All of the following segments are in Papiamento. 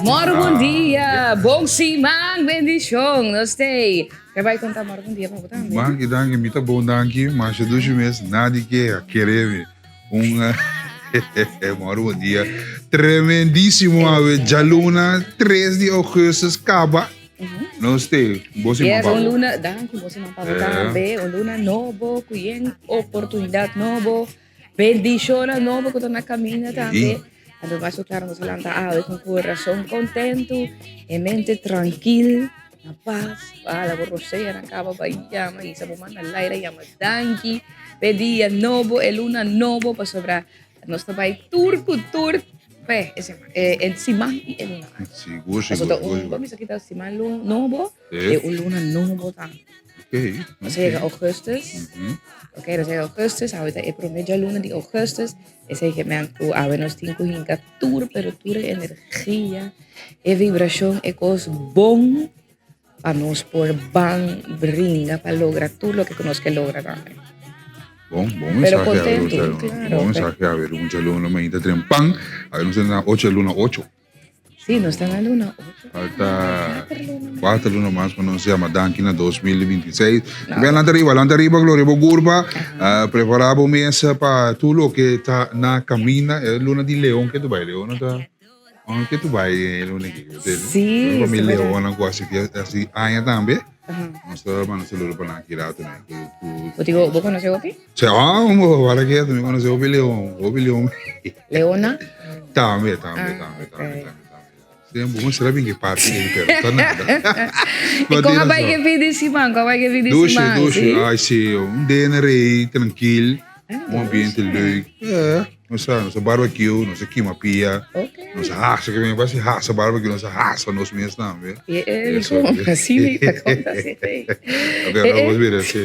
Moro bon dia, bon siman, bendicion, nos tei. Ke bai conta moro bon dia pa bo tambe. Danki, danki, mi ta bon danki, masha dushi mes, nadi keha, kere mi. Un moro bon dia tremendísimo awe, djaluna 3 di augustus kaba. Nos te, bon siman Yes, pa un bo. luna, danki, bon siman pa bo tambe. Un luna nobo, ku yen oportunidat nobo. Bendicionnan nobo cu ta na camina tambe. Anto mas claro nos a lanta awe con corazon contento, e mente tranquil, na paz. Ojalá bo rosea na caba bay yama y sa bo manda laira yama danki p'e dia nobo, e luna nobo, pasobra nos ta bay tur cu tur p'e e siman y e luna aki. Sigur, sigur, Pasobra sigur, un, sigur. bo mester kita siman nobo Sí. e un luna nobo tambe. Ok. Nos a yega augustus. Ok, nos a yega augustus. Awe ta e prome djaluna di augustus. Esei ke men ku awe nos tin ku hinka tur, pero tur e energia, e vibrashon, e kos bon pa nos por ban bringa pa logra tur loke ku nos ke logra tambe. Bon, bon Pero mensahe awe, kontentu, djaluna. klaro. Bon mensahe awe, un djaluna mainta trempan. Awe nos ta na ocho luna ocho. Sí, nos ta na luna ocho. Falta cuatro luna mas pa nos yama danki na 2026. No. Ben lanta riba, lanta riba, Gloria bo gurba. Uh, prepara bo mesa pa tur loke ta na camina. E luna di Leon ke tu bai? Leon ta Oh, ke tu bai e luna ki? Sí, Pa mi Leon ku hasi hasi aña tambe. Nos ta manda saludo pa nan aki rato ne. Ku ku Bo digo, bo conoce hopi? Sí, ah, para ke mi conoce hopi Leon, hopi Leon. Leona? Tambe, tambe, Ah, tambe, ok. tambe, tambe, tambe. Sí, bo será bien que parte ei, pero ta nada. E kon a bai ke fin di siman? Kon a bai ke fin di Douche, siman? douche. Sí? Ai, sí, un dinner ei, tranquil, Ah, un ambiente douche. leuk. Eh, nos a, nos a barbecue, nos a kima pia, Ok. nos a hasa, ke men basi hasa barbecue, nos a hasa nos mes tambe. E, e, Eso. kon? Así mi ta konta así, ei. Pero Eh, eh. vos mira, sí.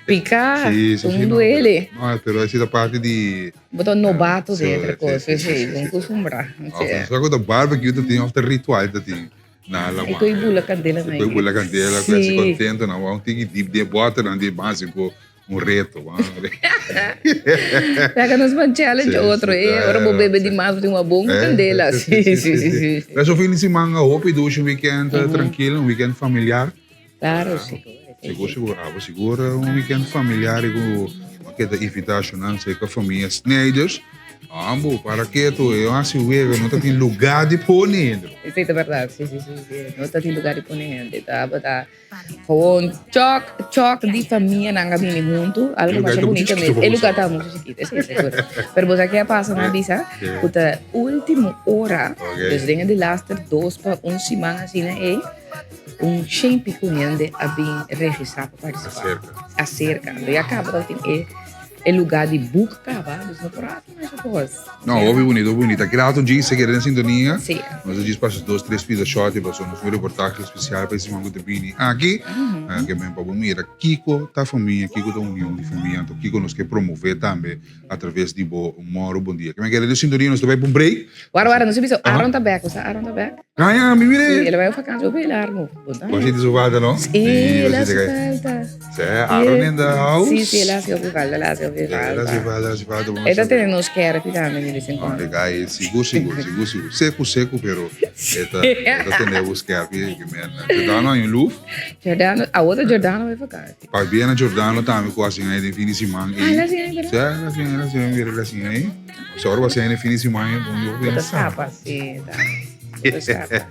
Piká, Sí, sí, un sí, no, duele. pero, no, pero esa parte di Bo ta nobato Sí, den entre sí, cos, sí, sí, sí, bon sí. costumbrá. Of nos ta ku barbecue ta tin, of ta ritual ta tin na la E koe bula candela na E koe bula candela, koe hasi Sí. contento, nan wou un tiki dip den boter nan di basico un reto. Laga nos ban challenge Sí, otro, sí, eh. Ora bo bebe di mas, bo tin un bon Eh, candela. sí, Sí, sí, sí, sí. Pero fin di siman hopi dushi un weekend tranquilo, un weekend familiar. Claro, sigur. Sigur, sigur. Abo sigur un weekend familiar y cu a keda invitacionnan cerca familia Snijders. Ambo, para keto, e hasi wega, no ta tin lugar di pone hende. Esey ta berdad, si, si, si, si. No ta tin lugar di pone hende. Tabata gewoon chok, chok di familianan a bini hunto. Algo E lugar masha ta mucho bunito chiquito mes. pa E boso. lugar ta mucho chiquito, esey sigur. Pero bo sa ke a pasa, nan a bisa cu ta ultimo ora, dus den e delaster dos pa un siman asina ey, Un shen pico hende a bin registra pa participa. Acerca. Acerca. Anto ya caba tabatin e e lugar di boek caba, dus no por haci masha cos. No, hopi bonito, hopi bonito. Aki rato djis se keda den sintonia. Sí. Nos a djis pasa dos, tres pida short y paso nos un reportaje especial pa e siman cu ta bini aki. Ke men pa bo mira kico ta famia, kico ta union di famia, anto kico nos ke promove tambe a traves di bo Moro Bon Dia. Ke men keda den sintonia, nos ta bay pa un break. Wara, wara, nos a bisa Aaron ta bek, bo sa Aaron ta bek? Kaya, mi mire. Sí, el a bai op vakantie, hopi el a armo. Bo sinti su falta, no? Sí, el a haci falta. Sí, Aaron in the house. Sí, sí, el a haci hopi falta, el a haci hopi falta. El a haci falta, el a haci falta. E ta tene nos skerpi tambe, mi dicen con. No, guy, sigur, sigur, sigur, sigur. Seku, seku, pero e ta, e ta tene bo skerpi. Giordano hay un luf. Giordano, awo ta Giordano bai vakantie. Pa bien a Giordano tambe cu haci ahí den fin di siman. Ah, el a haci ahí, verdad? Sí, el a haci ahí, el a haci ahí, mira, el a haci ahí. So ora bo haci ahí den fin di siman, bon, yo Bo ta scapa, sí, ta. Bo ta scapa.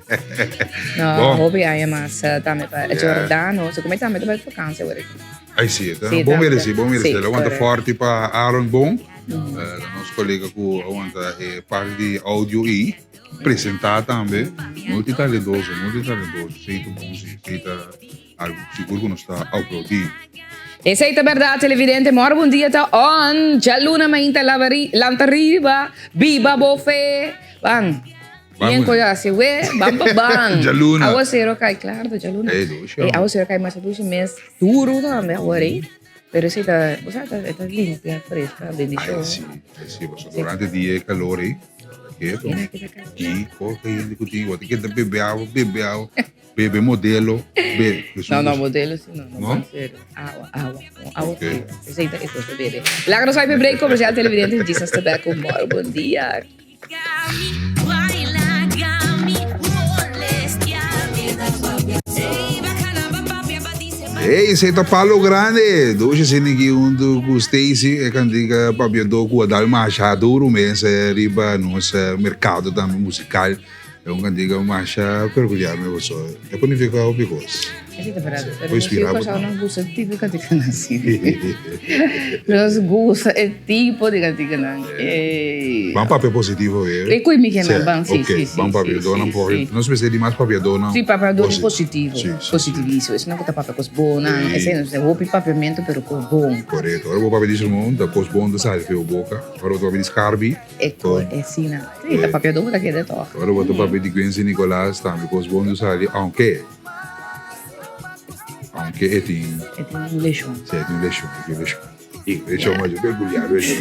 No, hopi aña mas tambe pa Giordano. So como tambe ta bai vakantie awor aki. Ay, sí, ta bon mereci, bon mereci. El a wanta forte pa Aaron Bon, nos colega cu a wanta e parti di audio ei. Presenta tambe, multitalentoso, multitalentoso, esey ta bon si, esey ta algo sigur cu nos ta aplaudi. Esey ta berdad televidente, mor bon dia ta on, djaluna mainta lanta riba, biba bo fe, ban, bien koyo hasi we, ban pa ban, Djaluna. Awacero kai, claro ta djaluna, Ey dushi ey awacero kai masha dushi mes, duro tambe awor ey, pero esey ta, bo sa ta limpia, fresca, bendicion. Ay si, ay si, pasobra durante dia e calor ey. Keto. Kiko ka hende ku tin wak keda bebe awa, bebe awa, bebe modelo, be. No, no, modelo si no, no, No? serio. Awa, awa, un awa Ok. frio. Esei ta e kos pa bebe. Laga nos bai pa break comercial televidente Jesus ta back ku more. Bon dia. Hey, esei ta Palo Grande. Doshi sini ki huntu ku Stacy e kantika papiadó ku a dal masha duru mes riba nos merkado tambe musikal. E un kantika masha peculiar mi paso e por nifica hopi cos. Esei ta verdad. Pero nos yu Kòrsou no gusta e tipo di kantikanan asina. Nos gusta e tipo di kantikanan. Ban papia positivo weer. E koe mi kenan ban si si si. Ban papiadónan por nos mester di mas papiadónan. Si papiadónan positivo. Positivismo. Esnan ku ta papia kos bonnan. Esei nos mester hopi papiamentu pero kos bon. Korekto. Ora bo papia di sermon ta kos bon ta sali for bo boka. Ora bo ta papia di skarbi. E kos asina. Si ta papiadó bo ta keda tòg. Ora bo ta papia di Quincy Nicolaas tambe kos bon ta sali aunke aunke e tin. E tin un leshon. Si e tin un leshon e tin un leshon.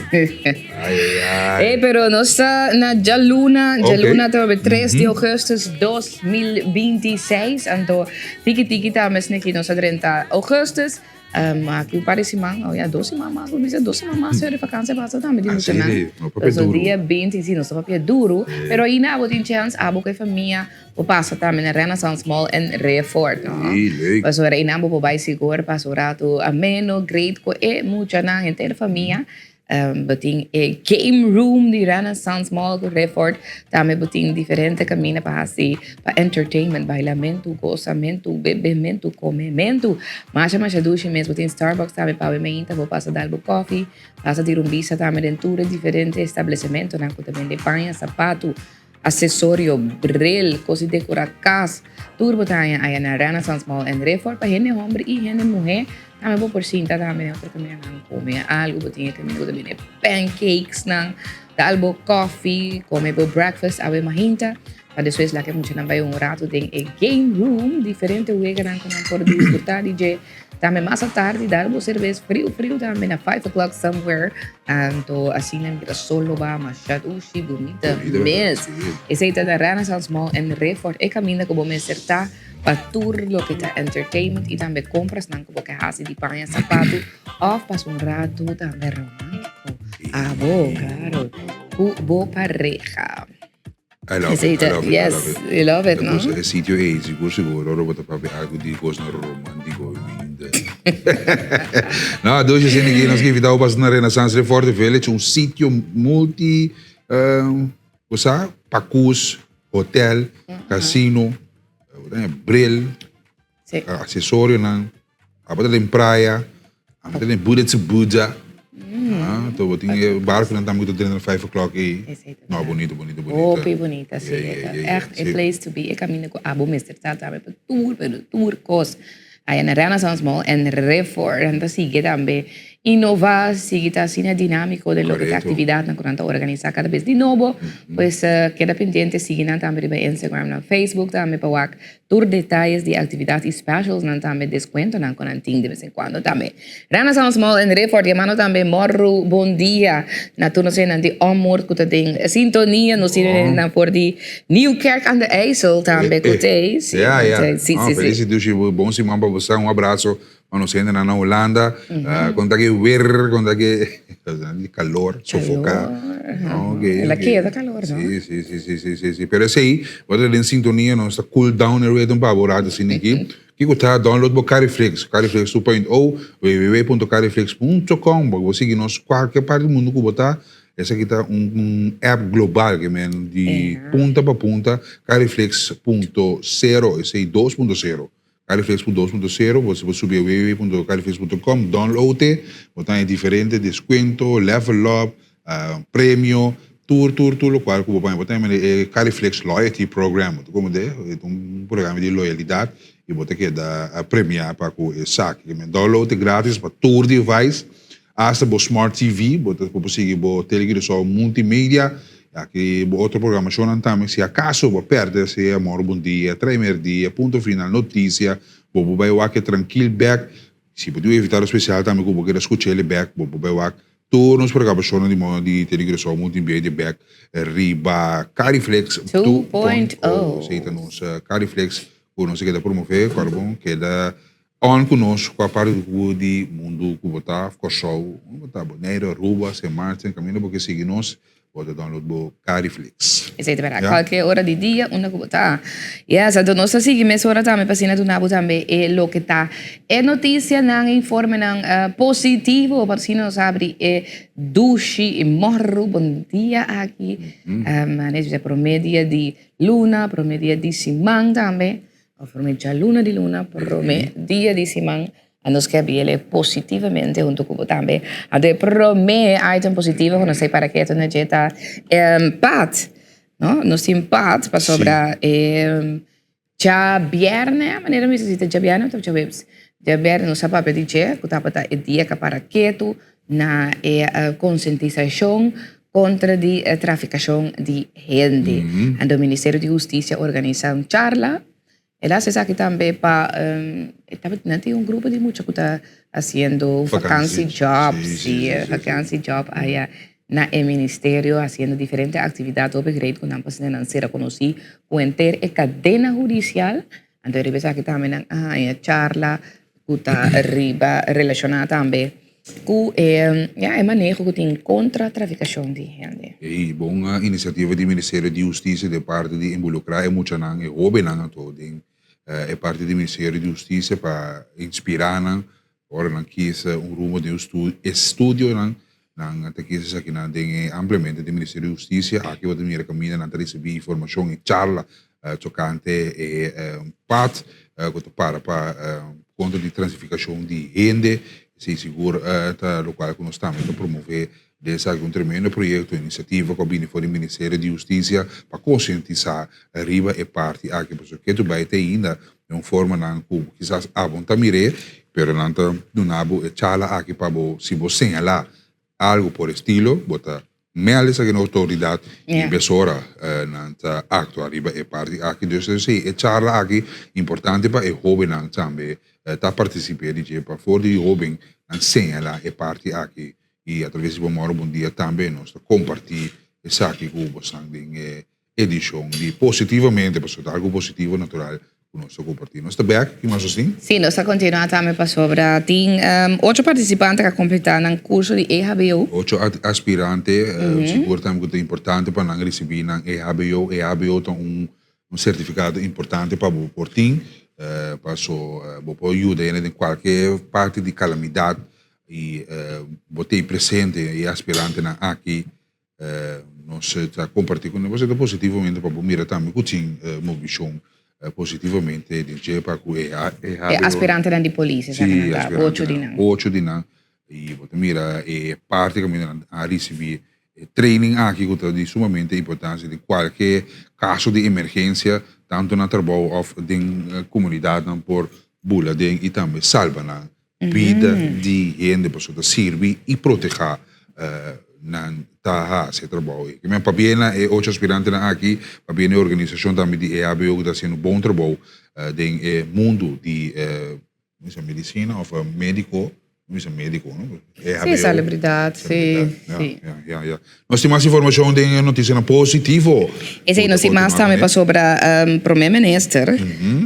Ey, pero nos ta na djaluna, djaluna ta be 3 di augustus 2026, anto tiki tiki ta mes neki nos a drenta augustus, um, aki un par di siman, oh ja, dos siman mas, bo bisa dos siman mas di vakantie pasa tambe di muchanan. Entonces dia 20, si, nos ta papia duru, pero aina abo tin chance, abo ku e famia, Bo pasa tambe na Renaissance Mall en Rayford, no? Sí, leuk. Pasobra einan bo por bai sigur pasa un ratu ameno, great ku e muchanan, henter famia. Bo tin e game room di Renaissance Mall ku Rayford. Tambe bo tin diferente kaminda pa hasi pa entertainment, bailamentu, gosamentu, bebementu, komementu. Masha masha dushi mes. Bo tin Starbucks tambe pa awe meinta bo pasa dal bo kofi, pasa tira un bista tambe den tur e diferente establesimentonan ku ta bende paña, sapatu. Asesorio, bril, kos di dekorá kas, tur bo ta haña aya na Renaissance Mall en Rayford pa hende homber i hende muhé. Tambe bo por sinta tambe den otro kamindanan kome algu, bo tin e kaminda ku ta bini pancakesnan, dal bo kofi, kome bo breakfast awe mahinta pa despues laga e muchanan bai un ratu den e game room, diferente weganan ku nan por disfrutá di dje. Tambe mas atardi dal bo serbes friu friu tambe na 5 o'clock somewhere. Anto asina mira sol lo ba masha dushi bunita mes. Esey ta na Renaissance Mall en Rayford e caminda cu bo mester ta pa tur loke ta entertainment y tambe comprasnan cu bo ke haci di paña, sapatu of pasa un rato tambe romantico. Abo, claro, cu bo pareha. I love it, I love it, yes, I love it. You love it, no? E sitio ei, sigur sigur, ora bo ta papia algo di cosnan romantico i No, dus esei aki nos ke invita bo pasa na Renaissance Reforte Village, un sitio multi, um, bo sa, pakus, hotel, casino, bril, Sí. Accesorionan, abo ta den playa, abo ta den Buda to Buda. Ah, to bo tin e barconan tambe ku ta drenta na 5 o'clock ei. Esei ta No, verdad. bonito, bonito, bonito. Hopi bonita, sí. Yeah, yeah, Ta yeah, yeah. echt e Sí. place to be. E caminda cu abo mester ta tambe pa tur, pero tur cos. Aya na Renaissance Mall en Refor. Nan ta sigui tambe innova, sigui ta asina dinamico den loke ta Correcto. actividadnan cu nan ta organisa cada bes di nobo. Pues keda pendiente, sigui nan tambe riba Instagram, nan Facebook tambe pa wak Tur detayes di actividad y specialsnan tambe descuentonan cu nan tin de bes en cuando tambe. Renaissance Mall en Rayford yamando tambe Morru Bon Dia na tur nos hendenan di Ommoord cu ta den sintonia. Nos tin hendenan for di Nieuwkerk aan de IJssel tambe cu t'ey. Si, si, si. Feliz dushi bon siman pa boso. Un abrazo Pa nos hendenan na Hulanda, kon ta ke weer, kon ta ke calor, sofoca. Calor. El a keda calor, no? Si, si, si, si, si, si, si. Pero esei, bo ta den sintonia, nos ta cool down e rhythm pa bo rato asina aki. Kiko ta? Download bo Cariflix, Cariflix 2.0, www.cariflix.com, bo sigui nos kualke parti di mundu ku bo ta. Esaki ta un app global ke men di punta pa punta, Cariflix punto sero, esei 2.0. Cariflex punto dos punto sero, bo por subi a www punto cariflex punto com, download e, bo ta haña diferente descuento, level up, premio, tur tur tur locual cu bo por haña. Bo ta haña e Cariflex loyalty program, bo ta comprende? E ta un programa di loyalidad y bo ta keda premia pa cu esaki. Download e gratis pa tur device. Hasta bo smart TV, bo ta por sigui bo Tele Curaçao Multimedia, aki bo otro programacionnan tambe. Si acaso bo perde sea Moro Bon Dia, Trae Merdia, Punto Final, Noticia, bo por bay wak e trankil bek. Si bo tin un invitado especial tambe cu bo kier a scucha el bek, bo por bay wak tur nos programacionnan di di Tele Curaçao Multimedia bek riba Cariflex 2.0. Esey ta nos Cariflex cu nos a keda promove, Carbon keda On ku nos kua parti ku di mundu ku bo ta, Kòrsou, bo ta Boneiru, Aruba, Sint Maarten, kaminda bo ke sigui nos. Bo ta download bo Cariflix. Esei ta berdad. Cualkier ora di dia unda cu bo ta. Yes, anto nos ta sigui mesora tambe pa asina duna bo tambe e loke ta e noticianan, e informenan positivo pa asina nos habri e dushi y morro bon dia aki. Manera bisa prome dia di luna, prome dia di siman tambe, of prome djaluna di luna, prome dia di siman. A nos ke biele positivamente hunto ku bo tambe. Anto e promé item positivo ku nos ta para ketu na dje ta pat. No? Nos tin pat pasobra e djabièrnè, manera mi si ta djabièrnè òf ta djaweps? Djabièrnè nos a papia di dje ku tabata e dia ku a para ketu na e konsientisashon kontra di trafikashon di hende. Anto Ministerio di Hustisia a organisá un charla. El a haci esaki tambe pa e tabata nan tin un grupo di mucha cu ta haciendo vakantie job, si vakantie job aya na e ministerio haciendo diferente actividad hopi great cu nan pa asina nan ser reconoci cu henter e cadena hudicial. Anto riba esaki tambe nan a haña charla cu ta riba relaciona tambe cu e ya e maneho cu tin contra traficacion di hende. E bon iniciativa di Ministerio di Husticia den parti di involucra e muchanan, e hobennan anto den e parti di Ministerio di Husticia pa inspira nan ora nan kies un rumbo den estudionan, nan ta kies esakinan den e ampliamente den Ministerio di Husticia. Aki bo ta mira caminda nan ta ricibi informacion y charla tocante e pad cu ta para pa contra di transificacion di hende. Esey sigur ta locual cu nos tambe ta promove den esaki un tremendo proyecto, iniciativa cu a bini for di Ministerio di Husticia pa concientisa riba e parti aki. Pasobra ke tu bay te ainda den un formanan cu kisas abo no ta mir'é, pero nan ta duna bo e charla aki pa bo, si bo señala algo por estilo, bo ta meld esaki na autoridad y mesora nan ta actua riba e parti aki. Dus si e charla aki importante pa e hobennan tambe ta participe di dje, pa for di hoben nan señala e parti aki y a traves di Bo Moro Bon Dia tambe nos ta comparti esaki cu bosan den e edicion di Positivamente, pasobra ta algo positivo natural cu nos ta comparti. Nos ta bek, ki mas nos tin? Sí, nos ta continua tambe pasobra tin ocho participante cu a completa nan curso di EHBO. Ocho aspirante, sigur tambe cu ta importante pa nan ricibi nan EHBO. EHBO ta un certificado importante pa bo por tin, paso bo por yuda hende den cualke parti di calamidad y bo t'ey presente e aspirantenan aki. Nos ta comparti cu nos ta positivamente pa bo mira tambe cu tin movicion positivamente den dje pa cu e E aspirantenan di polis esaki nan ta, ocho di nan. Ocho di nan y bo ta mira e parti caminda nan a ricibi e training aki cu ta di sumamente importancia den cualke caso di emergencia tanto na trabou of den comunidad nan por bula den y tambe salba nan Bida di hende pasobra ta sirbi y proteha nan ta haci e trabou ey. Kimen pabia na e ocho aspirantenan aki, pabia na e organisacion tambe di EHBO cu ta haciendo bon trabou den e mundo di medicina of medico. Mi bisa medico, no? EHBO. Sí, salubridad, sí, sí. Ja, ja, ja. Nos tin mas informacion den e noticianan positivo. Esei nos tin mas tambe pasobra Prome Minister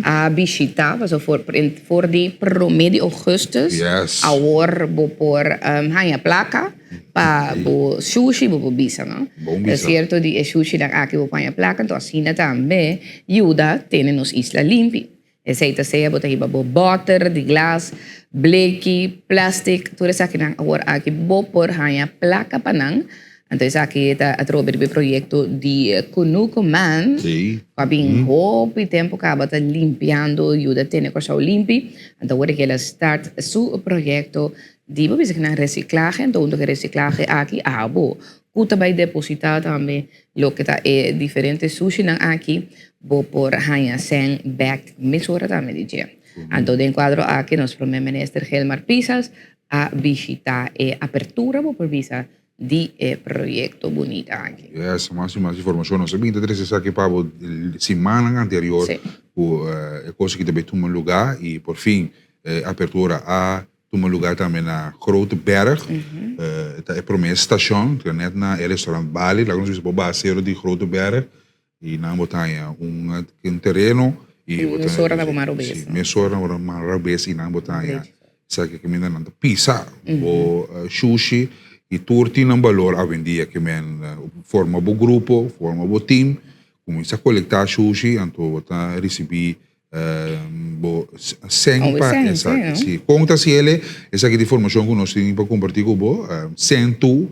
a bishita, pasobra for, for di prome di augustus awor bo por haña placa pa bo sushi, bo por bisa, no? Bon bisa. Cierto di e sushinan aki bo por haña placa, enton asina tambe yuda tene nos isla limpi. Esei ta sea bo ta hiba bo bòter di glas, bleki, plastic, tur esakinan awor aki bo por haña plaka pa nan. Anto esaki ta atrobe riba e proyekto di Kunuku Man ku a bin hopi tempu kaba ta limpiando yuda tene Kòrsou limpi. Anto awor el a start su proyekto di bo bisa kinan resiklahe. Anto huntu ku e resiklahe aki abo Ku ta bai depositá tambe loke ta e diferente sushinan aki, bo por haña sèn bèk mesora tambe di dje. Anto den kuadro aki nos Prome Minister Gilmar Pisas a bishitá e apertura, bo por bisa, di e proyekto bunita aki. Yes, mas y mas informacion. Nos a binta trece esaki pa bo simannan anterior cu e cos aki ta bay tuma lugar y por fin e apertura a Tuma lugar tambe na Grote Berg, e ta e prome stacion, ta net na e restaurant Bali, laga nos bisa bo baha cero di Grote Berg y nan bo ta haña un tereno y bo ta Mesora na bo man robes. Si, mesora na bo man robes y nan bo ta haña esaki caminda nan ta pisa bo shushi. I tur tin nan balor awendia ke men forma bo grupo, forma bo team, kuminsá kolektá shushi anto bo ta risibí bo sèn pa esaki. Si, kon ta hasi el? Esaki ta informashon ku nos tin pa kompartí ku bo. Sèn tu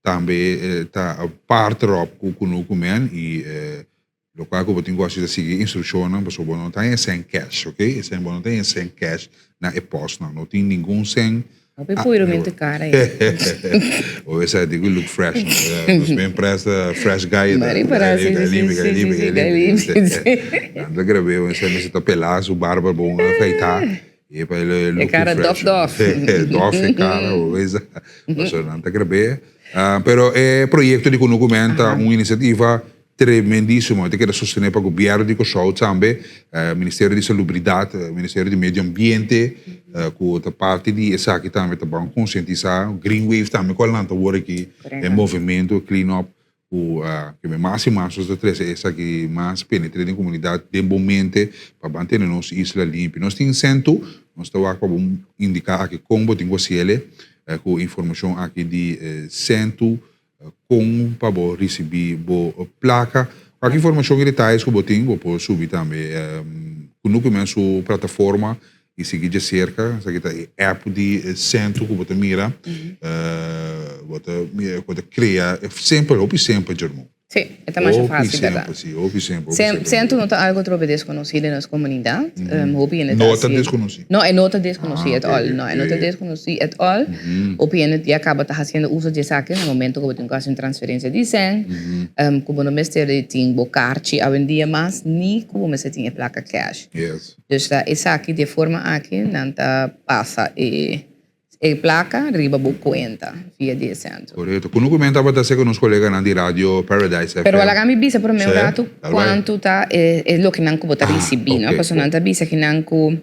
tambe ta partner op ku Kunuku Men i Lokual ku bo tin ku hasi ta sigui instrukshonnan pasobra bo no ta haña sèn kèsh, ok? E sèn bo no ta haña sèn kèsh na e pòstnan. No tin ningun sèn. Hopi puiru mi ta kara ei. Bo bisa di ku look fresh no. Nos ben presta fresh guy ta. Mari para si si si si si si gai limpi si. Nan ta grab'é bo esei mester ta pelá su barba bon afeitá i pa e look E kara fresh. dòf dòf. Dòf e kara bo bisa. Pasobra nan ta grab'é. Pero e proyekto di Kunuku Men ta un inisiativa Tremendísimo. E ta keda sostené pa gobièrnu di Kòrsou tambe, Ministerio di Salubridat, Ministerio di Medio Ambiente, ku ta parti di esaki tambe ta ban konsientisá. Green Wave tambe ku a lanta awor aki e movementu, e clean up, ku ke mas i mas nos ta trese esaki mas penetré den komunidat den bo mente pa ban tene nos isla limpi. Nos tin sentu, nos ta wak pa bo indiká aki kon bo tin ku hasiel ku informashon aki di sentu. Kon pa bo risibí bo plaka. Kualke informashon i detayes ku bo tin, bo por subi tambe Kunuku men su plataforma i sigui djaserka. Esaki ta e app di Sentro ku bo ta mira. Bo ta mira ku bo ta krea simpel, hopi simpel djermon. Sí, e ta masha fácil, berdad. Hopi simpel, sí, hopi simpel, hopi simpel. Sentro no ta algo trobe desconocí den nos comunidad. Hopi hende ta No ta desconocí. No, e no ta desconocí at all. No, e no ta desconocí at all. Hopi hende ya caba ta haciendo uso di esaki na momento cu bo tin cu haci un transferencia di cen, cu bo no mester di tin bo carchi awendia mas, ni cu bo mester tin e placa cash. Dus ta esaki, di e forma aki nan ta pasa e. E placa riba bo cuenta via di e centro. Correcto. Cu no cumen tabata hacer cu nos coleganan di Radio Paradise FM. Pero laga mi bisa prome un rato cuanto ta e loke nan cu bo ta ricibi, no? Pasobra nan ta bisa ki nan cu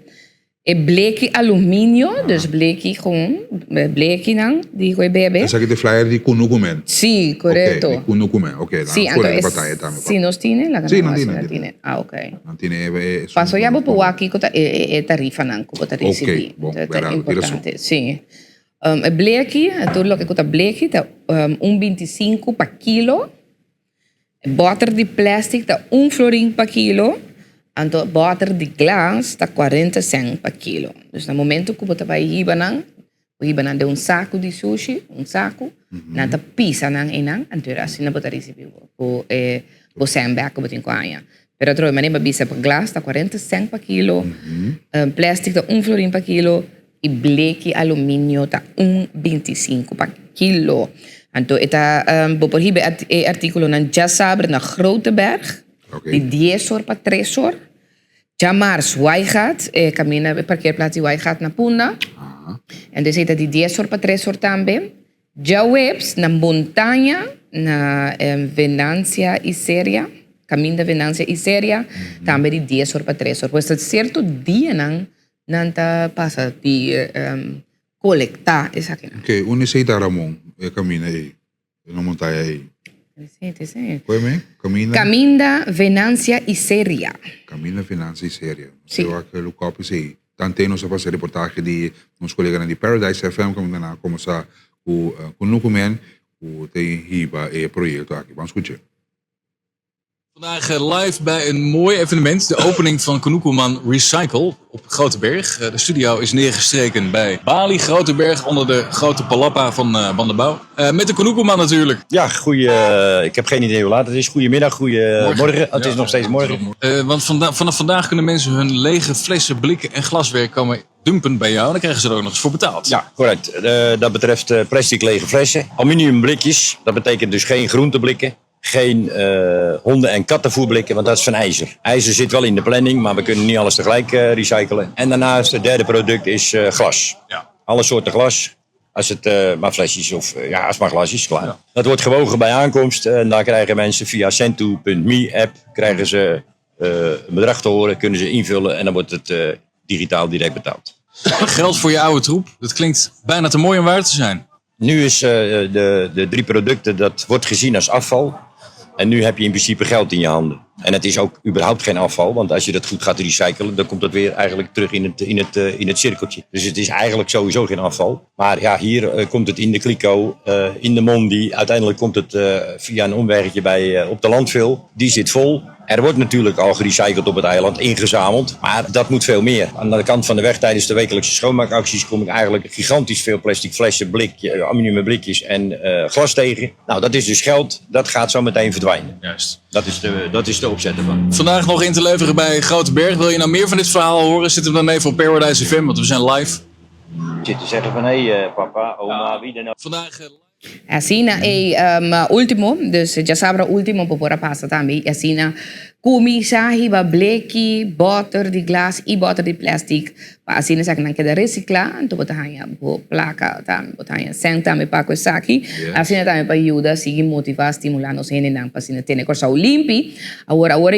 e bleki aluminio, dus bleki gewoon, blekinan di cu e bebe. Esaki ta e flyer di cu no cumen. Si, correcto. Ok, di cu no cumen. Ok, Si, nan anto scoge riba ta e tambe. Si nos tine, laga Si, nan nan wak si tine, nan nan tine. tine. Ah, ok. Nan tine e e Paso ya bo por wak kiko ta e e tarifanan ku bo ta risibí. Ok, bon, Ta bèrdat, bo tin rason. importante, si. E bleki, tur loke ku ta bleki ta un 25 pa kilo. E bòter di plèstik ta un florin pa kilo. Anto bòter di glas ta 40 sèn pa kilo. Dus na momento ku bo ta bai hiba nan, Bo hiba nan den un saku di sushi, un saku, nan ta pisa nan einan, anto asina bo ta risibi bo e bo sèn bèk ku bo tin ku haña. Pero atrobe manera bo bisa pa glas ta 40 sèn pa kilo, plèstik ta un florin pa kilo i bleki aluminio ta un 25 pa kilo. Anto e ta bo por hiba e artíkulonan djasabra na Groteberg di dies or pa tres or. Djamars Waaigat, e kaminda e parkeerplaats di Waaigat na Punda. En dus ei ta di dies or pa tres or tambe. Djaweps na Montaña na Venancia Iseria, kaminda Venancia Iseria, tambe di dies or pa tres or. Pues ta sierto dianan nan ta pasa di kolektá esakinan. Oké, unda esei ta Ramon, e kaminda ei? Na montaña ei. Sí, sí, sí. Koe me? Caminda. Caminda, Venancia y Seria. Caminda, Venancia y Seria. Sí. Yo a look up esei. Tante nos a pasa reportaje di nos coleganan di Paradise FM caminda nan a comenzá cu Kunukumen cu ta hiba e proyecto aki. Ban scuch'e. Vandaag live bij een mooi evenement, de opening van Kunukuman Recycle op Grote Berg. De studio is neergestreken bij Bali Grote Berg onder de grote palappa van Bandebouw. Met de Kunukuman natuurlijk. Ja, goeie, ik heb geen idee hoe laat het is. Goedemiddag, goedemorgen. Het is nog steeds morgen. Want vanaf vandaag kunnen mensen hun lege flessen, blikken en glaswerk komen dumpen bij jou. En dan krijgen ze er ook nog eens voor betaald. Ja, correct. Dat betreft plastic lege flessen, aluminium blikjes. Dat betekent dus geen groenteblikken. Geen honden- en kattenvoerblikken, want dat is van ijzer. IJzer zit wel in de planning, maar we kunnen niet alles tegelijk recyclen. En daarnaast het derde product is glas. Alle soorten glas, als het maar flesjes of ja, als het maar glas is, klaar. Dat wordt gewogen bij aankomst en daar krijgen mensen via Sentoo punt me app krijgen ze een bedrag te horen, kunnen ze invullen en dan wordt het digitaal direct betaald. Geld voor je oude troep, dat klinkt bijna te mooi om waar te zijn. Nu is de drie producten, dat wordt gezien als afval. En nu heb je in principe geld in je handen. En het is ook überhaupt geen afval, want als je dat goed gaat recyclen, dan komt dat weer eigenlijk terug in het, in het, eh, in het cirkeltje. Dus het is eigenlijk sowieso geen afval. Maar ja, hier eh, komt het in de kliko, eh, in de mondi. Uiteindelijk komt het via een omweggetje bij, op de landfill. Die zit vol. Er wordt natuurlijk al gerecycled op het eiland, ingezameld. Maar dat moet veel meer. Aan de kant van de weg tijdens de wekelijkse schoonmaakacties kom ik eigenlijk gigantisch veel plastic flessen, blikje, eh, aluminium blikjes en eh, glas tegen. Nou, dat is dus geld. Dat gaat zo meteen verdwijnen. Juist. Dat is de, dat is de opzet ervan. Vandaag nog in te leveren bij Grote Berg. Wil je nou meer van dit verhaal horen? Zit hem dan even op Paradise FM, want we zijn live. Zit te zeggen van, hé hey, papa, oma, wie dan ook. Vandaag eh, Asina e um, último, dus djasabra último bo por a pasa tambe. I asina kuminsá hiba bleki, bòter di glas i bòter di plèstik pa asina esakinan keda resiklá. Anto bo ta haña bo plaka tambe, bo ta haña sèn tambe pa ku esaki. Asina tambe pa yuda sigui motivá, stimulá nos hendenan pa asina tene Kòrsou limpi. Awor, awor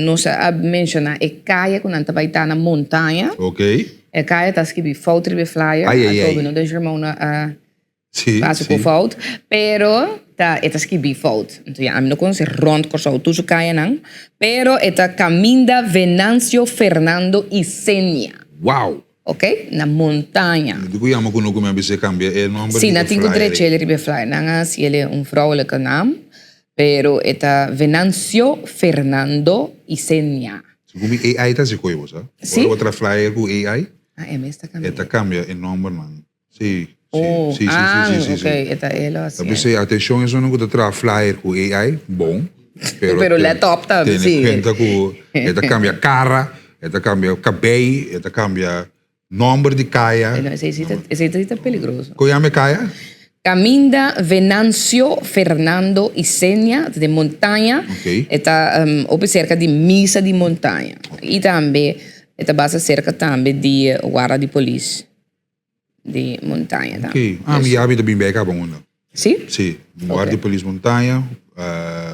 nos a menshoná e kaya ku nan ta bai ta na Montaña. E kaya ta skibi fout riba e flyer. Atrobe no den Germona a Sí, Paso sí. ku fout, pero ta e ta skibí fout. Enton ya ami no konosé rònt Kòrsou tur su kayanan, pero e ta Kaminda Venancio Fernando Isenia. Wow! Ok, na Montaña. Mi tin ku yama ku no ku mi a bisa e kambia e nòmber Sí, di nan e tin ku flyer ei. drech'el riba e flyer. Nan a hasi el un vrouwelijke naam, pero e ta Venancio Fernando Isenia. Segun mi AI ta hasi koe bo sa. Sí? Ora bo traha flyer ku AI, Ah, e mes ta kambia. e ta kambia e nòmbernan. Sí, sí, Oh, sí, sí, ah, sí, sí, ok, sí. e ta e lo Ta hasié. p'esei, atenshon esun ku ta traha flyer ku AI, bon, pero Pero let op tambe, tene sí. kuenta ku e ta kambia kara, e ta kambia kabei, e ta kambia nòmber di kaya. No, esei sí ta, esei ta peligroso. Kon yama e kaya? Caminda Venancio Fernando Isenia, ta den Montaña. Ok. E ta hopi serka di Misa di Montaña. I tambe e ta basa serka tambe di Warda di Polis. Di montaña ta. Ok, ah, mi yabi ta bin bek aba unda. Si? Si, guardia di polis montaña,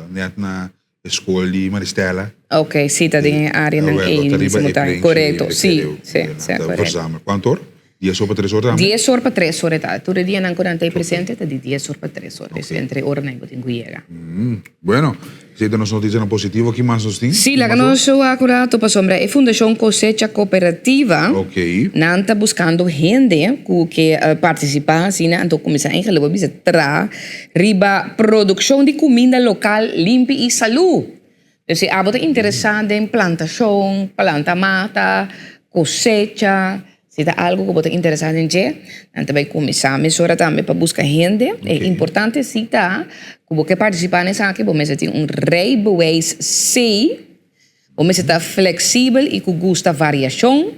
net na e skol di Maristella. Ok, si, ta den e áreanan ei di Misa Montaña. Korekto, si, si, si, korekto. Kuantu or? Dies or pa tres or tambe? Dies or pa tres or e ta. Tur e dianan ku nan ta ei presente ta di dies or pa tres or. Dus entre oranan ei bo tin ku yega. Bueno, esei ta nos noticianan positivo. Ki mas nos tin? Sí, laga nos wak un rato pasobra e Fundashon Kosecha Kooperativa nan ta buskando hende ku ke partisipá asina anto kuminsá eigenlijk bo bisa traha riba produkshon di kuminda lokal limpi i salú. Dus si abo ta interesá den plantashon, planta mata, kosecha, si ta algu ku bo ta interesá den dje, nan ta bai kuminsá mesora tambe pa buska hende. E importante si ta ku bo ke partisipá na esaki, bo mester tin un rijbewijs C, bo mester ta fleksibel i ku gusta variashon.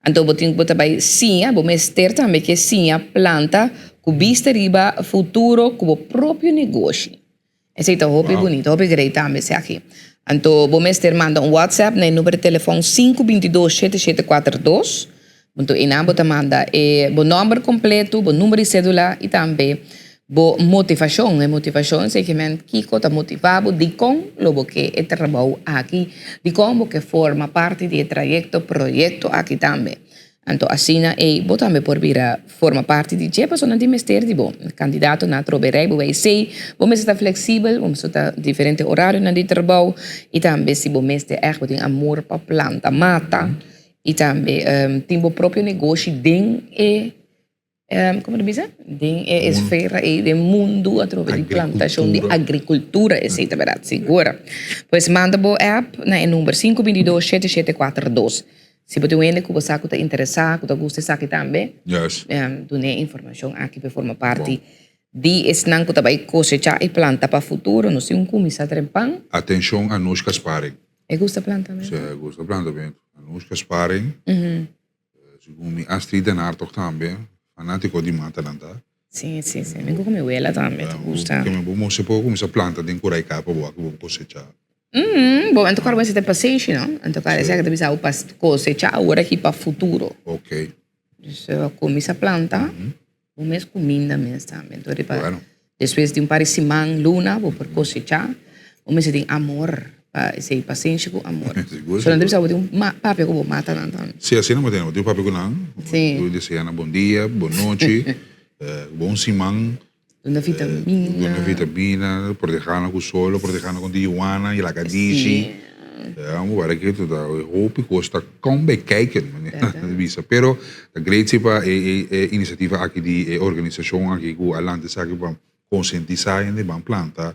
Anto bo tin ku bo ta bai siña, bo mester tambe ke siña planta ku bista riba futuro ku bo propio negoshi. Esei ta hopi bunito, hopi great tambe esaki. Anto bo mester manda un WhatsApp na e number di telefon sinku bintidos shete shete kuater dos. Anto einan bo ta manda e bo nomber kompleto, bo number di sedula i tambe bo motivashon. E motivashon esei ke men kiko ta motiva bo, dikon lo bo ke e trabou aki, dikon bo ke forma parti di e trayekto, proyekto aki tambe. Anto asina ei bo tambe por bira forma parti di dje pasobra nan tin mester di bo. Kandidatonan atrobe rei bo wc, bo mester ta fleksibel, bo mester ta diferente orarionan di trabou i tambe si bo mester ègt bo tin amor pa planta mata i tambe tin bo propio negoshi den e Como ta bisa? Den e esfera ei, den mundu atrobe di plantashon, di agrikultura, esei ta bèrdat, sigur. Pues manda bo app na e number sinku bintidos shete shete kuater dos. Si bo tin un hende ku bo sa ku ta interesá, ku ta gusta esaki tambe, dun'é e informashon aki pa e forma parti di esnan ku ta bai kosechá i planta pa futuro. Nos tin un kuminsá trempan. Atenshon Anushka Sparing. E gusta planta mento? Si, e gusta planta mento. Anushka Sparing. Segun mi Astrid den Hartog tambe fanatico di matanan ta. Si, si, si. Mi ku mi wela tambe ta gusta. Keme bo mostra por cuminsa planta den curai capa bo aki bo cosecha. Mm, bo anto cual bo ta pasenshi no. Anto cual esaki ta bisa bo pa cosecha awor aki pa futuro. Ok. Dus cuminsa planta. Bo mes kuminda mes tambe. Enton riba despues di un par di siman, luna, bo por kosechá. Bo mester tin amor pa esei, pasenshi ku amor. Sigur, So nan ta sigur. bisa bo tin un papia ku bo mata nan tambe. Sí, asina bo tin. Bo tin un papia ku nan. Sí. Bo deseá nan bon dia, bon nochi, bon siman. Duna vitamina. Duna vitamina, proteha nan ku solo, proteha nan kontra yuana i lakadishi. Ja, un wara ketu ta hopi kos ta kom bij kijken, manera ta bisa. Pero ta great si pa e e inisiativa aki di e organisashon aki ku a lanta esaki pa konsientisá hende ban planta.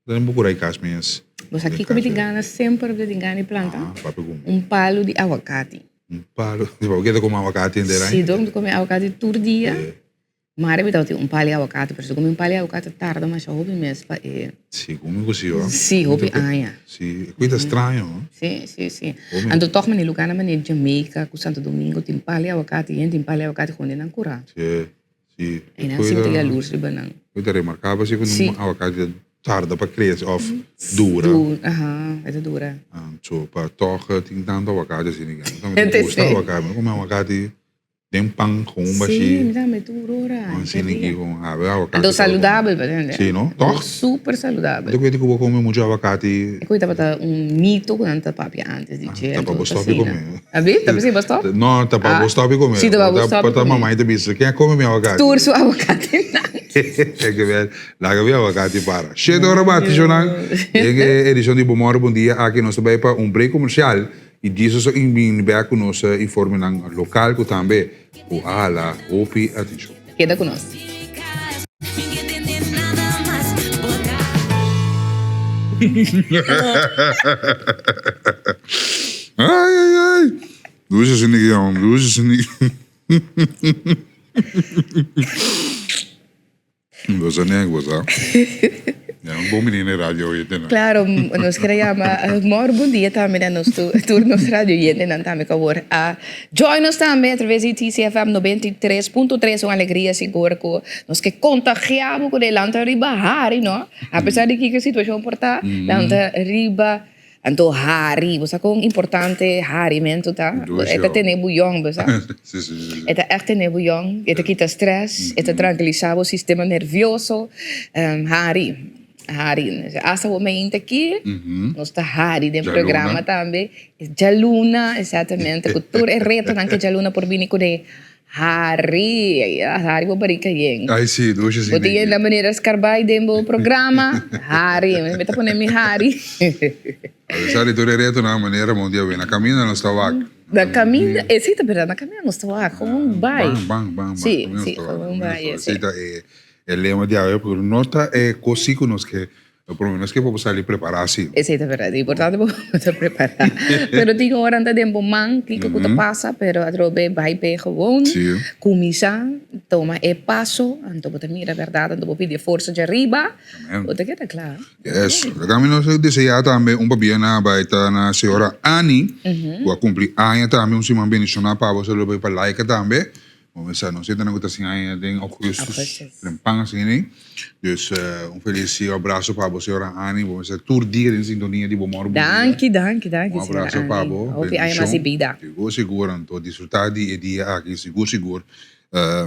Den bo kurai kas mes. Bo sa kiko mi tin gana semper mi ta tin gana di planta? Ah, papia ku mi. Un palu di awakati. Un palu, bo keda kome awakati henter ai? Si, dor mi ta kome awakati tur dia. Mari mi tabata tin un pali awakati, pero si kome un pali awakati ta tarda masha hopi mes pa e. Si, kome ku si ho. Si, hopi aña. Si, e kuita straño ho. Si, si, si. Anto tòg mane lugarnan mane Jamaica ku Santo Domingo tin pali awakati, hende tin pali awakati gewoon den nan kura. Si, si. E nan sinti yalurs riba nan. Kuita remarkabel si ku un awakati ta tarda pa krese òf dura. Aha, e ta dura. Anto pa tòg tin tantu awakati asina. Mi ta gusta awakati, mi ta kome awakati. Den pan con un bashi. Sí, mi tambe tur ora. Un asina aki con habe aguacate. Anto saludabel, pa tende. Sí, no? Toch? Super saludabel. Anto cu bo come mucho aguacate. E cu tabata un mito cu nan ta papia antes di dje. Ta pa bo stop di come. Abi? Ta bisa bo stop? No, ta pa bo stop di come. Sí, ta pa bo stop di come. Pa ta mama ta bisa, ken a come mi aguacate? Tur su aguacate nan. E ke ber, laga mi aguacate para. Shete ora bati, shonnan. Den e edicion di Bo Moro Bon Dia aki nos ta bay pa un break comercial. I Jesus a bini bek ku nos informenan lokal ku tambe ku a hala hopi atenshon. Keda ku nos. Ai ai ai. Luis a sini ki Luis a sini. Bosa nek bosa. Ya un bon bini na e radio oyentenan. Claro, nos quiere yama mor bon dia tambe na nos tur nos radio oyentenan tambe cu awor a join nos tambe a traves di TCFM 93.3 un alegria sigur cu nos ke contagia bo cu de lanta riba hari no a pesar di kiko situacion por ta lanta riba Anto hari, bo sa kon importante harimentu ta? E ta tene bo yong, bo sa? E ta ègt tene bo yong, e ta kita strès, e ta trankilisá bo sistema nervioso. Hari, hari. Asta bo meinta aki, nos ta hari den programa tambe. Djaluna, exactamente, ku tur e retonan ku djaluna por bini kuné. Hari, hari bo barika yen. Ay si, dushi si. Bo tin yenda manera skarbai den bo programa. Hari, mi ta pone mi hari. Apesar di tur e retonan, manera bon dia wen. Na kaminda nos ta wak. Na kaminda, esei ta berdad, na kaminda nos ta wak, gewoon bai. Ban, ban, ban, ban. Si, si, gewoon bai. Esei ta e lema di awe, pasobra no ta e kos si ku nos ke Por lo menos ke bo por sali prepará si. Esei ta berdad, e importante pa bo ta prepará. Pero tin ora ta den bo man kiko ku ta pasa, pero atrobe bai p'e gewoon, kuminsá toma e paso, anto bo ta mira berdad, anto bo pidi e forsa djariba, bo ta keda kla. Yes, laga mi nos deseá tambe un pabia na bai ta na señora Annie, ku a kumpli aña tambe, un siman bendishoná pa bo, saludo bai pa Laika tambe. Bo mester no sienta nan ku ta sin aña den augustus trempan asina nei. Dus un felis abraso pa bo señora Annie. Bo mester tur dia den sintonia di bo mor bo dia. Danki, danki, danki Un abraso pa bo. Hopi aña mas di bida. Sigur, sigur. Anto disfruta di e dia aki sigur, sigur.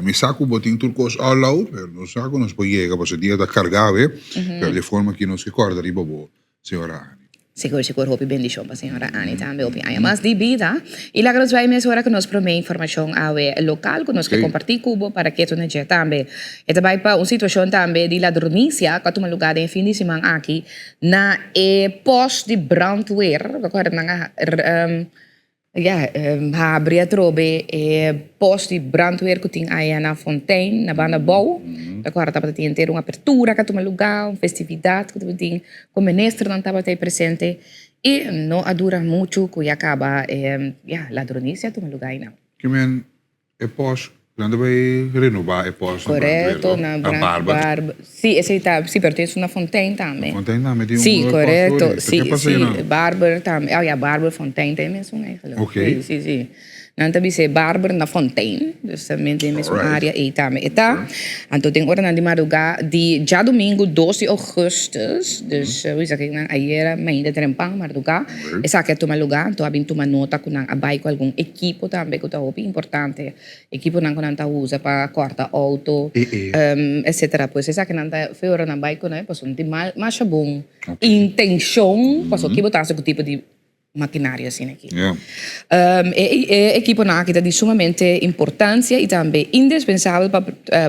Mi sa ku bo tin tur kos all out, pero no sa ku nos por yega pasobra e dia ta karga awe. Pero di e forma aki nos ke kòrda riba bo. Señora Annie. Sigur sigur hopi bendicion pa señora Annie tambe hopi aña mas di bida y laga nos bay mesora cu nos prome informacion awe local cu nos ke comparti cu bo para keto na dje tambe e ta bay pa un situacion tambe di ladronicia cu a tuma lugar den e fin di siman aki na e post di brandweer nan a Ya, habri atrobe e post di brandweer ku tin aya na Fontein, na banda bou. Ta ku tabata tin henter un apertura ku a tuma lugá, un festividat ku tabatin ku ministernan tabata ei presente. I no a dura muchu ku ya kaba e, ya, ladronisia a tuma lugá einan. Ke men E pos, nan ta bay renoba e pos na Correcto, Brandweer, na no? Na Brand, Barba. Barba. Sí, esey ta, sí, pero tin esun na Fontein tambe. Na Fontein tambe tin un Sí, post correcto, ori. sí, Ke pasa sí, einan? Barber tambe. Oh ya, Barber Fontein ta e mesun eigenlijk. Ok. Sí, sí, sí. Nan ta bisa e Barber na Fontein, dus ta den e mesun Alright. area ey tambe e ta. Anto den oranan di maruga di djadumingu dos di augustus, dus bo bisa ke nan ayera mainta trempan marduga, esaki a tuma luga, anto a bin tuma nota ku nan a bai ku algun ekipo tambe ku ta hopi importante, ekiponan ku nan ta usa pa kòrta outo, etcetera. Pues esakinan ta fe ora nan bai ku nan pasobra nan tin masha bon intenshon, pasobra kibo ta hasi ku tipo di. Makinario asina aki. E ekiponan aki ta di sumamente importansia i tambe indispensabel pa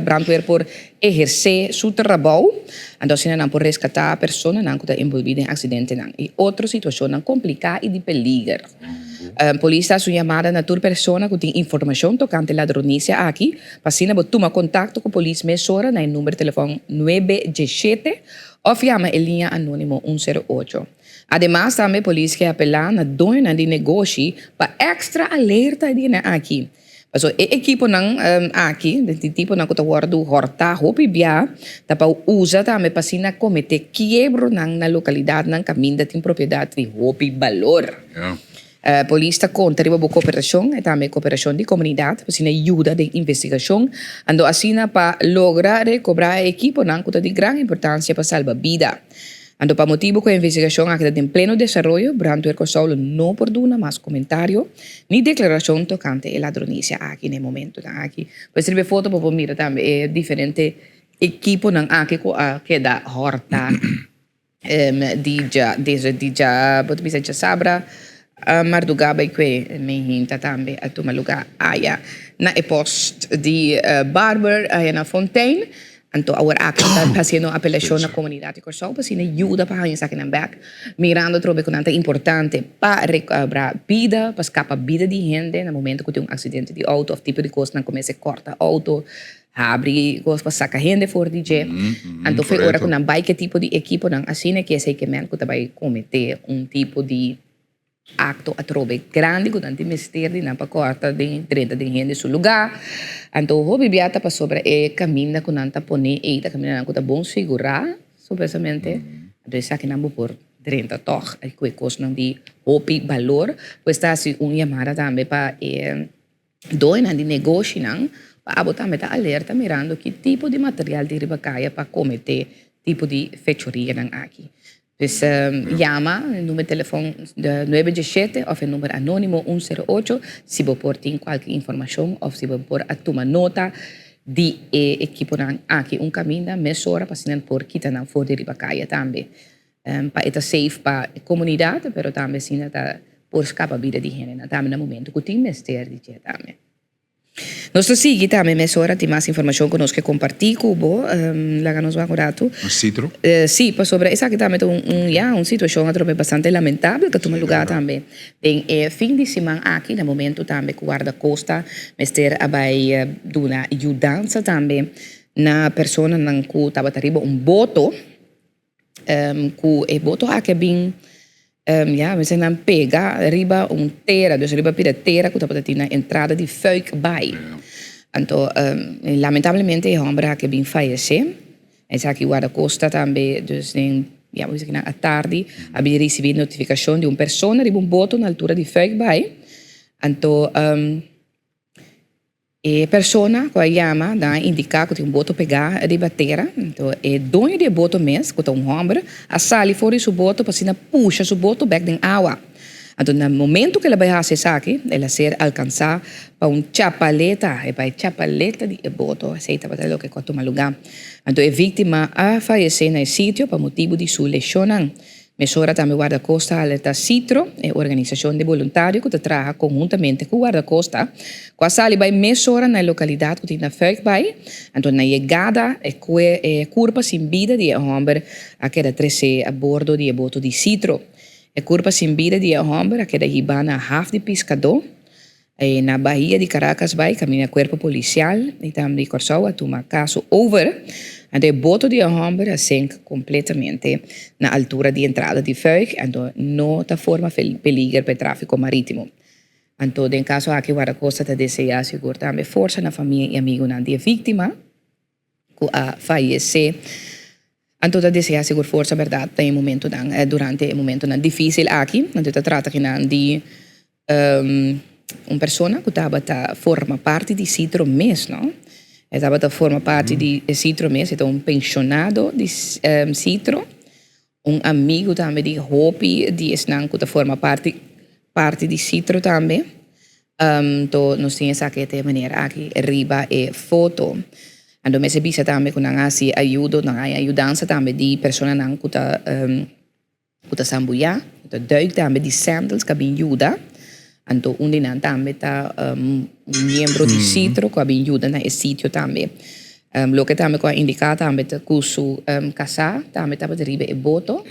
brandweer por ehersé su trabou. Anto asina nan por reskatá personanan ku ta enbolbí den aksidentenan i otro situashonnan kompliká i di peliger. Polis ta hasi un yamada na tur persona ku tin informashon tokante ladronisia aki pa asina bo tuma kontakto ku polis mesora na e number telefòn nuebe diesshete òf yama e liña anónimo un sero ocho. Ademas tambe polis ke apelá na doñonan di negoshi pa èkstra alerta e dianan aki. Pasobra e ekiponan aki, di tiponan ku ta wòrdu hòrtá hopi bia, ta pa usa tambe pa asina kometé kiebronan na lokalidatnan kaminda tin propiedat di hopi balor. Polis ta konta riba bo koperashon i tambe koperashon di komunidat pa asina yuda den investigashon, anto asina pa logra rekobrá e ekiponan ku ta di gran importansia pa salba bida. Anto pa motibu ku e investigashon aki ta den pleno desaroyo, Brandweer Kòrsou lo no por duna mas komentario ni deklarashon tokante e ladronisia aki na e momentunan aki. Pues riba e foto bo por mira tambe e diferente ekiponan aki ku a keda hòrtá di dja desde di dja bo ta bisa djasabra mardugá bai kue mehinta tambe a tuma lugá aya na e post di Barber aya na Fontein. Anto awor aki nan ta hasiendo un apelashon na komunidat di Kòrsou pa asina yuda pa haña esakinan bèk, mirando atrobe ku nan ta importante pa rekobrá bida, pa skapa bida di hende na momento ku tin un aksidente di outo òf tipo di kos nan kuminsá kòrta outo, habri kos pa saka hende for di dje. Anto fe ora ku nan bai ku e tipo di ekiponan asina ke esei ke men ku ta bai kometé un tipo di Acto atrobe grandi cu nan tin mester di nan pa corta den drenta den hende su lugar. Anto hopi bia ta pasobra e caminda cu nan ta pone ey ta camindanan cu ta bon sigura supuestamente. Anto esaki nan bo por drenta toch cu e cosnan di hopi balor. Pues ta haci un yamada tambe pa e Doenan di negoshinan pa abo tambe ta alerta mirando ki tipo di material tin riba kaya pa kometé tipo di fechorianan aki. Pues yama e number telefon nuebe diesshete òf e number anónimo un sero ocho si bo por tin kualke informashon òf si bo por a tuma nota di e ekiponan aki un kaminda mesora pa asina por kita nan for di riba kaya tambe. Pa e ta safe pa e komunidat, pero tambe asina ta por skapa bida di hendenan tambe na momento ku tin mester di dje tambe. Nos ta sigui tambe mesora tin mas informashon ku nos ke kompartí ku bo. Laga nos wak un ratu. Un sitro? Sí, pasobra esaki tambe ta un un ya un situashon atrobe bastante lamentabel ku a tuma lugá tambe den e fin di siman aki na momento tambe ku Wardakosta mester a bai duna yudansa tambe na personanan ku tabata riba un boto. Ku e boto aki a bin ya mester nan pega riba un tera, dus riba pida tera ku tabata tin na entrada di Fuik Baai. Anto lamentablemente e hòmber aki a bin fayesé. Esaki Guardacosta tambe dus den ya bo bisa kinan atardi a bin risibí notifikashon di un persona riba un boto na altura di Fuik Baai. Anto E persona ku a yama nan a indiká ku tin un boto pegá riba tera. Anto e doño di e boto mes, ku ta un hòmber, a sali for di su boto pa asina pusha su boto bèk den awa. Anto na momentu ku el a bai hasi esaki, el a ser alkansá pa un chapaleta. E bai chapaleta di e boto. Esei tabata loke ku a tuma lugá. Anto e víktima a fayesé na e sitio pa motibu di su leshonnan. Mesora tambe Wardakosta a alerta Citro, e organisashon di boluntario ku ta traha konhuntamente ku Wardakosta, ku a sali bai mesora na e lokalidat ku tin na Fuikbaai. Anto na yegada e e kurpa sin bida di e hòmber a keda tresé a bordo di e boto di Citro. E kurpa sin bida di e hòmber a keda hibá na haf di piskadó. E na Bahia di Caracas bai caminda cuerpo policial y tambe di Corsou a tuma caso over. Anto e boto di e homber a sink completamente na altura di entrada di Fuik anto no ta forma peliger pa e trafico maritimo. Anto den caso aki Guardacosta ta desea sigur tambe forsa na famia y amigonan di e victima. Ku a fayesé. Anto ta deseá sigur forsa bèrdat den e momentunan, durante e momentunan difísil aki. Anto ta trata kinan di un persona ku tabata forma parti di Citro mes, no? E tabata forma parti di e Citro mes, e ta un penshonado di Citro, un amigu tambe di hopi di esnan ku ta forma parti parti di Citro tambe. Anto nos tin esaki te manera aki riba e foto. Anto mester bisa tambe ku nan a hasi ayudo, nan a haña ayudansa tambe di personanan ku ta ku ta sambuyá. Anto duik tambe di Sandals ku a bin yuda. Anto un di nan tambe ta un miembro di Citro ku a bin yuda na e sitio tambe. Loke tambe ku a indiká tambe ta ku su kasá tambe tabata riba e boto.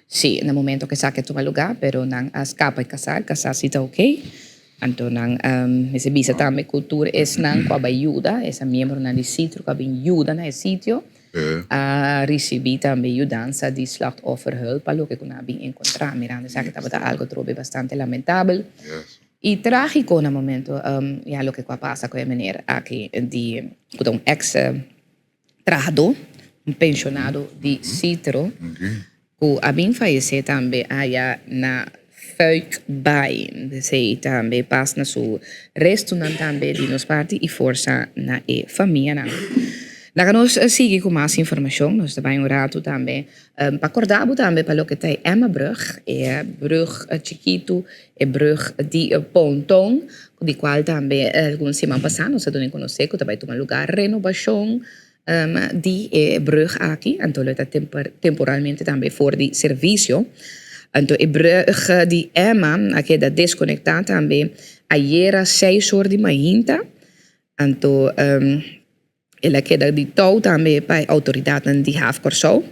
Sí, na momento ku esaki a tuma lugá, pero nan a skapa e kasá, e kasá sí ta oké. Anto nan mester bisa tambe ku tur esnan ku a bai yuda, esa miembronan di Citro ku a bin yuda na e sitio, a risibí tambe yudansa di Slachtofferhulp pa loke ku nan a bin enkontrá. Mirando esaki tabata algu trobe bastante lamentabel i trágiko na momento ya loke ku a pasa ku e meneer aki di ku ta un eks trahadó, un penshonado di Citro ku a bin fayesé tambe aya na Fuik Bay. Esei tambe pas na su restunan tambe di nos parti i forsa na e famianan. Laga nos sigui ku mas informashon. Nos ta bai un ratu tambe pa korda bo tambe pa loke ta e Emmabrug, e brug chikitu, e brug di ponton, di kual tambe algun siman pasá nos a duna e konosé ku ta bai tuma lugá renobashon di e brug aki, anto lo ta temporalmente tambe for di servisio. Anto e brug di Emma a keda deskonektá tambe ayera seis or di mainta, anto el a keda di tou tambe pa e outoridatnan di Haf Kòrsou.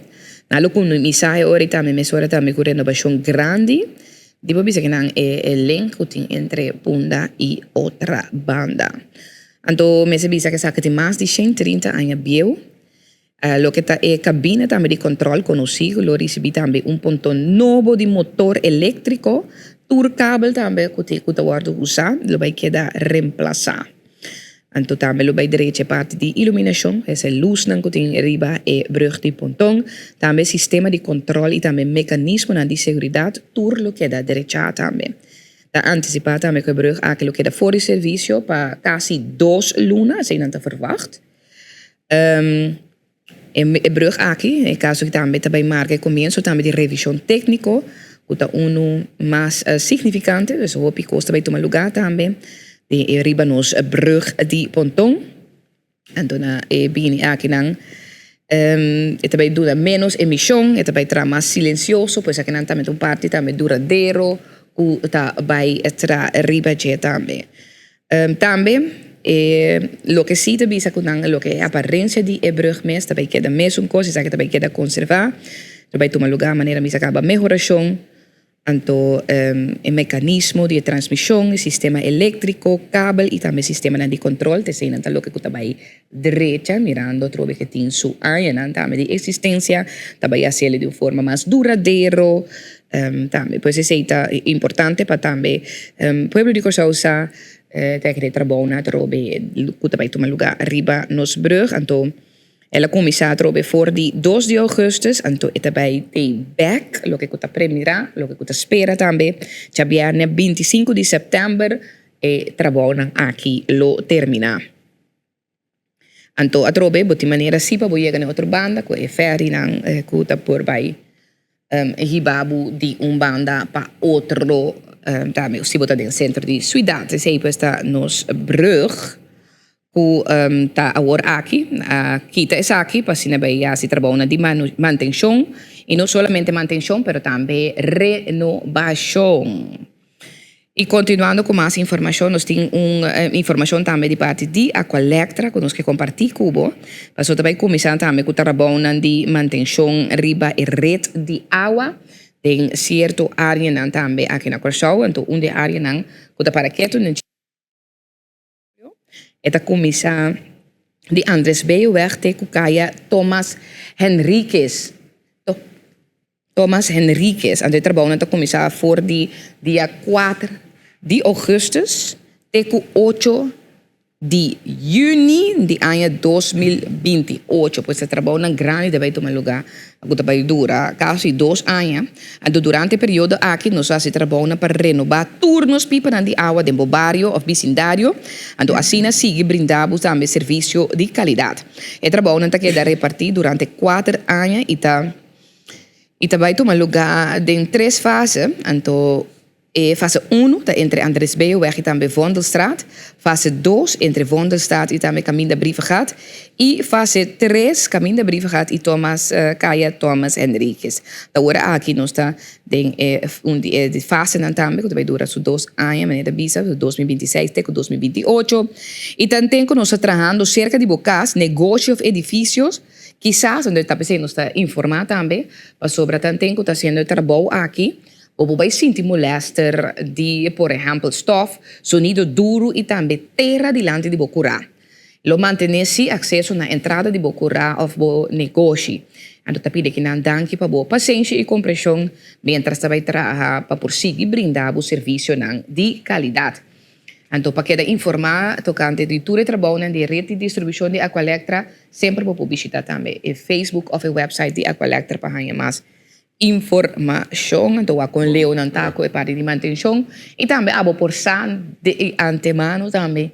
Nan lo kuminsá e ora ei tambe mesora tambe ku renobashon grandi di por bisa kinan e link ku tin entre Punda i otra banda. Anto mester bisa ku esaki tin mas di 130 aña bieu. Loke ta e kabina tambe di kòntròl konosí ku lo risibí tambe un ponton nobo di motor eléktriko. Tur kabel tambe ku tin ku ta wòrdu usá lo bai keda remplasá. Anto tambe lo bai drecha e parti di iluminashon, esa e lusnan ku tin riba e brùg di ponton. Tambe sistema di kòntròl i tambe mekanismonan di seguridat tur lo keda drechá tambe. Ta antisipá tambe ku e brùg aki lo keda for di servisio pa kasi dos luna, esei nan ta ferwagt. E brùg aki, e kaso aki tambe ta bai marka e komienso tambe di revishon tékniko ku ta unu mas signifikante, dus hopi kos ta bai tuma lugá tambe riba nos brùg di ponton. Anto na e bini akinan e ta bai duna ménos emishon, e ta bai traha mas silensioso, pues akinan tambe ta un parti tambe duradero ku ta bai traha riba dje tambe. Tambe e loke si ta bisa ku nan loke e aparensia di e brùg mes ta bai keda mesun kos, esaki ta bai keda konservá, ta bai tuma lugá manera mi sa kaba mehorashon. Anto e mekanismo di e transmishon, e sistema eléktriko, kabel i tambe sistemanan di kontrol, ta eseinan ta loke ku ta bai drecha, mirando atrobe ke tin su añanan tambe di eksistensia, ta bai hasiel di un forma mas duradero tambe. Pues esei ta importante pa tambe pueblo di Kòrsou sa ta e trabounan atrobe ku ta bai tuma lugá riba nos brùg. Anto. El a kuminsá atrobe for di dos di ougùstùs, anto e ta bai tei bèk, loke ku ta premirá, loke ku ta spera tambe, djabièrnè 25 di sèptèmber e trabounan aki lo terminá. Anto atrobe bo tin manera sí pa bo yega na e otro banda ku e fèrinan ku ta por bai hiba bo di un banda pa otro tambe si bo ta den sentro di suidat. Esei pues ta nos brùg. Ku ta awor aki a kita esaki pa asina bai hasi trabounan di mantenshon i no solamente mantenshon pero tambe renobashon. I kontinuando ku mas informashon nos tin un informashon tambe di parti di Aqualectra ku nos ke kompartí ku bo pasobra ta bai kuminsá tambe ku trabounan di mantenshon riba e ret di awa den sierto áreanan tambe aki na Kòrsou. Anto un di e áreanan ku ta para ketu. E ta kuminsá di Andres Belloweg te ku kaya Thomas Henriquez. Thomas Henriquez. Anto e trabounan ta kuminsá for di dia kuater di ougùstùs te ku ocho di yüni di aña 2028. Pues e trabounan grandi ta bai tuma lugá ku ta bai dura kasi dos aña. Anto durante e periodo aki nos a hasi trabounan pa renobá tur nos pipanan di awa den bo bario òf bisindario, anto asina sigui brinda bo tambe servisio di kalidat. E trabounan ta keda repartí durante kuater aña i ta i ta bai tuma lugá den tres fase, anto. E fase unu ta entre Andres Beyoweg i tambe Vondelstraat, fase dos entre Vondelstraat i tambe Kaminda Brievengat i fase tres Kaminda Brievengat i Thomas Kaya Thomas Henriquez. Ta ora aki nos ta den e un di e fasenan tambe ku ta bai dura su dos aña manera ta bisa 2026 te ku 2028 i tanten ku nos ta trahando serka di bo kas, negoshi òf edifisios kisas, anto ta p'esei nos ta informá tambe pasobra tanten ku ta hasiendo e trabou aki. Bo por bai sinti molèster di, por ehèmpel, stòf, sonido duru i tambe tera dilanti di bo kurá. Lo mantené sí akseso na entrada di bo kurá òf bo negoshi. Anto ta pidi kinan danki pa bo pasenshi i komprenshon miéntras ta bai traha pa por sigui brinda bo servisionan di kalidat. Anto pa keda informá tokante di tur e trabounan di ret di distribushon di Aqualectra, semper bo por bishita tambe e Facebook òf e wèpsait di Aqualectra pa haña mas Informashon, anto wak kon leu nan ta ku e parti di mantenshon i tambe abo por sa di antemano tambe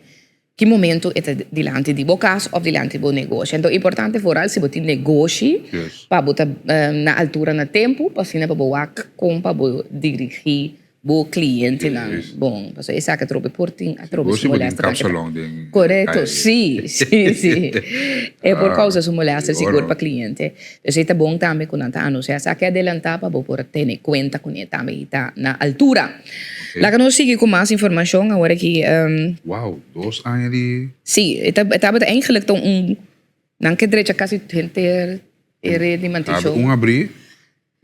ki momento e ta dilanti di bo kas òf dilanti di bo negoshi. Anto importante foral si bo tin negoshi pa bo ta na altura na tempu pa asina pa bo wak kon pa bo dirigí Bo clientenan bon pasobra esaki atrobe por tin atrobe su molester nan ke ta korekto si si si e por kousa su molester sigur pa cliente dus e ta bon tambe ku nan ta anuncia esaki adelanta pa bo por tene kuenta kuné tambe i ta na altura laga nos sigui ku mas informashon awor aki. Wow dos aña di. Si e tabata eigenlijk ta un nan ke drecha kasi henter e red di mantenshon. Un abri.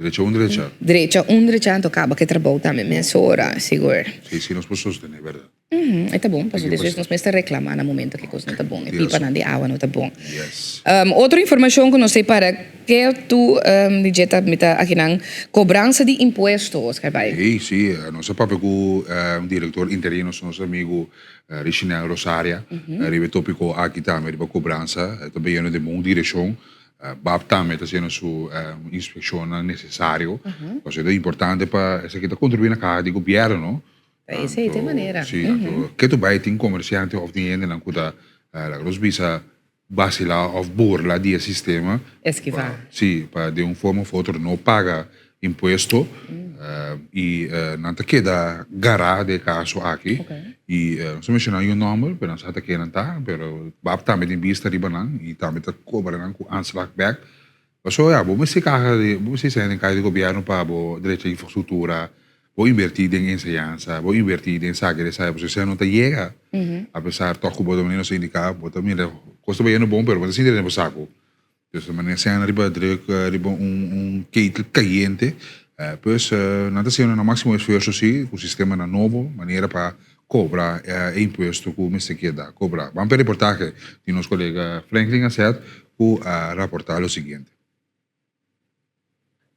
Drecha un drecha. Drecha un drecha anto kaba ke trabou tambe mesora sigur. Si si nos por sostene berdad. E ta bon pasobra despues nos mester reclama na momento ke kos no ta bon e pipanan di awa no ta bon. Yes. Otro informacion ku nos tin para ke tu di dje ta mi ta akinan cobransa di impuesto Oscar bai. Ey si nos a papia ku director interino nos amigo Richinel Rosaria riba e topico aki tambe riba cobransa e ta bayendo den bon direccion. Bab tambe ta haciendo su inspeccionnan necesario. Pasobra ta importante pa esaki ta contribui na caha di gobierno, no? Ta esey ta e manera. Si, anto ke tu bay tin comerciante of tin hendenan cu ta, laga nos bisa, bacila of burla di e sistema. Esquiva. Si, pa den un forma of otro no paga impuesto y nan ta keda gara den e caso aki y nos a menciona un nomber pero nan sa ta ken nan ta pero bab tambe tin bista riba nan y tambe ta cobra nan cu aanslag bek pasobra ya bo mester caha di bo mester esei den caha di gobierno pa bo drecha infrastructura bo inverti den enseñansa bo inverti den esaki den esaya pasobra esei no ta yega apesar tok cu bo ta manera nos a indica bo ta mira cos ta bayendo bon pero bo ta sinti den bo saco. Dus ta manera sena riba druk riba un ketel kayente. Pues nan ta haciendo nan maximo esfuerzo si cu sistemanan nobo manera pa cobra e impuesto cu mester keda cobra. Ban pa e reportahe di nos colega Franklin Asset cu a raporta lo siguiente.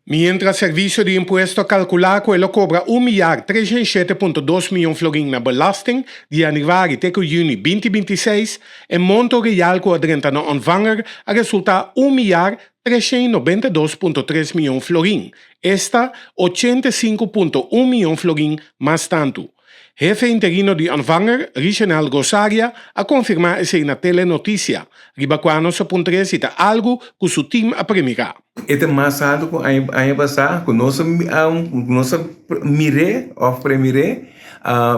Mientras Servicio di Impuesto a calcula cu e lo cobra un miar 307.2 miyon florin na belasting di januari te cu juni 2026, e monto real cu a drenta na Ontvanger a resulta un miar 392.3 miyon florin, esta 85.1 miyon florin mas tantu. Hefe interino di Ontvanger, Richenel Rosaria, a konfirmá esei na Telenoticia, riba kua nos a puntr'é si ta algu ku su tim a premirá. E ta mas altu ku aña pasá ku nos a nos a mir'é òf premir'é.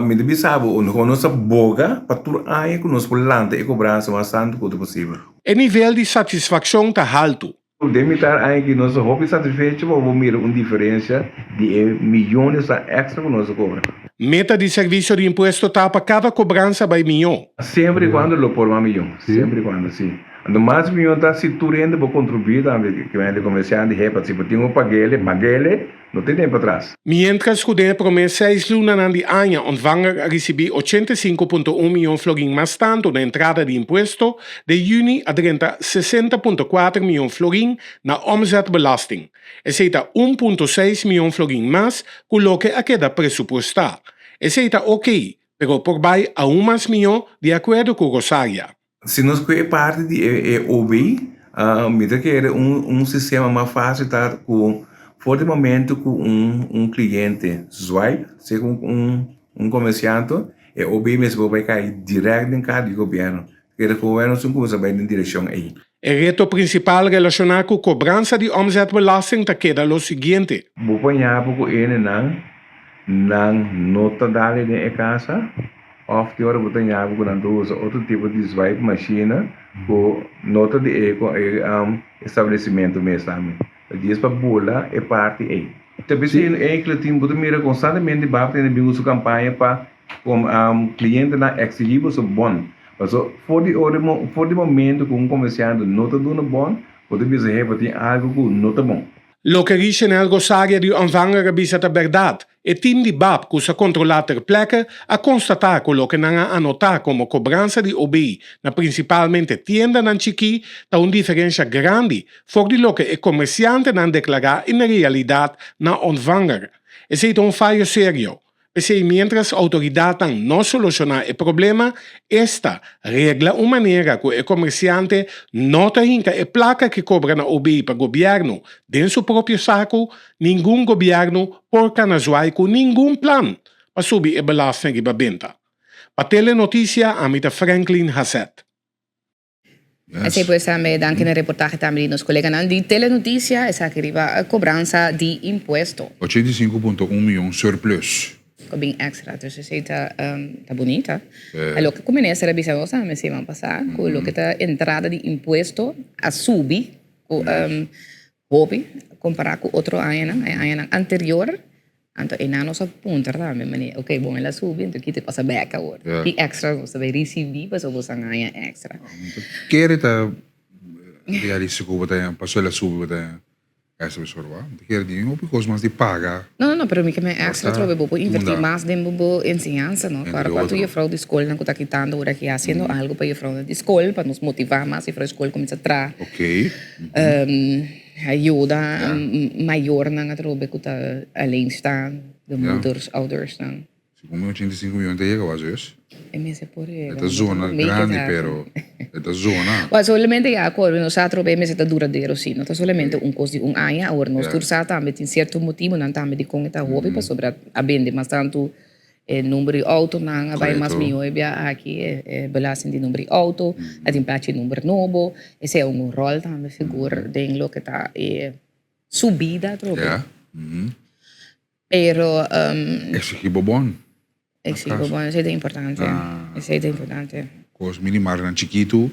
Mi ta bisa bo, nos a boga pa tur aña ku nos por lanta e kobransa mas tantu ku ta posibel. E nivel di satisfakshon ta haltu. Den mitar aña aki nos ta hopi satisfecho pa bo mira un diferencia di e miyonesnan extra cu nos a cobra. Meta di Servicio di Impuesto ta pa cada cobransa bay miyo. Semper y cuando lo por mas miyon, semper y cuando, si. Anto mas miyon ta si tur hende por contribui tambe, ki hende comerciante, hepa, si bo tin un paguele, paguele. No tin tempu atras. Miéntras ku den e promé seis lunanan di aña Ontvanger a risibí 85.1 mion florin mas tantu na entrada di impuesto, den yüni a drenta 60.4 mion florin na omzetbelasting. Esei ta 1.6 mion florin mas ku loke a keda presupuestá. Esei ta oké, pero por bai aun mas mihó di akuerdo ku Rosaria. Si nos koe e parti di e OB, mi ta kere un sistema mas fácil ta ku for di momento ku un kliente swipe, sea ku un komersiante, e OB mester por bai kai dirèkt den kar di gobièrnu. Kere ku gobièrnu sin kuminsá bai den direkshon ei. E reto prinsipal relashoná ku kobransa di omzetbelasting ta keda lo siguiente. Bo por ña bo ku hendenan. Nan no ta dal den e kasa òf tin ora bo ta yabi ku nan ta usa otro tipo di swipe machine ku no ta di e establesimentu mes tambe. Ta djis pa bula e parti ei. Ta bisa enkele tin bo ta mira konstantemente bab tene bin ku su kampaña pa klientenan eksigí boso bon. Paso for di ora for di momento ku un komersiante no ta duna bon bo ta bisa hey bo tin algu ku no ta bon. Loke Richenel Rosaria di Ontvanger a bisa ta bèrdat. E tim di bab ku sa kontrolá ter plekke a konstatá ku loke nan a anotá komo kobransa di OB na prinsipalmente tiendanan chikí ta un diferensha grandi for di loke e komersiantenan deklará en realidat na Ontvanger. Esei ta un fayo serio. P'esei miéntras outoridatnan no soloshoná e problema, esta, regla un manera ku e komersiante no ta hinka e plaka ke kobra na OB pa gobièrnu den su propio saku, ningun gobièrnu por kana zwai ku ningun plan pa subi e belasting riba benta. Pa Telenotisia ami ta Franklin Haseth. Esei pues tambe danki na reportahe tambe di nos coleganan di Telenoticia, esaki riba cobransa di impuesto. 85.1 miyon surplus. Cu bin extra, dus esei ta ta bunita. E loke cu minister a bisa nos tambe siman pasa, cu loke ta entrada di impuesto a subi cu hopi compara cu otro añanan, e añanan anterior. Anto einan nos a puntra tambe manera, ok bon el a subi anto kiko ta pasa bek awor? Ki extra nos ta bay ricibi pasobra bo san haña extra? Mi ta kere ta realistico bo ta pasobra el a subi bo ta extra pasobra wak. Mi ta kere di hopi cos mas di paga. No no no pero mi ke men extra atrobe bo por inverti mas den bo enseñansa no. Ora cuanto juffrouw di scolnan cu ta kitando ora aki haciendo algo pa juffrounan di scol pa nos motiva mas juffrouw di scol cuminsa traha. Ayuda mayornan atrobe ku ta alleenstaand, de moeders, oudersnan. Segun mi 85 miyon ta yega wak zus. E mester por yega. E ta zona grandi pero e ta zona. Wak solamente ya akorbe nos sa atrobe e mester ta duradero si. No ta solamente un kos di un aña. Awor nos tur sa tambe tin sierto motibonan tambe dikon e ta hopi pasobra a bende mas tantu E number di autonan a bai mas mihó e bia aki, e belasting di number di auto, a tin plachi number nobo, esei a un ròl tambe sigur den loke ta e subida atrobe. Ja. Pero Exigí bo bon. Exigí bo bon, esei ta importante, esei ta importante. Kos minimarnan chikitu,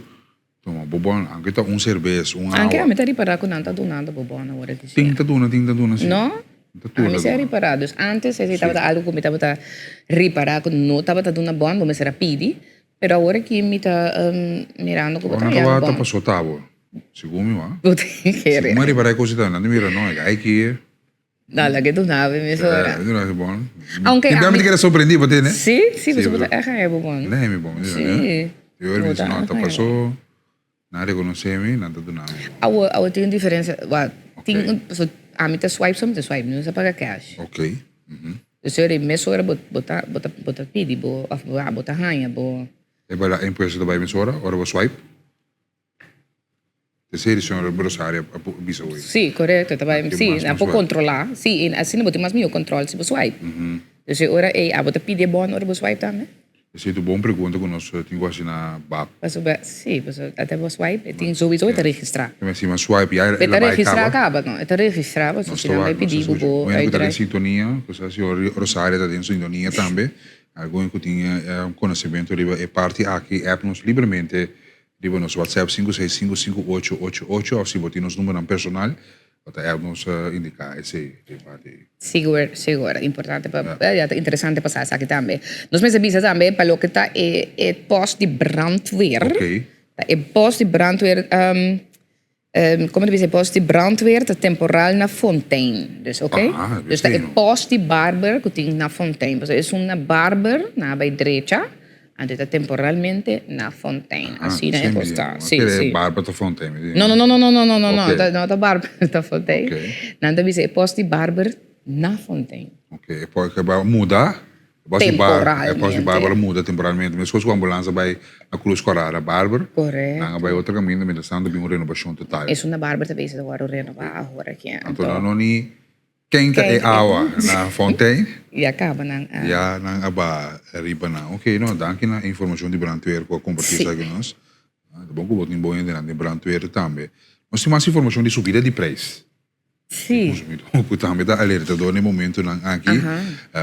tuma bo bon, aunke ta un serbes, un awa. Aunke ami ta ripará ku nan ta dunando bo bon awor aki si. Tin ta duna, tin ta duna si. No? Ta tur ta duna. Ami si a ripará. Dus antes esei tabata algu ku mi tabata ripará ku no tabata duna bon, bo mester a pidi. Pero awor aki mi ta mirando ku bo ta Bo haña no bon. tabata pasó tabo, segun mi wak. Bo tin kere. Segun mi a ripará e kosita, nan ta mira no, e gai aki. No, la ke duna mi mesora. Eh, duna mi bon. Aunke Tin mi te keda sorprendí pa tene. Sí, sí, pasobra bo ta echt haña bo bon. Lei mi bon. Sí. Yo mi dice, no, ta pasó, nan reconoce mi, nan ta duna mi. Awo, awo tin un diferencia, wa, tin un, pasobra ami ta swipe so mi ta swipe, mi no sa paga cash. Ok. Dus yo mesora bo, bo ta, bo ta, bo ta pidi bo, of bo ta haña bo. E bala impuesto ta bai mesora ora bo swipe? Esei di señor Rosario a bisa hoy. Sí, correcto. Ta bai, sí, nan por controla. Sí, en asina bo tin mas miho control si bo swipe. Dus e ora ei abo ta pidi e bon ora bo swipe tambe? Esei ta un bon pregunta ku nos tin ku hasi na bap. Pasobra, sí, pasobra ata bo swipe e tin souiso e ta registra. Si bo swipe ya E el ta a bai registra kaba. kaba, no. E ta registra pasobra si nan bai pidi bo bo Bueno ku ta den uiteraard. sintonia, ku sa señor Rosario ta den sintonia tambe. Algun ku tin konosementu riba e parti aki app nos libremente Riba nos WhatsApp 5655888 of si bo tin nos numbernan personal bo ta help nos indica esey den parti ey. Sigur, sigur. Importante pa, ya ta interesante pa sa esaki tambe. Nos mester bisa tambe pa loke ta e e post di brandweer. Ta e post di brandweer, como ta bisa e post di brandweer ta temporal na Fontein. Dus ok. Dus ta e post di barber cu tin na Fontein. Pasobra esun na barber nan a bay drecha. Anto ta temporalmente na Fontein. Asina e cos ta. Si, si. Barber ta Fontein. No, no, no, no, no, no, no, no, no. No ta barber ta Fontein. Nan ta bisa e post di barber na Fontein. Ok, e post ke bai muda. Temporalmente. E post di barber a muda temporalmente. Meskos ku ambulans a bai na Cruz Cora na barber. Correcto. Nan a bai otro kaminda mientras tanto bin un renobacion total. Esun na barber ta bisa ta wòrdu renobá ahora aki. Anto nan no ni Ken ta e awa na Fontein? Ya kaba nan a. Ya nan a ba riba nan. Ok, no, danki na e informacion di brandweer cu a comparti esaki cu nos. Ta bon cu bo tin bon hendenan den brandweer tambe. Nos tin mas informacion di subida di prijs. Sí. Consumidor ku tambe ta alertador na e momentonan aki.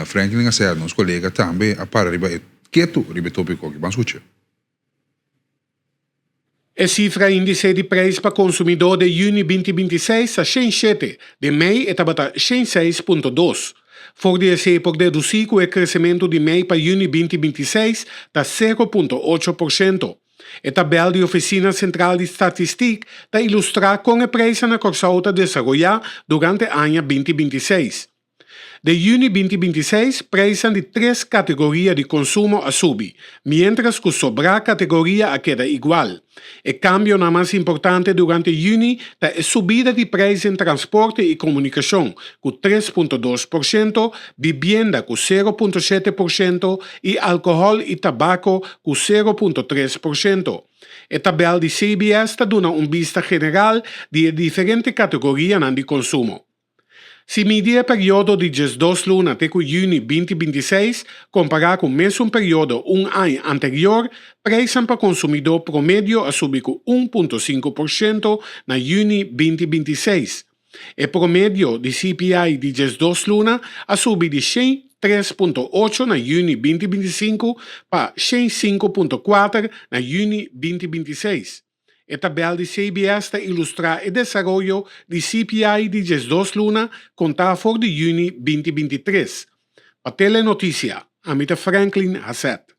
Franklin a sè, nos kolega tambe a para riba e ketu riba e topiko aki. Ban skucha. E sifra índise di preis pa konsumidó den yüni 2026 ta 107, den mei e tabata 106.2. For di esei por dedusí ku e kresementu di mei pa yüni 2026 ta 0.8%. E tabèl di Ofisina Sentral di Statistik ta ilustrá kon e preisnan na Kòrsou ta desaroyá durante aña 2026. Den yüni 2026, preisnan di tres kategoria di konsumo a subi, miéntras ku sobrá kategoria a keda igual. E kambionan mas importante durante yüni ta e subida di preis den transporte i komunikashon ku 3.2%, bibienda ku 0.7% i alkohòl i tabako ku 0.3%. E tabèl di CBS ta duna un bista general di e diferente kategorianan di konsumo. Si midi e periodo di 12 luna te ku yüni 2026 kompará ku mesun periodo un aña anterior, preisnan pa konsumidó promedio a subi ku 1.5% na yüni 2026. E promedio di CPI di 12 luna a subi di 103.8 na yüni 2025 pa 105.4 na yüni 2026. E tabèl di CBS ta ilustrá e desaroyo di CPI di 12 luna kontá for di yüni 2023. Pa Telenotisia, ami ta Franklin Hasset.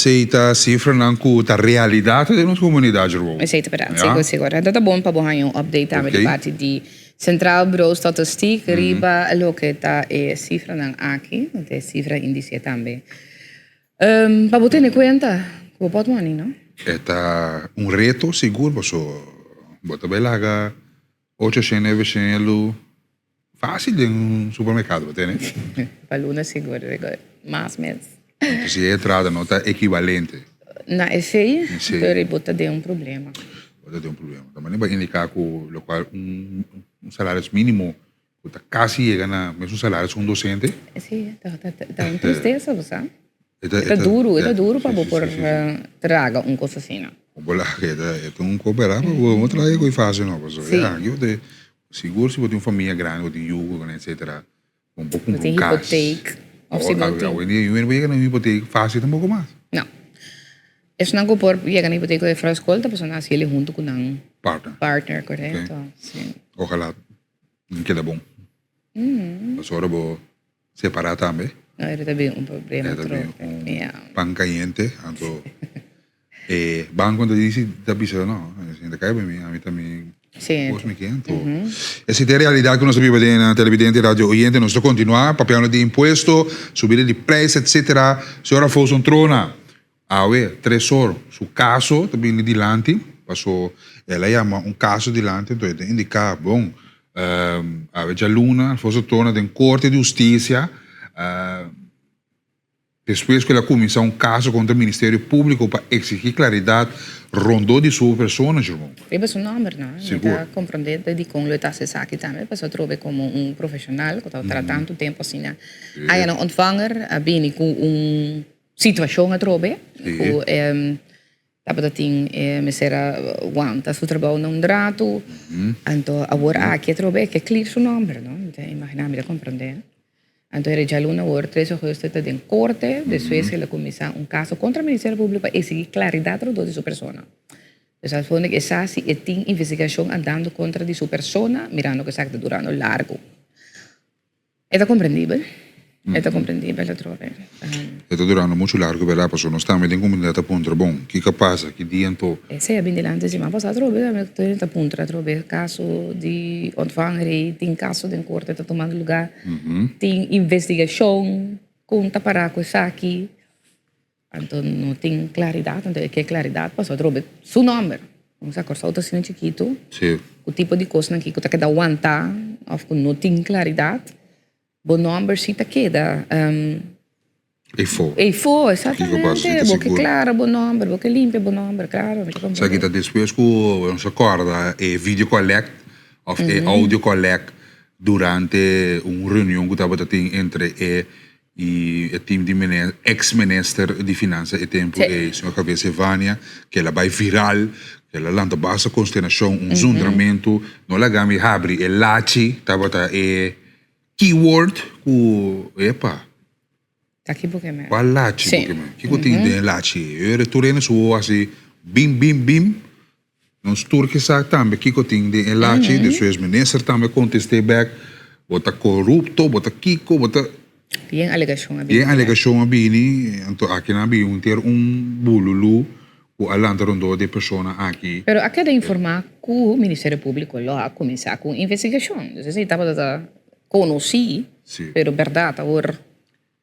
Esei ta sifranan ku ta realidat den nos komunidat, Jerome. Esei ta bèrdat, sigur sigur. Ta bon pa bo haña un update tambe di parti di Centraal Bureau Statistiek riba loke ta e sifranan aki, e sifra indise tambe. Pa bo tene kuenta ku bo pòtmòni, no? E ta un reto sigur paso bo ta bai laga ocho shen nuebe shen elu fácil den un supermerkado bo tene. Pa luna sigur, mas mes. Anto si e entrada no ta ekivalente. Na esei, pero bo ta den un problema. Bo ta den un problema. Ta manera bo a indiká ku lokual un salaris mínimo Ku ta kasi yega na mesun salario ku un dosente. Sí, ta un tristesa, bo sa. E ta duru, e ta duru pa bo por traga un kos asina. Bo laga, e ta un kos bèrdat, pa bo no traga e kos fásil no, pasobra ya, aki bo ta, sigur si bo tin un famia grandi, bo tin yu, etcetera, bo por kumpra un kas. Bo tin hipotek, òf si bo tin. Awendia yu no por yega na un hipotek fásil tampoko mas. No. Esnan ku por yega na hipoteka di Frascol ta pasobra nan a hasiel huntu ku nan Partner. Partner, korekto, si. Ojalá Nan keda bon. Pasobra bo separá tambe. No, e ta bin un problema E ta bin un pan kayente. Anto e banko ta disi, ta bisa no, esei ta kai pa mi, ami ta mi kos mi ke. Anto esei ta e realidat ku nos ta biba den na televidente i radio oyente. Nos ta kontinuá papiando di impuesto, subida di preis etsetera. Señor Alfonso Trona, Awe, Tresor su kaso ta bini dilanti, paso el a yama un kaso dilanti, enton e ta indiká, bon, awe djaluna Alfonso Torna den Korte di Hustisia, despues ku el a kuminsá un kaso kontra Ministerio Públiko pa eksigí klaridat rondó di su persona, Jerome. Riba su nòmber, no? Mi ta komprondé dikon lo e ta hasi esaki tambe, pasobra atrobe komo un profeshonal ku ta trata tantu tempu asina, a nan ontvanger a bini ku un Situacion atrobe cu tabata tin e mester a wanta su trabou na un rato, anto awor aki atrobe e ke clear su nomber, no? Mi ta imagina, mi ta comprende. Anto e djaluna awor 3 augustus ta den corte, despues el a cuminsa un caso contra Ministerio Publico pa exigi claridad rondó di su persona. Dus al fondo e sa si e tin investigacion andando contra di su persona, mirando cu esaki ta durando largo. E ta komprendibel. E ta komprendibel atrobe. E ta durando muchu largu berdad pasobra nos tambe den komunidat ta puntra bon kiko a pasa ki dia anto. Esei a bin dilanti siman pasa atrobe tambe tur hende ta puntra atrobe kaso di ontvanger ei tin kaso den korte ta tumando luga tin investigashon kon ta para ku esaki anto no tin klaridat anto e ke klaridat pasobra atrobe su nòmber Nos Kòrsou ta asina chikitu ku tipo di kosnan aki ku ta keda wantá òf ku no tin klaridat bo nòmber si ta keda Eifó. Eifó, exactamente. Bo ke klara bo nòmber, bo ke limpia bo nòmber, klaro. Esaki ta despues ku nos a kòrda e video ku a lèk òf e audio ku a lèk durante un reunion ku tabata tin entre e. I e team di ex minister di finansa e tempu ei, señor Javier Silvania, ku el a bai viral, ku el a lanta basta konsternashon, un zundramentu. No laga mi habri e lachi, tabata e keyword ku, epa, Ta ki bo ke men? Kua lachi bo ke men? Kiko tin den e lachi ei? Ora tur hende su wowo hasi bim bim bim, Nos tur ke sa tambe kiko tin den e lachi, despues minister tambe kontest'é bèk, bo ta korupto, bo ta kiko, bo ta. Yen alegashon a bini. Yen alegashon a bini, anto aki nan a bini henter un bululú ku a lanta rondó di e persona aki. Pero a keda informá ku Ministerio Públiko lo a kuminsá ku un investigashon. Dus esei tabata ta konosí, pero bèrdat awor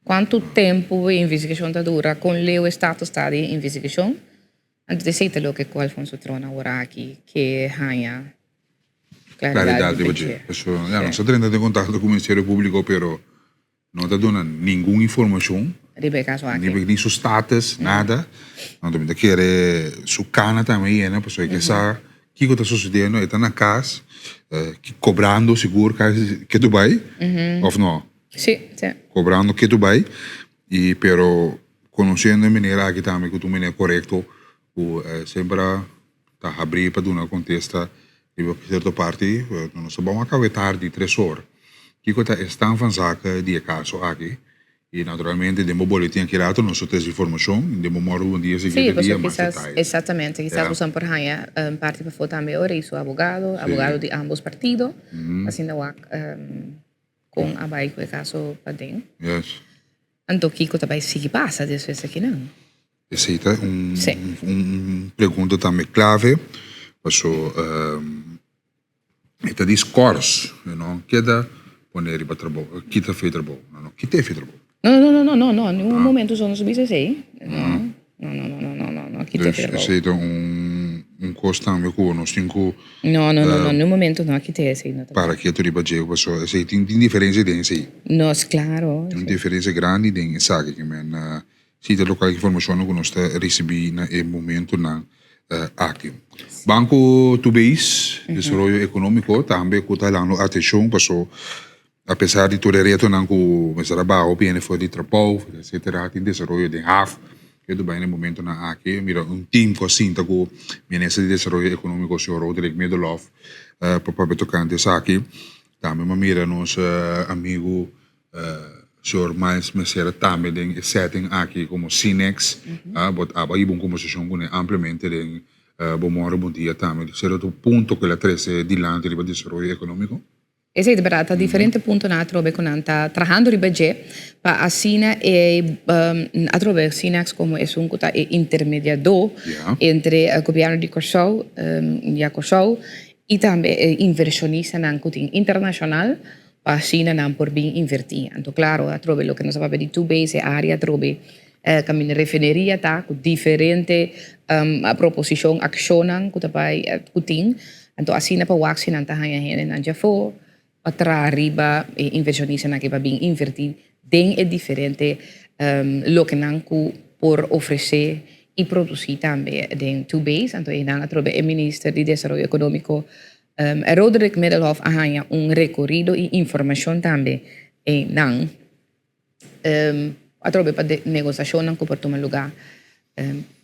kuantu tempu e investigashon ta dura, kon leu e status ta di e investigashon, Anto esei ta loke ku Alfonso Tron awor aki ke haña Klaridat riba dje. Pasobra ya nos a drenta den kontakto ku Ministerio Públiko pero no ta duna ningun informashon. Riba e kaso aki. Ni su status, nada. Anto mi ta kere su kana tambe yena pasobra e ke sa kiko ta sosediendo. E ta na kas kobrando sigur ke tu bai òf no? Si, si. Kobrando ke tu bai i pero Conociendo e meneer aki tambe cu ta un meneer corecto cu semper a ta habri pa duna contesta riba cierto parti, nos ta bon a cabe tardi tres or. Kico ta e stand van zaken di e caso aki? Y naturalmente den bo boletin aki rato nos ta trece informacion y den bo morgen bon dia siguiente dia mas detaye. Exactamente, kisas boso por haya parti pafo tambe ora y su abogado, abogado di ambos partido, asina wak con a bay cu e caso paden. Yes. Anto kiko ta bai sigui pasa despues akinan? Esei ta un un pregunta tambe clave, paso e ta di scors, e no keda pone riba trabou, kita for e trabou, no no kita for e trabou. No no no no no no, ningun momento so nos bisa esei, no no no no no no no kita for e trabou. Esei ta un un cos tambe cu nos tin cu. No no no no, ningun momento no a kita esei. Para ketu riba dje, paso esei tin tin diferencia den esei. No, es claro. Tin un diferencia grandi den esaki ke men si ta lokual informashonnan ku nos ta risibí na e momentunan aki. Banko Tubeis, Desaroyo Ekonómiko, tambe ku ta dando atenshon paso apesar di tur e retonan ku mester a baha hopi hende for di trabou etcetera tin desaroyo den haf ke ta bai na e momentunan aki. Mira un team ku a sinta ku Minister di Desaroyo Ekonómiko señor Roderick Middelhof pa papia tokante esaki. Tambe mi a mira nos amigu señor Miles Mesera tambe den e setting aki como Cinex. Bo aba hiba un conversacion cune ampliamente den Bo Morgen Bon Dia tambe. Cierto punto cu el a trece dilanti riba desaroyo economico. Esei ta berdad, ta diferente puntonan atrobe cu nan ta trahando riba dje pa asina e atrobe Cinex como esun cu ta e intermediador entre gobierno di Corsou, ya Corsou I tambe e invershonistanan ku tin internashonal pa asina nan por bin invertí. Anto klaro atrobe loke nos a papia di Two Bays e área atrobe kaminda refineria ta ku diferente proposishon, akshonnan ku ta bai ku tin. Anto asina pa wak si nan ta haña hendenan djafó pa traha riba e invershonistanan ke pa bin invertí den e diferente lokenan ku por ofresé i produsí tambe den Two Bays. Anto einan atrobe e minister di Desaroyo Ekonómiko Roderick Middelhof a haña un rekorido i informashon tambe einan atrobe pa negosiashonnan ku por tuma lugá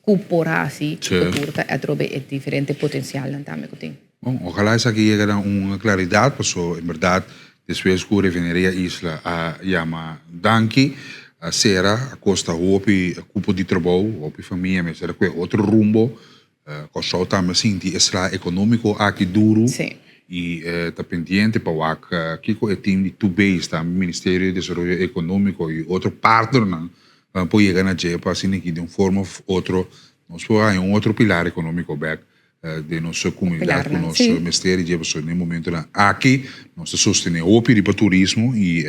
ku por hasi ku tur ta atrobe e diferente potensialnan tambe ku tin. Bon, ojalá esaki yega na un klaridat, paso en bèrdat despues ku Refineria Isla a yama danki, a sera, a kosta hopi kupo di trabou, hopi famia mester a kue otro rumbo. Kòrsou tambe a sinti e sla ekonómiko aki duru i ta pendiente pa wak kiko e tim di Tubeis, tambe Ministerio di Desaroyo Ekonómiko i otro partnernan por yega na dje pa asina aki di un forma òf otro nos por haña un otro pilar ekonómiko bèk den nos komunidat ku nos mester di dje pasobra den e momentonan aki nos ta sostené hopi riba turismo i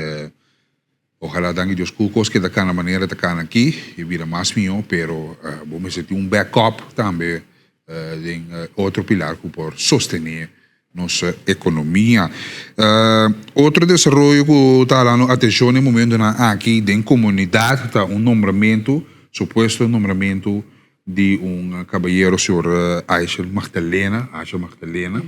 Ojalá danki Dios ku kos keda kana manera ta kana aki i bira mas mihó pero bo mester tin un backup tambe den otro pilar ku por sostené nos ekonomia. Otro desaroyo ku ta halando atenshon den momentonan aki den komunidat ta un nombramentu, supuesto nombramentu di un kabayero señor Aishel Magdalena, Aishel Magdalena,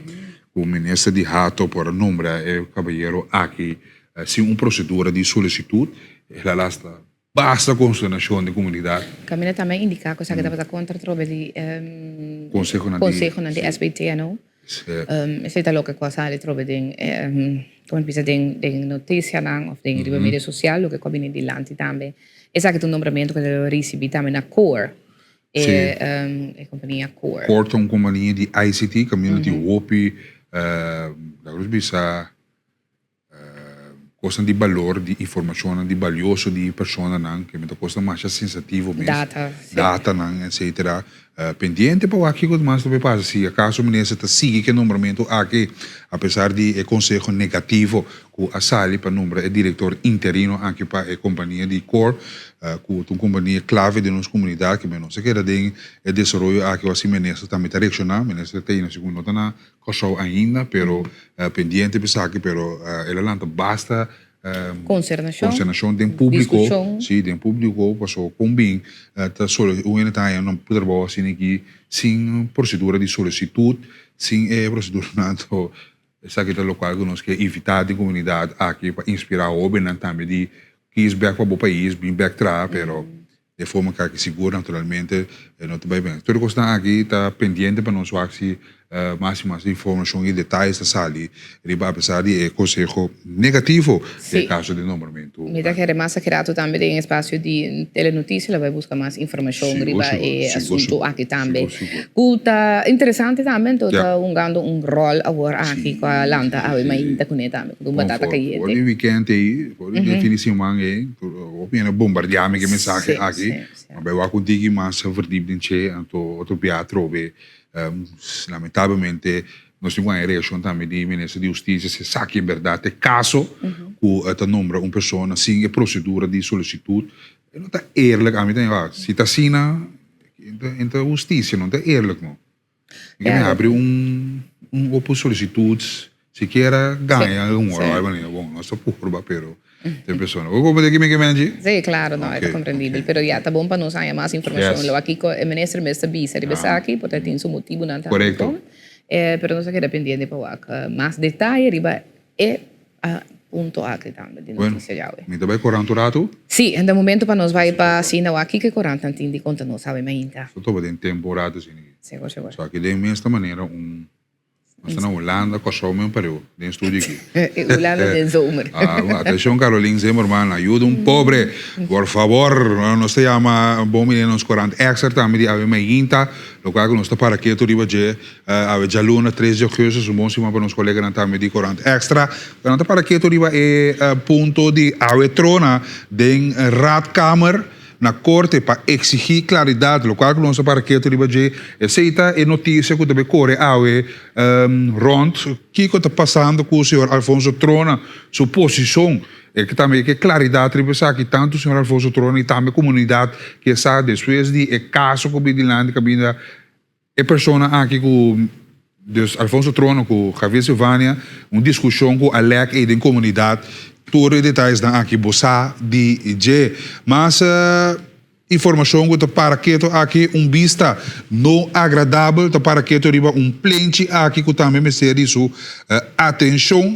ku minister di Hato por a nombra e kabayero aki. Sin un prosedura di solisitut, el a lasta basta konsternashon den komunidat. Kaminda tambe a indiká ku esaki tabata kontra trobe di konsehonan di SBTNO. Esei ta loke ku a sali trobe den, komo bisa, den notisianan òf den riba media sosial, loke ku a bini dilanti tambe. Esaki ta un nombramentu ku el a risibí tambe na Core, e kompania Core. Core ta un kompania di ICT kaminda tin hopi, laga nos bisa, Kosnan di balor, di informashonnan di balioso di personanan, ke mi ta kosnan masha sensativo mes. Data, si. Datanan, etcetera. Pendiente pa wak kiko mas ta bay pasa si akaso minister ta sigui ku e nombramentu aki, apesar di e konseho negativo ku a sali pa nombra e direktor interino aki pa e kompania di Core, ku ta un kompania klave den nos komunidat, ke nos a keda den e desaroyo aki wak si minister tambe ta reakshoná. Minister ta yendo segun no ta na Kòrsou ainda, pero pendiente pa esaki, pero el a lanta basta Konsernashon, konsernashon den públiko, diskushon. sí, den públiko, pasobra kon bin ta solo un hende ta haña un trabou asina aki sin prosedura di solisitut, sin e proseduranan anto esaki ta lokual ku nos ke invitá den komunidat aki pa inspirá hóbennan tambe di kis bèk pa bo pais, bin bèk traha, pero E forma ku aki sigur naturalmente e no ta bai ben. Tur e kosnan aki ta pendiente pa nos wak si mas i mas informashon i detayes ta sali riba apesar di e konseho negativo den e kaso di nombramentu. Mi ta kere mas akirato tambe den espasio di Telenotisia lo bai buska mas informashon riba e asuntu aki tambe. Ku ta interesante tambe anto ta hungando un ròl awor aki ku a lanta awe mainta kuné tambe ku ta un batata kayente. For di weekend ei, for di fin di siman ei, hopi hende a bombardiá mi ku e mensahe aki. Ma bai wak un tiki mas verdiep den dje anto otro bia atrobe. Lamentablemente nos tin ku haña reakshon tambe di minister di hustisia si esaki en bèrdat e kaso ku ta nombra un persona sin e prosedura di solisitut. E no ta eerlijk, ami ta wak si ta asina enta hustisia no ta eerlijk no. Mi ke habri un un open solicitud sikiera gaña un ora bai manera bon nos ta purba pero tin persona. Bo comprende ki mi ke menchi? Si claro no e ta comprendibel pero ya ta bon pa nos haña mas informacion lo aki e minister mes ta bisa riba esaki por ta tin su motibunan tambe kon pero nos a keda pendiente pa wak mas detaye riba e punto aki tambe di notisia djawe. Bueno, mi ta bai korant un ratu? Sí, en ta momento pa nos bai pa asina wak kiko e korantnan tin di konta nos awe mainta. So toba den tempo un ratu asina aki. Sigur, sigur. So aki den mes ta manera un, nos ta na Hulanda, Kòrsou men pareu, den studio aki. E Hulanda den zomer. Ah, atenshon Carolien Zimmerman, ayuda un pobre, por fabor. Nos ta yama bon bini nos korant extra tambe di awe mainta, lokual ku nos ta para ketu riba dje. Awe djaluna tres di augustus, un bon siman pa nos koleganan tambe di Corant Extra. Nan ta para ketu riba e punto di awe trona den Raadkamer na Korte pa exigi claridad, locual cu nos ta para ketu riba dje. Esey ta e noticia cu ta bay core awe rond kico ta pasando cu señor Alfonso Trona su posicion. E ke tambe ke claridad riba esaki tanto señor Alfonso Trona y tambe comunidad ke sa despues di e caso cu bin dilanti caminda E persona aki ku dus Alfonso Trono ku Javier Silvania un diskushon ku a lek ei den komunidat tur e detayesnan aki bo sa di dje. Mas informashon ku ta para keto aki un bista no agradabel ta para keto riba un plenchi aki ku tambe mester di su atenshon.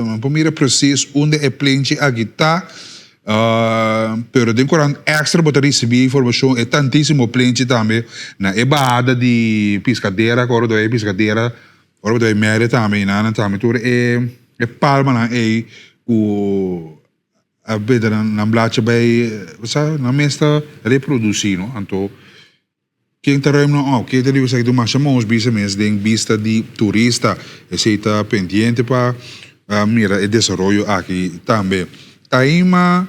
No por mira presis unda e plenchi aki ta. Pero den Corant Extra bo ta ricibi informacion e tantisimo plenchi tambe na e bahada di Piscadera, cu ora bo ta bay Piscadera, ora bo ta bay Mary tambe y nan tambe tur e e palmanan ey cu a beta nan blachi bay, sa nan mes ta reproduci no, anto. Ken ta ruim nan op? Ken ta riba esaki? Tur masha mos bisa mes den bista di turista. Esei ta pendiente pa mira e desaroyo aki tambe. Taima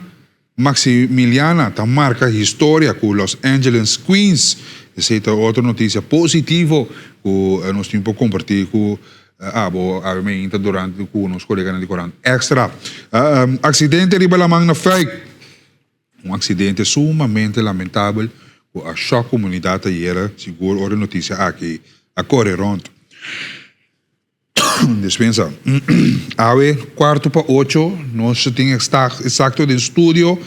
Maximiliana ta marka historia ku Los Angeles Queens. Esei ta otro notisia positivo ku nos tin por kompartí ku abo awe mainta durante ku nos koleganan di Korant Extra. Aksidente riba laman na Fuik. Un aksidente sumamente lamentabel ku a shòk komunidat ayera, sigur ora e notisia aki a kore rònt. Dispensa. Awe kuarto pa ocho nos tin eksakto den studio.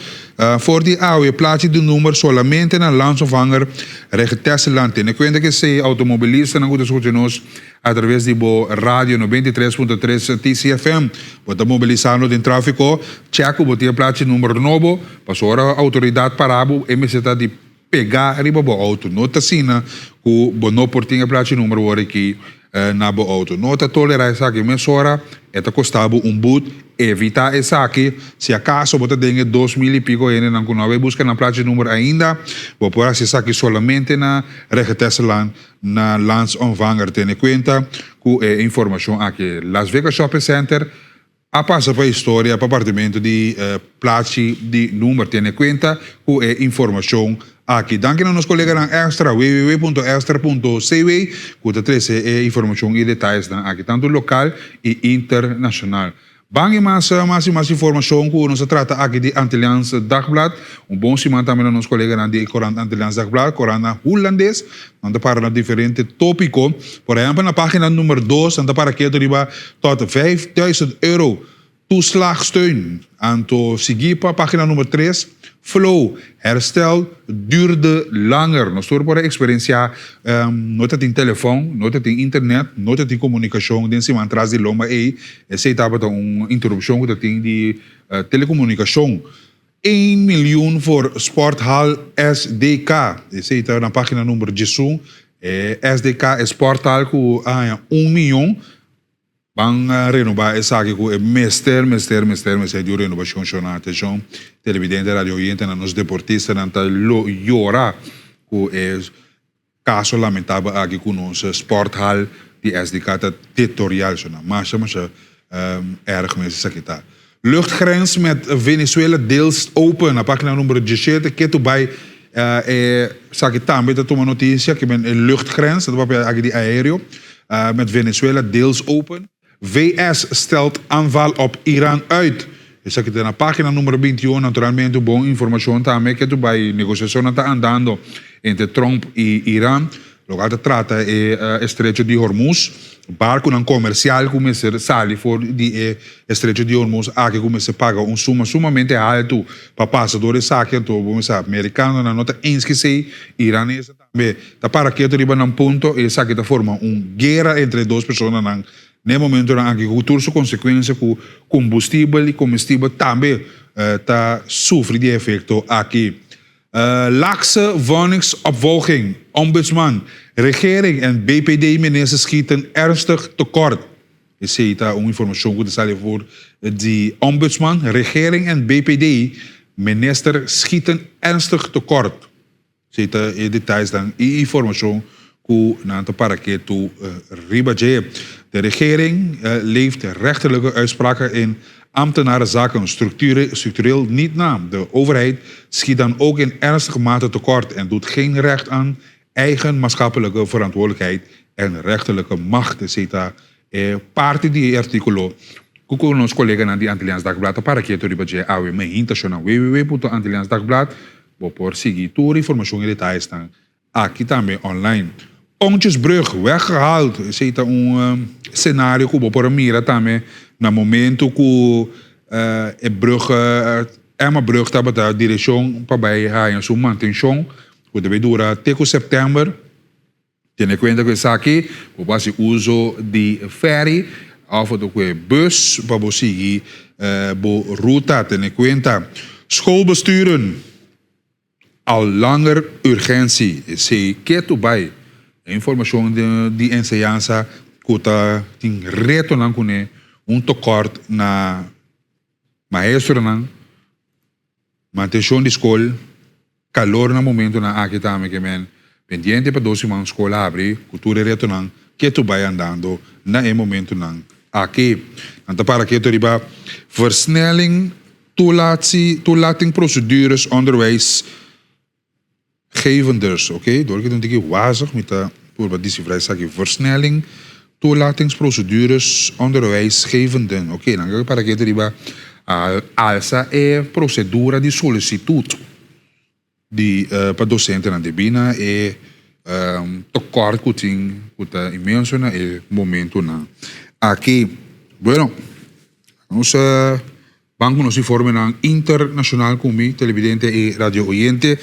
For di awe plachi di number solamente na Landsontvanger Regtesseland. Tene kuenta ku esei automobilistanan ku ta skucha nos. A traves di bo radio 93.3 TCFM. Bo ta mobilisando den tráfiko, chèk ku bo tin e plachi number nobo, pasobra ora outoridat para bo e mester ta di pegá riba bo outo. No ta asina ku bo no por tin e plachi number wor aki na bo outo. No ta tolerá esaki mesora, e ta kosta bo un but. Evitá esaki. Si akaso bo ta den e 2000 i piko hendenan ku no a bai buska nan plachi number ainda, bo por hasi esaki solamente na Regetesselaan na Landsontvanger. Tene kuenta ku e informashon aki. Las Vegas Shopping Center a pasa pa historia pa partimentu di plachi di number. Tene kuenta ku e informashon aki. Danki na nos koleganan Extra, www.extra.cw, ku ta trese e informashon i detayesnan aki, tantu lokal i internashonal. Ban i mas mas i mas informashon ku nos a trata aki di Antilliaans Dagblad. Un bon siman tambe na nos koleganan di e korant Antilliaans Dagblad, korant na hulandes. Nan ta para na diferente topiko. Por ehèmpel na pagina number dos nan ta para ketu riba tot 5000 euro toeslagsteun. Anto sigui pa pagina number tres, Flow, herstel duurde langer. Nos tur por a eksperensiá no ta tin telefòn, no ta tin internet, no ta tin komunikashon den siman tras di lomba ei. Esei tabata un interupshon ku ta tin di telekomunikashon. Eén miljoen voor sporthal SDK. Esei ta na pagina number diesun. E SDK e sporthal ku a haña un miyon. Ban renobá esaki ku e mester, mester, mester, mester di un renobashon shona. Atenshon televidente, radio oyentenan, nos deportistanan ta lo yora ku e kaso lamentabel aki ku nos sporthal di SDK ta detorial shona. Masha, masha erg mes esaki ta. Luchtgrens met Venezuela deels open, na pagina numero 17, ketu bai e esaki tambe ta tuma notisia ke men e luchtgrens, ta papia aki di aereo, met Venezuela deels open. VS stelt aanval op Iran uit. Esaki ta na pagina numero 21, naturalmente un bon informacion tambe ketu bai negociacionnan ta andando entre Trump y Iran. Loke ta trata e Estrecho di Hormuz, barkunan komersial ku mester sali for di e Estrecho di Hormuz aki ku mester paga un suma sumamente haltu pa pasa dor esaki, anto bo mester sa merikanonan no ta eens ku esei, iranesenan tambe ta para ketu riba nan punto i esaki ta forma un guera entre e dos personanan na e momentonan aki ku tur su konsekuensia ku kombustibel i komestibel tambe ta sufri di e efekto aki. Laagse woningsopvolging, Ombudsman, Regering en BPD minister schieten ernstig tekort. Esey ta un informacion cu ta sali for di Ombudsman, Regering en BPD minister schieten ernstig tekort. Esey ta e detailsnan y informacion cu nan ta para ketu riba dje. De regering leeft rechterlijke uitspraken in ambtenarenzaken structureel niet na. De overheid schiet dan ook in ernstige mate tekort en doet geen recht aan eigen maatschappelijke verantwoordelijkheid en rechterlijke macht. Esey ta e parti di e articulo cu cu nos coleganan di Antilliaans Dagblad ta para ketu riba dje awe. Meinta shona www.antilliaansdagblad bo por sigui tur informacion y detayesnan Aki tambe online. Pontjesbrug weggehaald. Esei ta un scenario cu bo por a mira tambe na momento cu e brug Emmabrug tabata direccion pa bay haya su mantencion cu ta bay dura te cu september. Tene cuenta cu esaki bo por haci uzo di ferry of cu e bus pa bo sigui bo ruta. Tene cuenta schoolbesturen. Al langer urgentie, esei ketu bai. E informashon di enseñansa ku ta tin retonan kuné, un tokòrt na maestronan, mantenshon di skol, kalor na momentunan aki tambe ke men pendiente pa dos siman skol habri ku tur e retonan ketu bai andando na e momentunan aki. Nan ta para ketu riba versnelling Toelating procedures onderwijs gevenders, oké, door ki ta un tiki wazig, mi ta purba descifra esaki, versnelling toelatingsprocedures onderwijsgevenden, oké, nan ke para ke ta riba alsa e procedura di solicitud di pa docentenan debí na e tekort ku tin ku ta inmenso na e momentonan aki. Bueno, nos ban ku nos informenan internashonal ku mi televidente i radio oyente,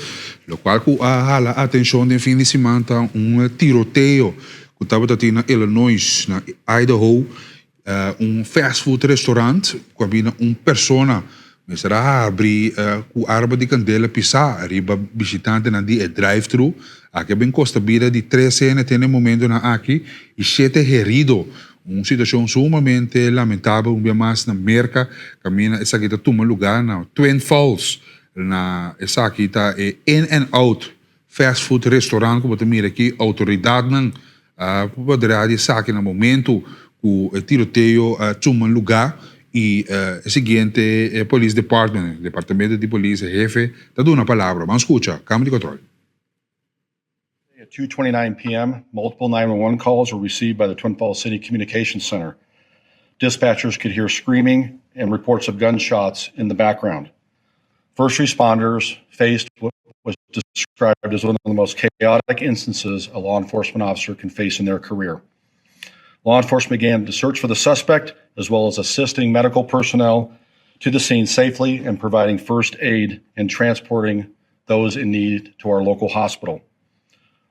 lokual ku a hala atenshon den fin di siman ta un tiroteo. ku tabata tin na Illinois, na Idaho, un fast food restaurant ku a bina un persona mester a habri ku arma di kandela pisá riba bishitantenan di e drive-thru. Aki a bin kosta bida di tres hende te na e momentonan aki i shete herido. Un situashon sumamente lamentabel un bia mas na Merka kaminda esaki ta tuma lugá na Twin Falls. Na esaki ta e In-N-Out Fast food restaurant ku bo ta mira aki outoridatnan a podrá di esaki na momentu ku e tiroteo a tuma lugá i e siguiente e Police Department, departamento di polis, e hefe ta duna palabra. Ban skucha, Kamer di Kontrol. At 2:29 p.m., multiple 911 calls were received by the Twin Falls City Communications Center. Dispatchers could hear screaming and reports of gunshots in the background. First responders faced what was described as one of the most chaotic instances a law enforcement officer can face in their career. Law enforcement began to search for the suspect, as well as assisting medical personnel to the scene safely and providing first aid and transporting those in need to our local hospital.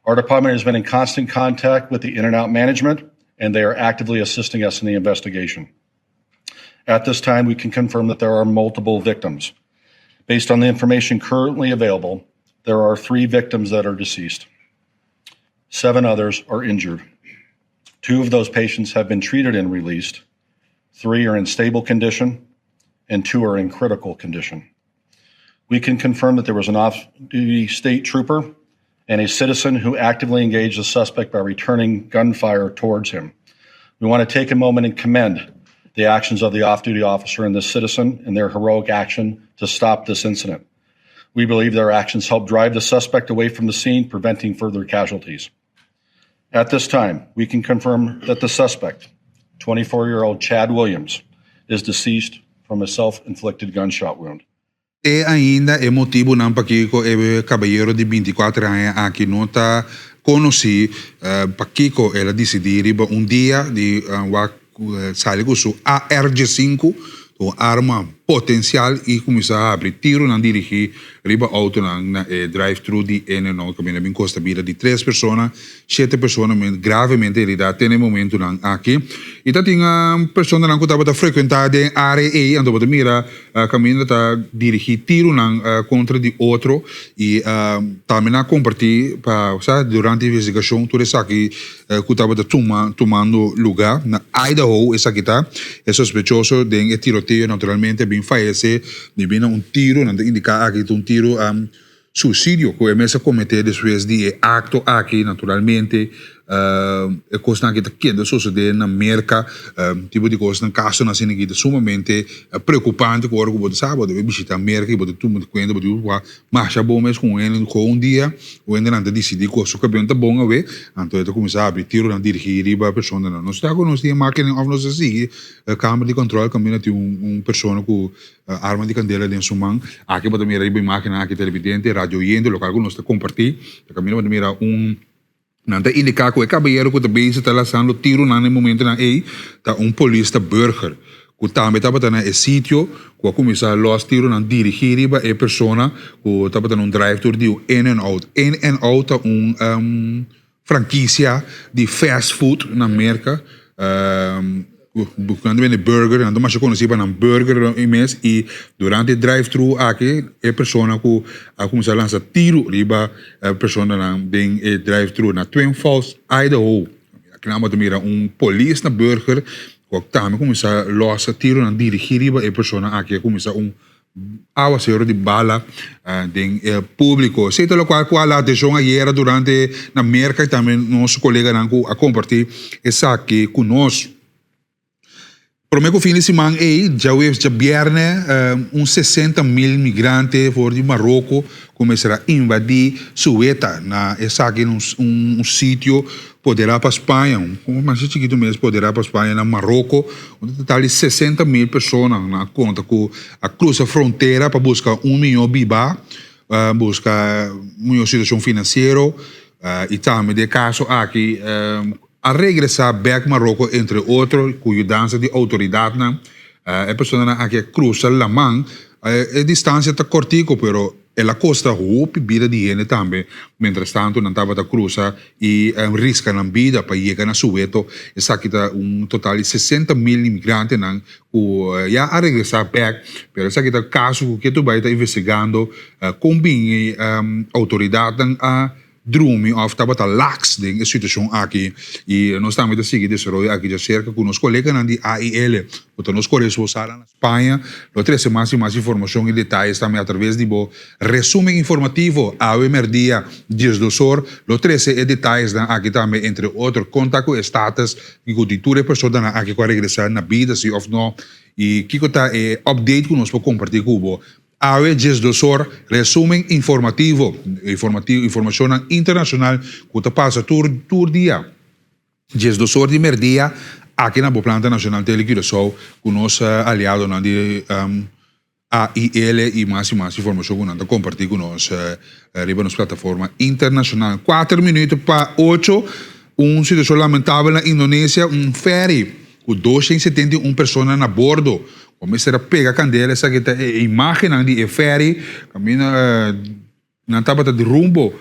Our department has been in constant contact with the In and Out management, and they are actively assisting us in the investigation. At this time, we can confirm that there are multiple victims. Based on the information currently available, there are three victims that are deceased. Seven others are injured. Two of those patients have been treated and released. Three are in stable condition, and two are in critical condition. We can confirm that there was an off duty state trooper and a citizen who actively engaged the suspect by returning gunfire towards him. We want to take a moment and commend the actions of the off duty officer and this citizen and their heroic action to stop this incident. We believe their actions helped drive the suspect away from the scene, preventing further casualties. At this time, we can confirm that the suspect, 24 year old Chad Williams, is deceased from a self inflicted gunshot wound. Te ainda e motibunan pakiko e kabayero di bintikuater aña aki no ta konosí. Pakiko el a disidí riba un dia di wak sali ku su AR-diesinku, un arma potensial i kuminsá habri tironan dirigí riba outonan na e drive-thru di In-N-Out kaminda bin kosta bida di tres persona. Shete persona gravemente heridá te na e momentunan aki. I ta tin personanan ku tabata frekuentá den área ei, anto bo ta mira kaminda ta dirigí tirunan kontra di otro i tambe nan a kompartí pa sa durante investigashon tur esaki ku tabata tuma tumando lugá na Idaho. Esaki ta e sospechoso den e tiroteo naturalmente a bin fayesé debí na un tiru, nan ta indiká aki ta un tiru. Suicidio cu e mes a comete despues di e acto aki, naturalmente e cosnan aki ta keda sucede na Merca, tipo di cosnan, casonan asina aki ta sumamente preocupante cu ora cu bo ta sa bo debe bishita Merca y bo ta tuma di cuenta bo tin cu masha bon mes cu un hende cu un dia un hendenan ta dicidi cu su cabion ta bon awe, anto e ta cuminsa habri tironan dirigi riba personanan. Nos ta cu nos tin e makinan of nos ta sigui camera di control caminda tin un persona cu Arma di kandela den su man. Aki bo ta mira riba imágennan aki televidente, radio oyente, lokal ku nos ta kompartí. Ta kaminda bo ta mira un Nan ta indiká ku e kabayero ku ta bezig ta lasando tironan na e momentonan ei ta un polis ta burger ku tambe tabata na e sitio ku a kuminsá lòs tironan dirigí riba e persona ku tabata na un drive-thru di un In-N-Out. In-N-Out ta un Frankisia di fast food na Merka. Nan ta bende burger, nan ta masha konosí pa nan burger i mes i durante e drive thru aki e persona ku a kuminsá lansa tiru riba e personanan den e drive thru na Twin Falls, Idaho. Aki nan bo ta mira un polis na burger ku a tambe kuminsá losa tirunan dirigí riba e persona aki a kuminsá un Awacero di bala den e publico. Esey ta locual cu a la atencion ayera durante na Merca y tambe nos coleganan cu a comparti esaki cu nos. Prome cu fin di siman ey, djaweves djabierne, un 60 mil migrante for di Maroko cuminsa invadi Ceuta. Na esaki un sitio Poderá pa Spaña, un masha chikitu mes poderá pa Spaña na Maroko, un total di 60 mil persona nan a konta ku a krusa frontera pa buska un mihó biba, buska un mihó situashon finansiero i tambe den e kaso aki a regresá bèk Maroko entre otro ku yudansa di outoridatnan. E personanan aki a krusa laman, e distansia ta kòrtiku pero. El a kosta hopi bida di hende tambe. Mientrastantu nan tabata krusa i riska nan bida pa yega na Soweto. Esaki ta un total di 60 mil inmigrantenan ku ya a regresá bèk. Pero esaki ta kaso ku ketu bai ta investigando kon bin outoridatnan a drumi of tabata laks den e situacion aki y nos tambe ta sigui desaroyo aki djacerca cu nos coleganan di AIL cu ta nos corresponsalnan na Spaña lo trece mas y mas informacion y detayes tambe atraves di bo resumen informativo awe merdia 12 or lo trece e detayesnan aki tambe entre otro con ta cu e status di di tur e personanan aki cu a regresa na bida si of no y kico ta e update cu nos por comparti cu bo. Awe 12 or, resumen informativo, informativo, informacionnan internacional cu ta pasa tur tur dia. 12 or di merdia aki na bo planta nacional Tele Curaçao cu nos aliadonan di AIL y mas y mas informacion cu nan ta comparti cu nos riba nos plataforma internacional. Cuater minuut pa ocho, un situacion lamentabel na Indonesia, un ferry Ku 271 persona na bordo. Ku mester a pega kandela esaki ta e imágennan di e ferry kaminda nan tabata di rumbo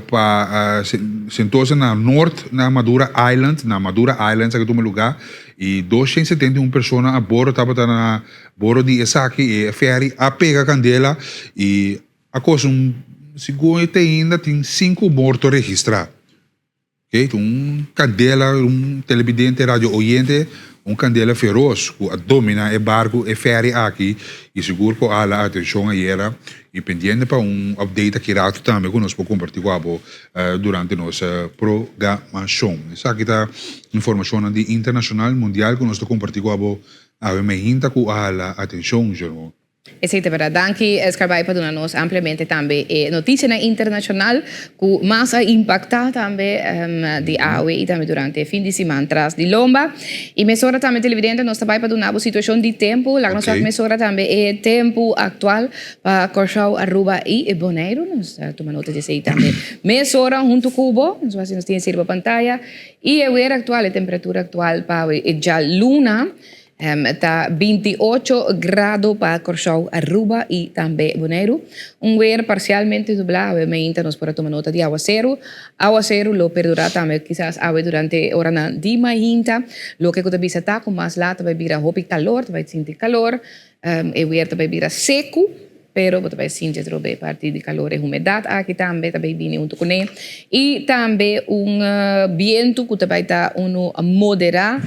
pa Sentosa na nort na Madura Island, na Madura Island esaki tuma lugá i 271 persona a bordo tabata na bordo di esaki e ferry a pega kandela i a kosa un segun te ainda tin sinku morto registrá. Ok, un candela, un televidente, radio oyente, un candela feroz cu a domina e barco, e ferry aki, y sigur cu a hala atencion ayera, y pendiente pa un update aki rato tambe cu nos por comparti cu abo durante nos programacion. Esaki ta informacionnan di internacional, mundial cu nos ta comparti cu abo awe meinta cu a hala atencion, Jerome. Esei ta berdad. Danki Scarbay pa duna nos ampliamente tambe e noticianan internacional cu mas a impacta tambe di awe y tambe durante e fin di siman tras di lomba. Y mesora tambe televidente nos ta bay pa duna bo situacion di tempo. Laga nos wak mesora tambe e tempo actual pa Corsou, Aruba y Boneiru. Nos ta tuma nota di esey tambe mesora hunto cu bo. Nos wak si nos tin esey riba pantaya. Y e weer actual, e temperatura actual pa awe e djaluna. Ta 28 grado pa Kòrsou, Aruba i tambe Boneiru. Un weer parsialmente nublá awe meinta nos por a tuma nota di awaseru. Awaseru lo perdurá tambe kisas awe durante e oranan di mainta. Loke ku ta bisa ta ku mas lat ta bai bira hopi kalor, ta bai sinti kalor. E weer ta bai bira seku, pero bo ta bai sinti atrobe e parti di kalor, e humedat aki tambe ta bai bini huntu kuné. I tambe un bientu ku ta bai ta unu moderá.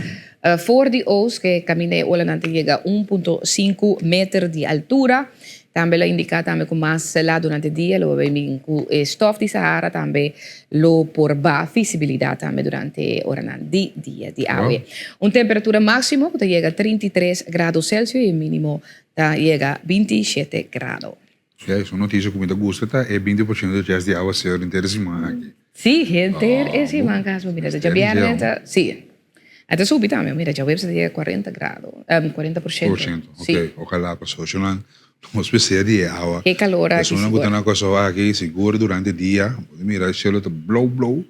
For di oost ke kaminda e olanan ta yega 1.5 meter di altura. Tambe lo a indiká tambe ku mas lat durante dia lo bai bin ku e stof di Sahara tambe lo por baha visibilidat tambe durante e oranan di dia di awe. Un temperatura máksimo ku ta yega 33 grado Celsius i e mínimo ta yega 27 grado. Ya, esun noticia cu mi ta gusta ta e binti por ciento chance di aguacero henter e siman aki. Sí, henter e siman cas bo mira. Djabierne ta, sí. A ta subi tambe, mira, djaweps ta yega cuarenta grado, 40%. Por ciento, ok. Ojalá pasobra esnan nos mester di e awa. E calor aki sigur. Esunnan cu ta na Curaçao aki sigur durante dia, bo ta mira e cielo ta blou blou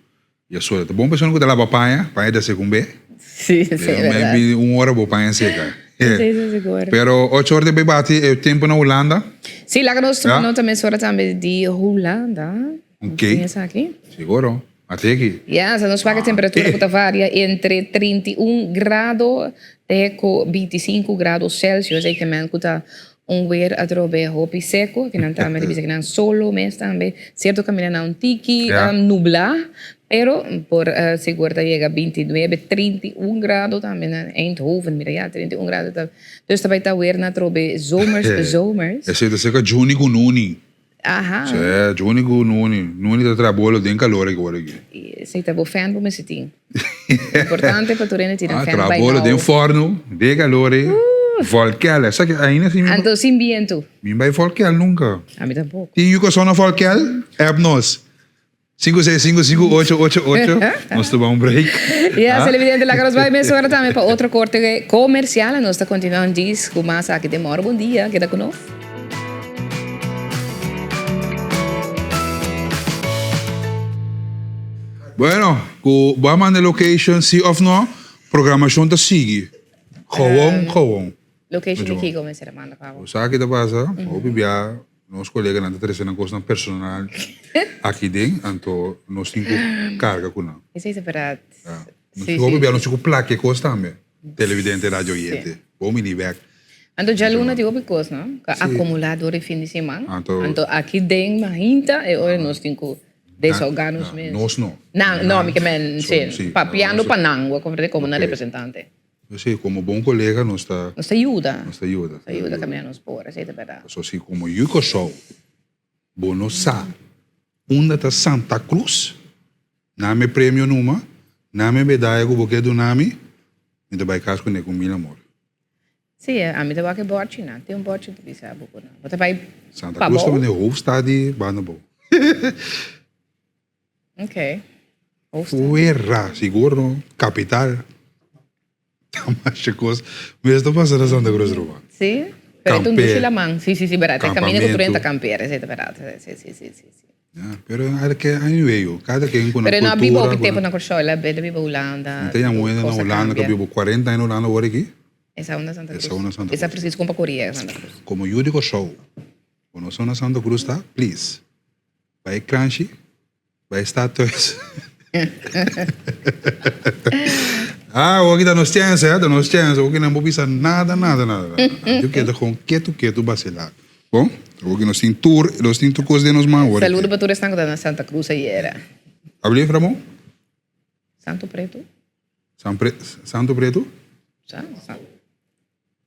y a sola. Ta bon pa esunnan cu ta laba paña, paña ta seca un be. Sí, sí, verdad. Maybe un ora bo paña seca. Sí, sí, sigur. Pero ocho ora ta bay bati e tempo na Hulanda. Sí, laga nos tuma nota mesora tambe di Hulanda. Ok. Tin esaki? Siguro. Ate aki. Ya, sa nos wak e temperatura cu ta varia entre 31 grado te cu 25 grado Celsius. Ey kemen cu ta un weer atrobe hopi seco. Kinan tambe ta bisa kinan solo mes tambe. Cierto caminda nan un tiki nubla, pero por sigur ta yega 29, 31 grado tambe na Eindhoven. Mira ya, 31 grado ta, dus ta bay ta weer na atrobe zomers, zomers. Esey ta seca Juni cu Nuni. Aha. Sí, Juni cu Nuni. Nuni ta traha bolo den calor aki ora aki. Esey ta bo fan bo mester tin. Importante pa tur hende tin un fan by now. Traha bolo den forno, den calor ei. Volkel, esaki ainda si mi. Anto sin bientu. Mi bai volkel nunca. Ami tampoco. Tin yu cu a sona volkel? App nos. Sinku seis sinku sinku ocho ocho ocho Nos ta ban un break. Ya, televidente, laga nos bai mesora tambe pa otro korte komersial. Nos ta kontinuá un djis ku mas aki den Mòro. Bon dia, keda ku nos. Bueno, ku bo a manda location si of no, programashon ta sigui. Gewoon, gewoon. Location di kiko mester a manda pa bo? Bo sa ki ta pasa? Hopi bia. Nos koleganan ta trese nan kosnan personal aki den, anto nos tin ku karga ku nan. Esei ta bèrdat. Ja. Nos tin hopi bia nos tin ku plak e kos tambe, televidente, radio oyente. Bon bini bèk. Anto djaluna tin hopi kos, no? Ku a akumulá dor e fin di siman. Anto aki den mainta e ora nos tin ku desahogá nos mes. Nos no. Nan, no, mi ke men, si, papiando pa nan, bo a komprendé, komo nan representante. Sí, komo bon kolega nos ta. Nos ta yuda. Nos ta yuda. Nos ta yuda kaminda nos por, esei ta bèrdat. Pasobra si komo yu Kòrsou bo no sa unda ta Santa Cruz, nami e premio numa, nami e medaya ku bo ke duna mi, mi ta bai kas kuné ku mil amor. Sí, ami ta wak e bòrchinan. Tin un bòrchi ta bisa bo ku nan. Bo ta bai Santa pa Cruz ta bou? manera hoofdstad di banda bou. Ok. Hoofdstad. Fuera, sigur no. Capital. Ta masha cos. Mes ta pasa na Santa Cruz Roma. Sí. Pero e ta un dushi laman. Sí, sí, sí, berdad. E caminda cu tur hende ta Campamento. campera, esey ta berdad. Sí, sí, sí, sí, sí. Ya, pero anyway yo, cada ken cu nan Pero e no a biba cultura, hopi cu tempo nan na Corsou, el a biba Hulanda. Mi ta yama un hende na Cos a Hulanda cu a cambia. biba cuarenta aña na Hulanda awor aki. Esa unda Santa Cruz. Esa unda Santa Esa Cruz. precies con pa Coria Santa Cruz. Como yu di Corsou, bo no sa unda Santa Cruz ta, please. Bai Kranshi, bai Stadhuis. Ah, awor ta nos chance, eh, ta nos chance. Awor nan por bisa nada, nada, nada, nada. Yo keda gewoon ketu, ketu basila. Bon, awor nos tin tur, nos tin tur kos den nos man awor. Saludo pa tur esnan ku ta na Santa Cruz ayera. Ablief, Ramon? Santo Preto. San Pre, Santo Preto? Sa, sa.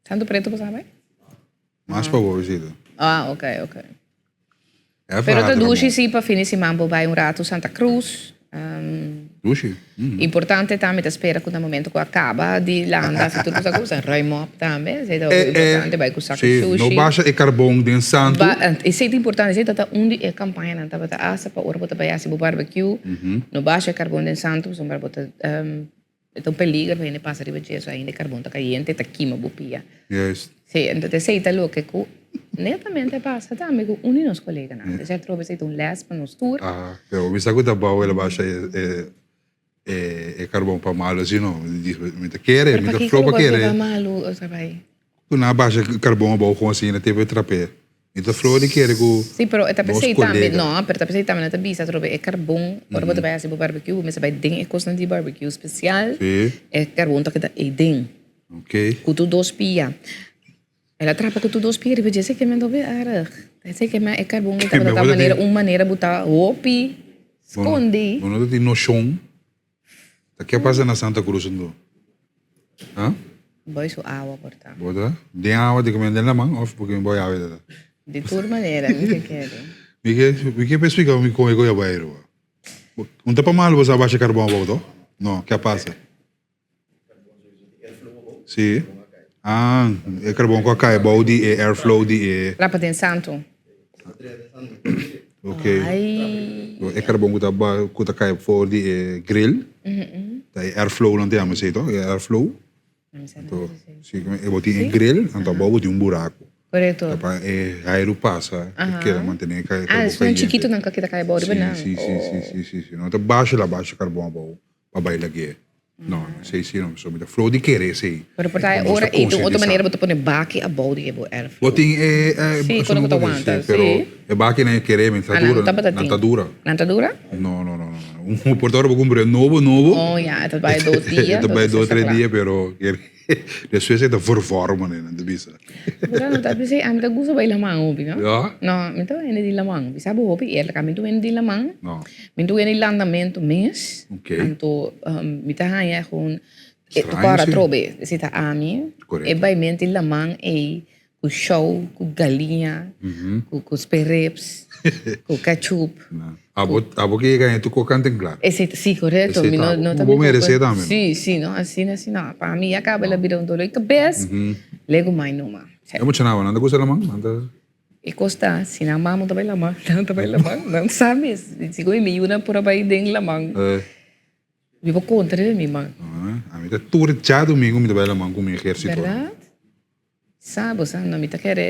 Santo Preto bo sabe? Mas pa bo visita. Ah, ok, ok. Pero ta dushi si pa fin di siman bo bai un rato Santa Cruz. Um, dushi. Mm. Importante tambe ta spera ku na momento ku a kaba di landa si tur kusa kusa ruim op tambe. Esei ta eh, importante bai ku saku sí, sushi. No basha e karbon den santu. Ba, esei ta importante, esei ta un di e kampañanan tabata hasta pa ora bo ta bai hasi bo barbecue. Mm -hmm. No basha e karbon den santu, pasobra bo ta um, E ta un peliger pa hende pasa riba dje, so ainda e karbon ta kayente e ta kima bo pia. Juist. Sí, entonces esei ta loke ku netamente a pasa tambe ku un di nos koleganan. Esei atrobe esei ta un les pa nos tur. Aha, pero mi sa ku ta bou el a basha e e e karbon pa malu asi no. Mi ta kere, mi ta Pero flou pakiko pa lo kere. pa malu, Oscar? Ku nan a basha karbon abou kon asina te por trap'é. Mi ta flor di kere ku Sí, pero e ta nos pesei tambe, kolega. no, pero ta pesei tambe nan ta bisa atrobe e karbon, ora bo ta bai hasi bo barbecue, bo mester bai den e kosnan di barbecue spesial, Sí. e karbon ta keda ei den. Ok. Ku tur dos pia. El a trapa ku tur dos pia riba dje, esei ke men ta hopi erg. Esei ke men e karbon ei tabata ta manera un manera bo ta hopi skondi. Bo no ta tin noshon Ta ke pasa na Santa Cruz anto? Ha? Boy su awa por ta. Bo ta? Den awa di kumen den laman of porque boy awa ta? Di tur manera mi ke kere. Mi ke mi ke explica mi kon e koe a bai aruba. Un ta pa malo bo sa basha carbon abou to? No, ke a pasa? Si. Ah, e carbon ku a kai abou di e airflow di e. Rapa den santu. Ok. Ai. E carbon ku ta ba ku ta kai for di e grill. Ta e airflow nan ta yama esei to, e airflow. Anto si e bo tin e grill, anto abou bo tin un buraku. Korekto. Ta pa e airu pasa, e keda mantene e carbon Ah, esun kayente. chikito nan ka kita kai abou riba nan. Si, si, si, si, si, si. No ta basha la basha carbon abou pa bai lag'é. No, esei si no, pasobra mi ta flou di kere esei. Pero por ta e ora ei ta un otro manera bo ta pone baki abou di e bo airflow. Bo tin e e Sí, kono ku ta wanta, Pero sí. e bakinan e kere mi ta Ah, nan dura, no tabata nan tin. ta dura. Nan ta dura? No, no, no, no, no. Un por ta ora bo kumpra e nobo nobo. Oh ya, e ta bai dos dia, E ta bai entonces dos, ta tres kla. dia, pero kere despues e ta vervormen, nan ta bisa. Pero no ta bisa, ami ta gusta bai laman hopi, no? Ya? No, mi ta hende di laman. Bisa bo hopi eerlijk, ami ta hende di laman. No. Mi ta hende di landamento mes. Ok. Anto mi ta haña gewoon, e Straño, kòrda si. atrobe, si ta ami, Korekto. e baimento di laman ei, ku shou, ku galiña, ku sperrips, ku ketchup. Abo, abo ke yega tu kokan ten klar. Esei, si, korekto. Esei Mi ta no, no ta Bo mi meresé koka. tambe, no? Si, si, no, asina, asina. Pa mi ya kaba el a bira un dolor di kabes, lego mai numa. E muchanan nan ta gusta laman? Nan ta. E kos ta, si nan mama ta bai laman, nan ta bai laman, nan sa mes. Sigur mi yunan por a bai den laman. Mi por kontra riba mi man. Ami ta tur djadumingu mi ta bai laman ku mi ehérsito. Bèrdat? Sa bo sa no mi ta kere.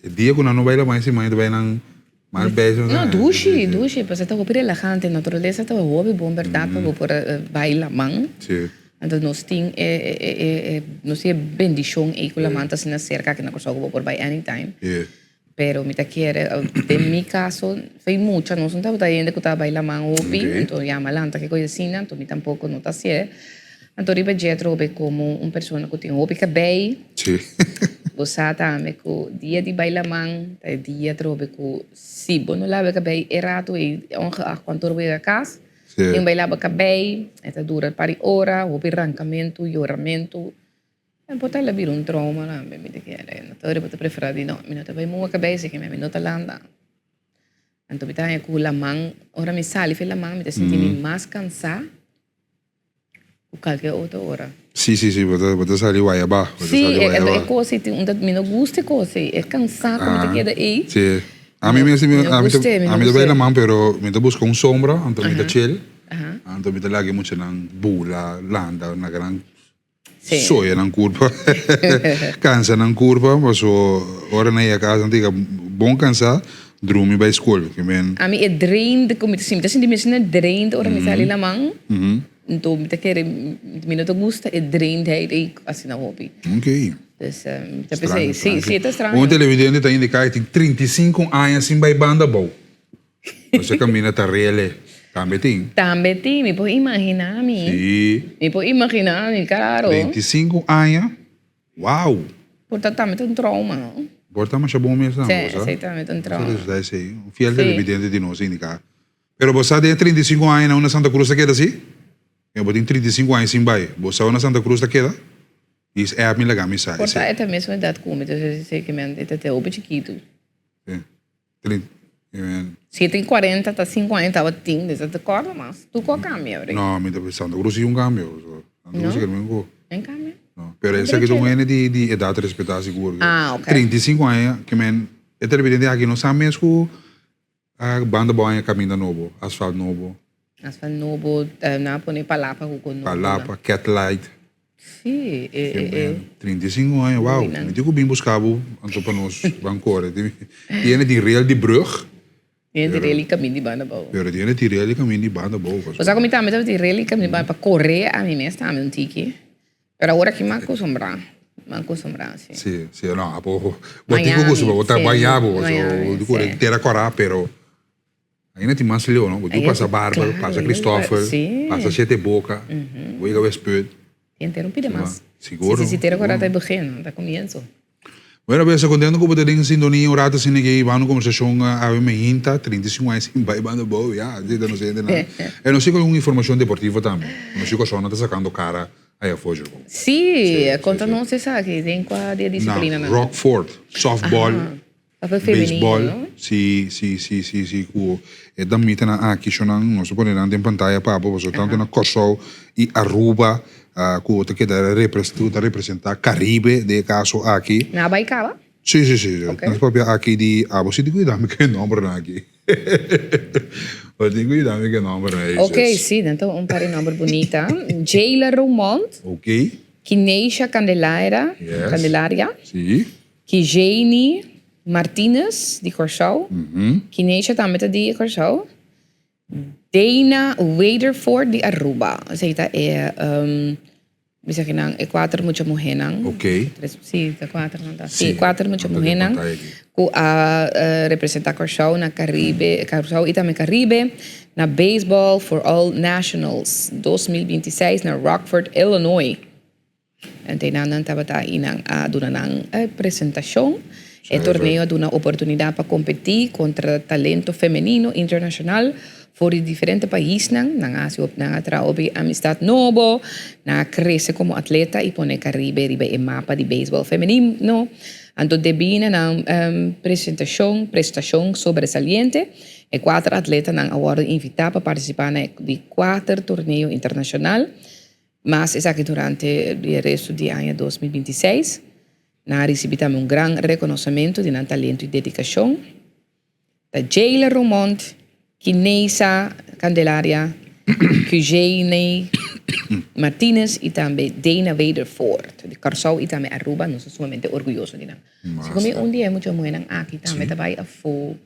E dia ku nan no bai laman e siman e ta bai nan mas bes. No dushi dushi pasobra ta hopi relahante naturalesa ta hopi bon bèrdat pa bo por bai laman. Si. Anto nos tin e e nos tin e bendishon ei ku laman ta asina serka aki na Kòrsou ku bo por bai anytime. Si. Pero mi ta kere, den mi kaso, fei mucha nos no tabata hende ku tabata bai laman hopi, anto yama lanta ke kos asina, anto mi tampoko no ta hasié. Anto riba dje atrobe komo un persona ku tin hopi kabei, bo sa tambe ku dia di bai laman ta e dia atrobe ku si bo no laba e kabei e ratu ei, ongeacht kuantu ora bo yega kas, tin bai laba kabei, e ta dura un par di ora, hopi rankamentu, yoramentu. E por ta el a bira un trauma tambe mi ta kere. No ta ora bo ta prefera di no, mi no ta bai muha kabes aki, mi no ta landa. Anto mi ta haña ku laman, ora mi sali for laman mi ta sinti mi mas kansa ku kalke otro ora. Si, si, si, bo ta, bo ta sali wayabá, bo ta Si, sali e wayabá. e kos ei tin un ta, mi no gusta e kos ei, e kansa ku mi ta keda ei. Si, ami mes, Mi no ami ta, gusta, mi no ami ta bai gusta. laman pero mi ta buska un sombra, anto mi ta chill, anto mi ta laga e muchanan bula, landa, na gran Sí. Soya nan kurpa, kansa nan kurpa, paso ora nan yega kas nan ta yega bon kansá, drumi bai skol. Ke men. Ami e drained ku mi ta sinti, mi ta sinti mi asina drained ora mi sali laman, nto mi ta kere, mi no ta gusta e drainedheid ei asina hopi. Ok. Dus mi ta pensa ei, si, si e ta straño. Un televidente ta indiká e tin 35 aña sin bai banda abou. Nos a camina ta rele. Tambe tin. Tambe tin, mi por imagina mi. Sí. Mi por imagina mi, claro. 25 aña, wow. Por ta tambe ta un trauma, no? Por ta masha bon mes tambe, Sí, bo sa? sí, tambe ta un trauma. Nos a resulta esey. Un fiel Sí. televidente di nos a indica. Pero bo sa den e 35 aña na unda Santa Cruz ta keda si? Bo tin 35 aña sin bay. Bo sa unda Santa Cruz ta keda? Is app mi laga mi sa Por ta esey. e ta mesmo edad cu mi, entonces esey ke men e ta te hopi chikitu. Sí. Si e tin 40 ta 50 tabatin dus ta corda mas. Tu ko cambia bre? No, mi ta bisa Santa Cruz si un cambio. Santa Cruz si un ko. Un cambio? No, pero esaki ta un hende di di edad respeta sigur. Ah, ok. 35 aña ke men e televidente aki no sa mes ku a banda bo aña caminda nobo, asfalt nobo. Asfalt nobo, nan a pone palapa ku ko nobo. Palapa, cat light. Sí, e, e, e. 35 aña, wow. Mi tin ku bin buska bo anto pa nos ban kore. Tiene di rel di brug. Tiene di rel di kamin di banda bou. Pero tiene di rel di kamin di banda bou. Bo sa ku mi tambe tabata di rel di kamin di banda pa kore a mi mes tambe un tiki. Pero awor aki mi a kustumbrá. Mi a kustumbrá, si. Sí, sí, no, apo bo tin ku kustumbrá, bo ta bañá bo, bo tin ku tera kòrá, pero. Ainda tin mas leu, no? Bo tin pasa Barber, pasa Christoffel, pasa Shete Boca, bo yega Westpunt. Tin entero un pida mas. Siguro. Si, si, si, tera ku ta e begin, ta comienzo. Bueno, besa contento ku bo ta den sintonia un rato asina ke bando conversacion awe mainta, 35 aña sin bai bando bou, ya, así ta nos hendenan. E nos tin algun informacion deportivo tambe. Nos chico Shona ta sacando cara aya afó dje. Si, conta nos esaki, den cua di e disciplinanan. Na Rockford, softball. Papel femenino, Baseball, no? si, si, si, si, si, ku e damitanan aki shonnan, nos ta pone nan den pantaya pa bo, pasobra tantu na Kòrsou i Aruba ku ta keda repres ku ta representá Karibe den e kaso aki. Nan a bai kaba? Si, si, si. Ok. Nos papia aki di, abo si tin ku yuda mi ku e nòmbernan aki. Bo tin ku yuda mi ku e nòmbernan ei. Ok, si, nan ta un par di nòmber bunita. Jayla Romont. Ok. Kineisha Candelaira, Yes. Candelaria. Si. Kijeni Martinez di Kòrsou, Kineisha tambe ta di Kòrsou, Dana Wedervoort di Aruba. Esei ta e bisa ki nan e kuater mucha muhénan. Tres, si, ta kuater nan ta. Si, kuater mucha muhénan ku a representá Kòrsou na Karibe, Kòrsou i tambe Karibe na Baseball for All Nationals 2026 na Rockford, Illinois. Enteinan nan tabata i nan a duna nan presentashon. E torneo a duna oportunidat pa kompetí kontra talento femenino internashonal for di diferente paisnan. Nan a hasi nan a traha hopi amistat nobo, nan a krese komo atleta i pone Karibe riba e mapa di beisbòl femenino. Anto debí na nan presentashon, prestashon sobresaliente, e kuater atletanan a wòrdu invitá pa partisipá na e di kuater torneo internashonal. Mas esaki durante di e resto di aña 2026. Nan a ricibi tambe un gran reconocemento di nan talento y dedicacion. Ta Jayla Romont, Kineisa Candelaria, Cujene Martinez y tambe Dana Wedervoort di Curaçao y tambe Aruba. Nos ta sumamente orguyoso di nan. Segun mi un di e mucha muhernan aki tambe ta bay afo.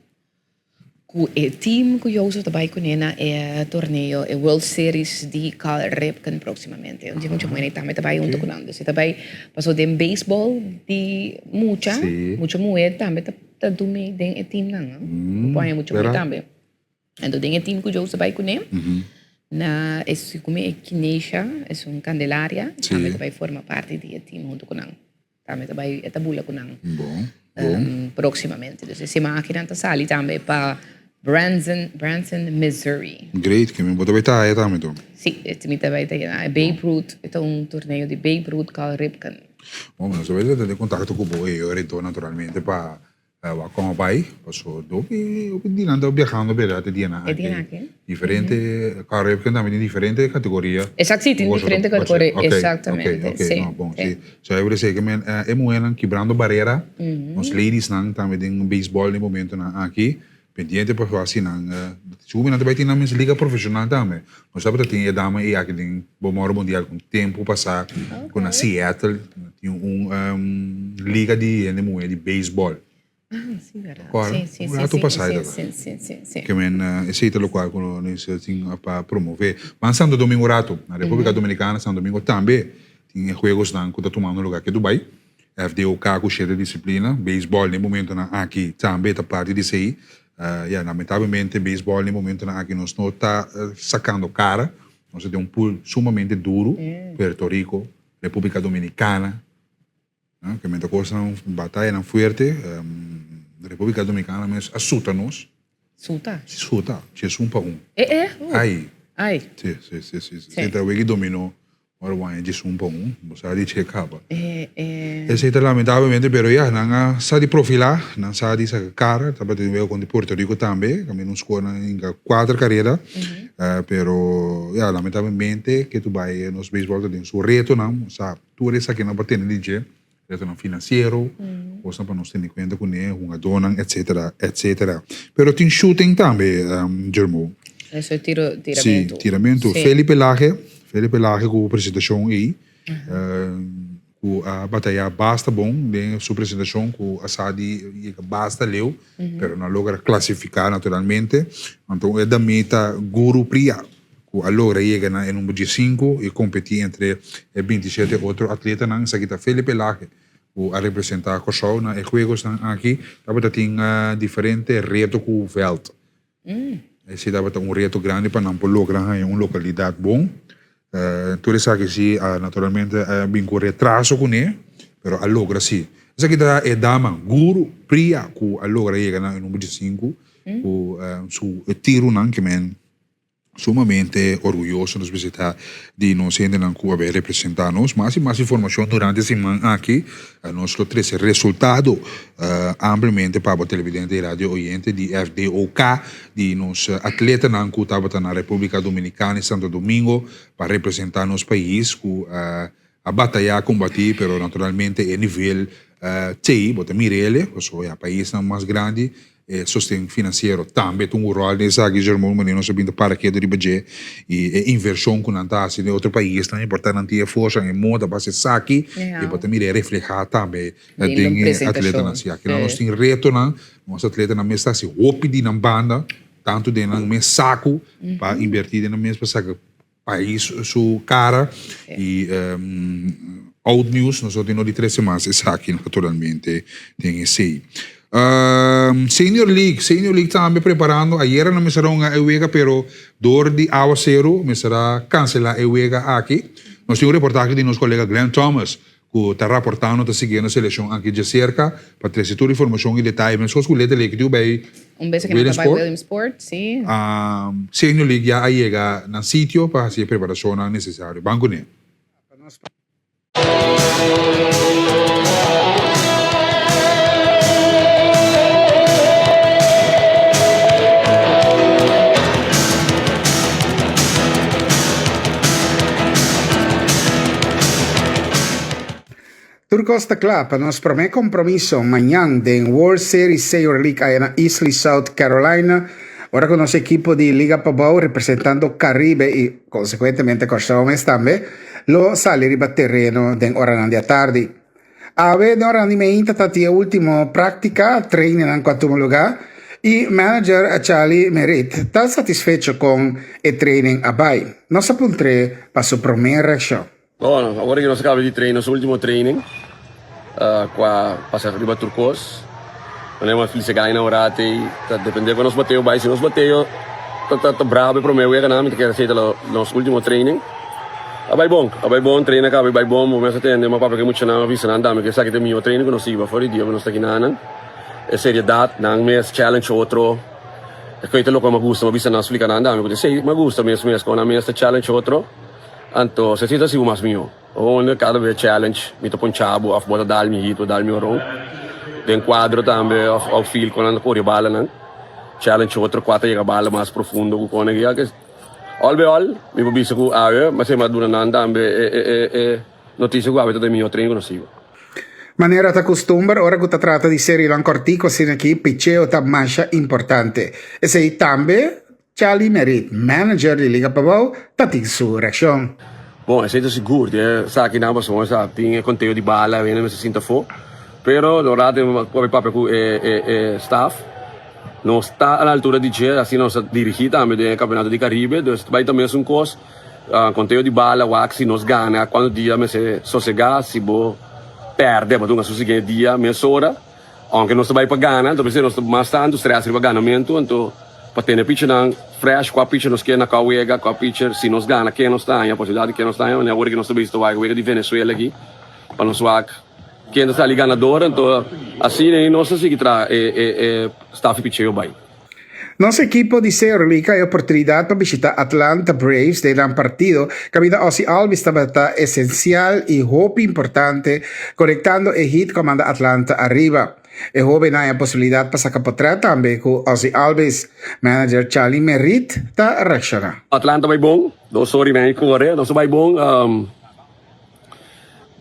Ku e team ku Jozef ta bai kuné na e torneo, e World Series di Cal Ripken próksimamente. Un di mucha muhé tambe ta bai huntu ku nan. Dus e ta bai paso den beisbòl di mucha, mucha muhé tambe ta. ta dumi den e teamnan, no? Bo por haña mucha muhé tambe. Anto den e team ku Jose bai kuné, na e sikumi e Kinesha, esun Candelaria, tambe ta bai forma parti di e team huntu ku nan. Tambe ta bai e ta bula ku nan próksimamente. Dus e siman aki nan ta sali tambe pa Branson, Branson, Missouri. Great, ke mi bo ta bai ta aya tambe to? Si, mi ta bai ta aya. Babe Ruth, e ta un torneo di Babe Ruth Cal Ripken. Bon, nos ta bai ta tene kontakto ku bo e ora enton naturalmente pa Wak kon a bai, paso hopi hopi di nan ta biahando berdad e dianan aki. Diferente carro e tambe tin diferente categoria. Exacto, si tin diferente categoria, exactamente. Ok, ok, no bon si. So e por ke men e muhernan kibrando barera, nos ladiesnan tambe den baseball den momentonan aki, pendiente pa wak si nan, sigur nan ta bai tin nan mes liga profesional tambe. Nos tabata tin e dama ei aki den Bon Moro Mundial un tempu pasá ku na Seattle tin un liga di hende muhé di beisbòl. Ah, sí, bèrdat. Kòrda? Sí, sí, Un ratu sí, pasá sí, e tabata. sí, sí, sí, sí. Ke men esei ta lokual ku nos tin pa promové. Ban Santo Domingo un ratu. Na Repúblika Dominikana, Santo Domingo tambe tin e juegosnan ku ta tumando lugá ke Dubai. FDOK ku shete disiplina. Beisbòl den momentunan aki tambe ta parti di esei. Ya, lamentablemente beisbòl den momentunan aki nos no ta sakando kara. Nos ta den un pool sumamente duru, Puerto Rico, Repúblika Dominikana, ke mester kosnan batayanan fuerte. Repúblika Dominikana mes a suta nos. Suta? Suta, diesun pa un. E e? Ai. Ai. Si, si, si, si. Si ta wega dominó. Ora bo haña djesun pa un, bo sa di che kaba. Esei ta lamentablemente, pero ya, nan a sa di profilá, nan sa di saka kara, tabatin wega kontra Puerto Rico tambe, kaminda un skor nan hinka kuater kareda, pero ya, lamentablemente ke tu bai nos beisbòl ta den su retonan, sa tur esakinan por tene di dje, retonan finansiero, kosnan pa nos tene kuenta kuné, hungadónan, etcetera, etcetera. Pero tin shooting tambe, Jermo. Eso tiro, tiramento. Sí, tiramento. Sí. Felipe Laje, Felipe Laje ku presentashon ei, ku a bataya basta bon den su presentashon, ku a sa di yega basta leu, pero no a logra klasifiká naturalmente. Anto e damita Guru Priya, ku a logra yega na e number diesinku i kompetí entre e bintishete otro atletanan. Esaki ta Felipe Laje ku a representá Kòrsou na e juegosnan aki. Tabata tin diferente reto ku vèlt. Esei tabata un reto grandi pa nan por logra haña un lokalidat bon. Tur esaki si naturalmente a bin ku retraso kuné, pero a logra si. Esaki ta e dama Guru Priya ku a logra yega na e number diesinku ku su tirunan ke men Sumamente orguyoso nos mester ta di nos hendenan ku a bay representá nos. Mas i mas informashon durante e siman aki nos lo trese resultado ampliamente pa bo televidente i radio oyente di FDOK di nos atletanan ku tabata na Repúblika Dominikana i Santo Domingo pa representá nos pais ku a batayá, kombatí, pero naturalmente e nivel t'ei, bo ta mir'el, pasobra ya paisnan mas grandi e sosten finansiero tambe ta un ròl den esaki, Jermon, manera nos a bin ta para ketu riba dje, i e invershon ku nan ta hasi den otro paisnan, e por ta nan tin e forsa, e moda pa hasi esaki, i bo ta mira e reflehá tambe den e atletanan. Si aki nos tin retonan, nos atletanan mes ta hasi hopi di nan banda, tantu den nan mes saku pa invertí den nan mes pa saka Pais su cara y oud nieuws nos no tin no di trece mas esaki naturalmente den esey. Senior League, Senior League tambe preparando ayera nan mester a hunga e wega pero door di awacero mester a cancela e wega aki. Nos tin un reportahe di nos colega Glenn Thomas ku ta raportando ta siguiendo selekshon aki djaserka pa trese tur informashon i detaye meskos ku letterlijk tiu bai Un bes ku nan ta bai Williamsport, si. Senior League ya a yega nan sitio pa hasi e preparashonnan nesesario. Ban kuné. Tur kos ta kla pa nos promé kompromiso mañan den World Series Senior League aya na Easley, South Carolina, ora ku nos ekipo di Liga Pabou representando Karibe i konsekuentemente Kòrsou mes tambe lo sali riba tereno den oranan di atardi. Awe den oranan di meinta ta tin e último práktika, trainingnan ku a tuma lugá i manager Charlie Merrit ta satisfecho kon e training a bai. Nos a puntr'é pa su promé reakshon. Bueno, awor ki nos a kaba di train nos ultimo training, ku a pasa riba tur kos. Manera mi a flice gai na ora tei ta depende con nos bateo bai. Si nos bateo ta ta ta brabo e prome weganan mi ta kere esey ta lo nos ultimo training. A bai bon, a bai bon, train a caba y bai bon. Bo mes a tende mi a papia cu e muchanan, mi a bisa nan tambe cu esaki ta e miho training cu nos hiba for di dia cu nos ta kinanan. E seriedad, nan mes challenge otro. E koe ta loke mi a gusta, mi a bisa nan, splica nan tambe cu esey mi a gusta mes mes, con nan mes ta challenge otro. Anto si ta sigu mas miho. Honda cada bes challenge mi ta poncha bo of bo ta dal mi hit bo dal mi oron den cuadro tambe of outfield con nan ta core balanan challenge otro cua ta yega bala mas profundo cu con ya que all by all mi por bisa cu awe mi a sema duna nan tambe e noticia cu awe ta den miho train cu nos siba. Manera ta custumber ora cu ta trata di serienan cortico asina aki picheo ta masha importante. Esey tambe Charlie Merit, manager di Liga Pabou, ta tin su reaccion. Bon, esei ta sigur, tin esaki nan pasobra sa tin e conteo di bala, hende mester sinta afó. Pero no rato mi a papia cu e staff, nos ta a la altura di dje, asina nos a dirigi tambe den e campeonato di Caribe, dus ta bay ta mesun cos, conteo di bala, wak si nos gana, cuanto dia mester sosega, si bo perde bo ta hunga su siguiente dia mesora. Aunke nos ta bai pa gana, anto mester nos ta mas tantu stress riba ganamentu, anto pa tene pichernan fresh, kua picher nos ke na kua wega, kua picher si nos gana ken nos ta haña, posibilidat di ken nos ta haña, manera awor ki nos ta bisa ta wak wega di Venezuela aki pa nos wak ken ta sali ganador, anto asina ei nos ta sigui traha e e staf di picheo bai. Nos ekipo di Cerro Liga e oportunidat pa bishita Atlanta Braves den nan partido kaminda Ozzie Albies tabata esensial i hopi importante konektando e hit ku a manda Atlanta ariba. E hobennan a e posibilidat pa saka potrèt tambe ku Ozzie Albies. Manager Charlie Merritt ta reakshoná. Atlanta bai bon, nos ora i mei kore, nos a bai bon.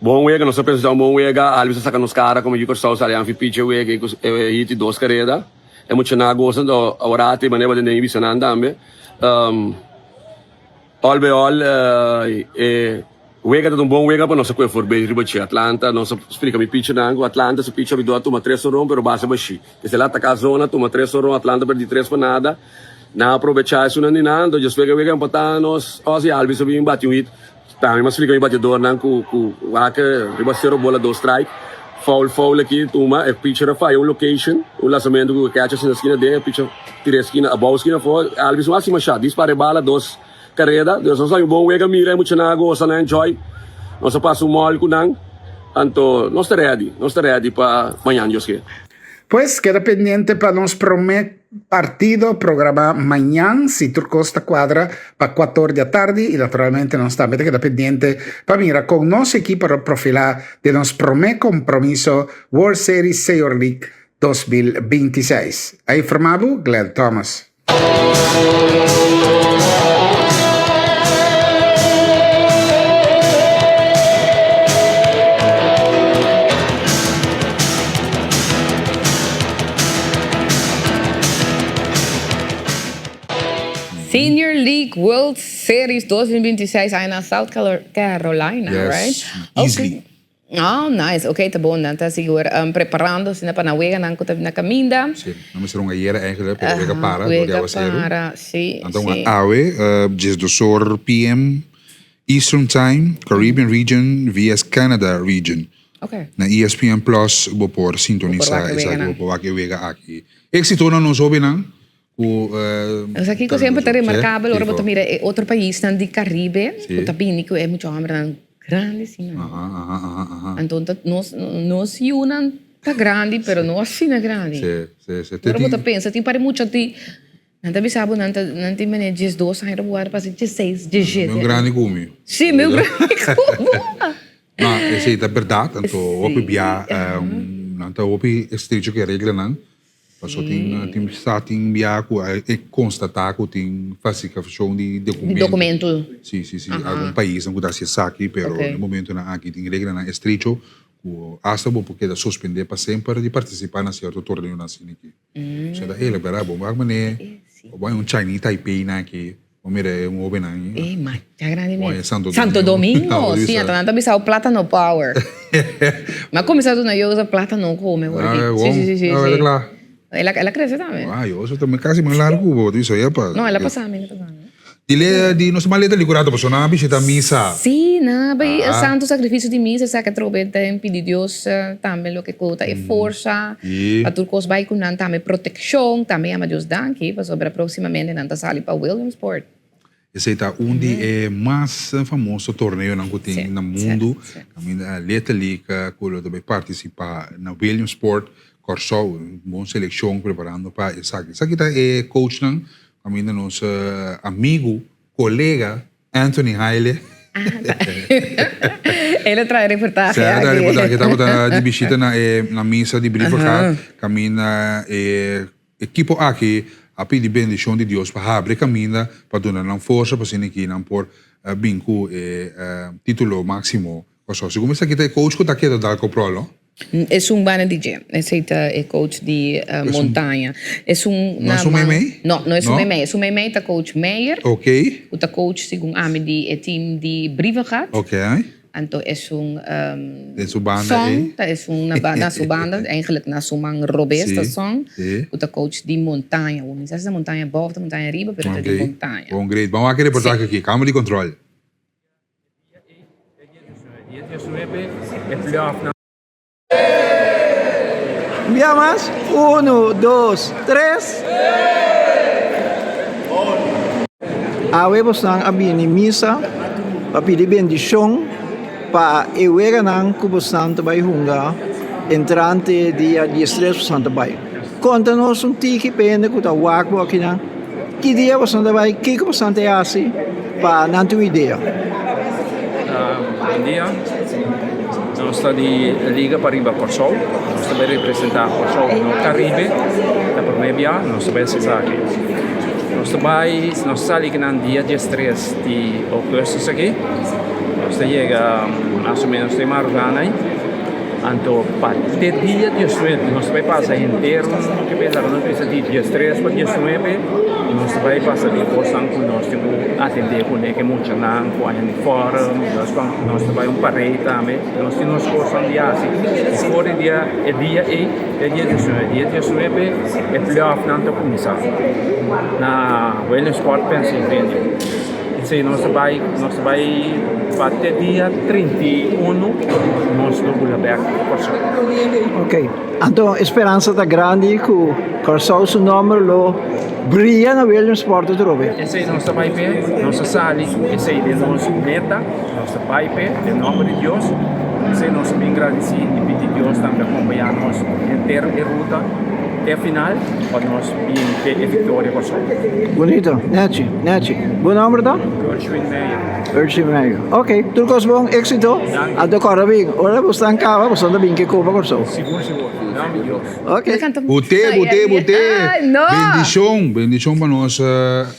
Bon wega, nos a pensa un bon wega, Albies a saka nos kara komo yu Kòrsou sali anfi pichi e wega i e hit di dos kareda. E muchanan a gosa anto awor ati manera bo den bisa nan tambe. All by all e wega ta un bon wega pa nos a kohe voorbij riba dje. Atlanta nos a splika mi pichernan ku Atlanta su picher abidor a tuma tres oron pero base bashí. Esei el a ataka zona tuma tres oron Atlanta perdi tres pa nada. Nan a probecha esunnan di nan anto despues ke wega empata nos Ozzy Albies a bin bati un hit. Tambe mi a splika mi batiadornan ku ku wak riba sero bola dos strike, foul foul aki tuma e pitcher a faya un location, un lanzamento ku e catcher sinta skina den e pitcher tira e skina abou skina afo, Albies no hasi masha, dispara e bala dos kareda, dus nos a haña un bon wega mira e muchanan a gosa nan enjoy, nos a pasa un mòl ku nan, anto nos ta ready, nos ta ready pa mañan Dios ke. Pues keda pendiente pa nos prome partido programa mañan si tur cos ta cuadra pa cuator di atardi y naturalmente nos tambe ta keda pendiente pa mira con nos equipo lo profila den nos prome compromiso World Series Senior League 2026. A informa bo Glenn Thomas. Senior League World Series 2026 aña na South Carolina, Yes, right? easily. Oh, nice. Ok, ta bon. Nan ta sigur preparando asina pa nan weganan ku ta na kaminda. Sí, nan mester un ayera eigenlijk, pero wega para dor di Wega awaseru. para, sí, Nan ta un sí. awe, diesdosor PM Eastern Time, Caribbean Region vs Canada Region. Ok. Na ESPN Plus bo por Bo por sintonisa wak e esaki, weganan. bo por wak e wega aki. Éxito na nos hobennan ku Osea kiko semper ta remarkabel ora bo ta mira e otro paisnan di Caribe ku ta bini ku e mucha hombernan grandi asina. Anto ta nos nos yunan ta grandi pero no asina grandi. Ora bo ta pensa tin par di mucha di nan ta bisa bo nan ta nan tin manera diesdos aña ta wòrdu pasa diesseis diesshete. Meu grandi ku mi. Si meu grandi ku bo. Ma esei ta bèrdat anto hopi bia nan ta hopi estrecho ku e reglanan. Paso tin tin sa tin bia ku a e konstatá ku tin falsifikashon di Di dokumento. Si si si algun paisnan ku ta hasi esaki pero na e momentonan aki tin reglanan estrecho ku asta bo por keda suspendé pa semper di partisipá na sierto torneonan asina aki. Osea ta e bèrdat bo wak manera bo bai un Chinese Taipei nan aki. Bo mira e un hobennan ahi. E macha grandi mes. Oye, Santo Domingo. Santo Domingo, si, anto nan ta bisa bo plátano power. Mi a cuminsa duna Jozef plátano come por aki. Si, si, si, si. Ah, kla. El a, el a crece tambe. Ah, Jozef tambe casi mas largo cu bo, bo ta bisa, yepa. No, el a pasa mi, el a pasa mi. Di le di nos maleta li curato pasobra nan a bishita misa. Sí, nan a bai e santo sacrificio di misa esaki atrobe ta pidi Dios tambe loke cu ta e forsa pa tur cos bai cu nan tambe proteccion tambe yama Dios danki pasobra proximamente nan ta sali pa Williamsport. Esey ta un di e mas famoso torneonan cu tin na mundo caminda Little League cu lo ta bai participa na Williamsport Corsou un bon seleccion preparando pa esaki. Esaki ta e coachnan Caminda nos amigo, colega Anthony Haile. El a trae reportahe Sí, el a trae reportahe. Tabata di bishita na e na misa di Brievengat. Caminda e ekipo aki a pidi bendicion di Dios pa habri caminda pa duna nan forsa pa asina ki nan por bin cu e titulo maximo. Pasobra segun mi sa kita e coach cu ta keda dal koprol no? Esun banda di dje. Esey ta e coach di Montaña. Esun No esun meimei? No, no esun meimei. Esun meimei ta coach Meijer. Ok. Cu ta coach segun ami di e team di Brievengat. Ok. Anto esun Den su banda ey. Song ta esun na su banda, eigenlijk na su man robes ta Song. Cu ta coach di Montaña. Mi sa si ta Montaña abou of ta Montaña ariba pero ta di Montaña. Bon, great. Ban wak e reportahe aki. Cambio di control. Bia mas, unu, dos, tres. Awe bosnan a bini misa pa pidi bendishon pa e weganan ku bosnan ta bai hunga entrante dia diestres bosnan ta bai. Konta nos un tiki pa hende ku ta wak bo akinan. Ki dia boso ta bai? Kiko boso ta hasi pa nan tin un idea? Bon dia. Nos ta di Liga Pariba Kòrsou. Nos ta bai representá Kòrsou no Karibe. Ta promé bia nos ta bai hasi esaki. Nos ta bai, nos ta sali kinan dia diestres di ougùstus aki. Nos ta yega mas o ménos te marugá ei. Anto pa te dia diesnuebe nos ta bai pasa henter un ke bes laga nos bisa di diestres pa diesnuebe nos ta bai pasa den kosnan ku nos tin ku atendé kuné ke muchanan ku a uniform nos nos ta bai un parade tambe nos tin nos kosnan di hasi i for di dia e dia ei te dia diesnuebe dia diesnuebe e playoffnan ta kuminsá na Williamsport Pennsylvania. Esei nos ta bai, nos ta bai pa te dia 31 nos lo bula bek Kòrsou. Ok, anto e speransa ta grandi ku Kòrsou su nòmber lo bria na Williamsport atrobe. Esei nos ta bai p'e, nos a sali ku esei den nos meta, nos ta bai p'e den nòmber di Dios. Esei nos a bin gradisí i pidi Dios tambe akompañá nos henter e ruta. Te final pa nos bin te e victoria Kòrsou. Bonito, nechi, nechi. Bo nomber ta? Gershwin Meyer. Gershwin Meyer. Ok, tur kos bon, éxito. Danki. Anto kòrda bin, ora bo stan kaba, bo stan ta bin ke kopa Kòrsou. Sigur, sigur. Nòmber di Dios. Ok. But'é, but'é, but'é. Bendishon, bendishon pa nos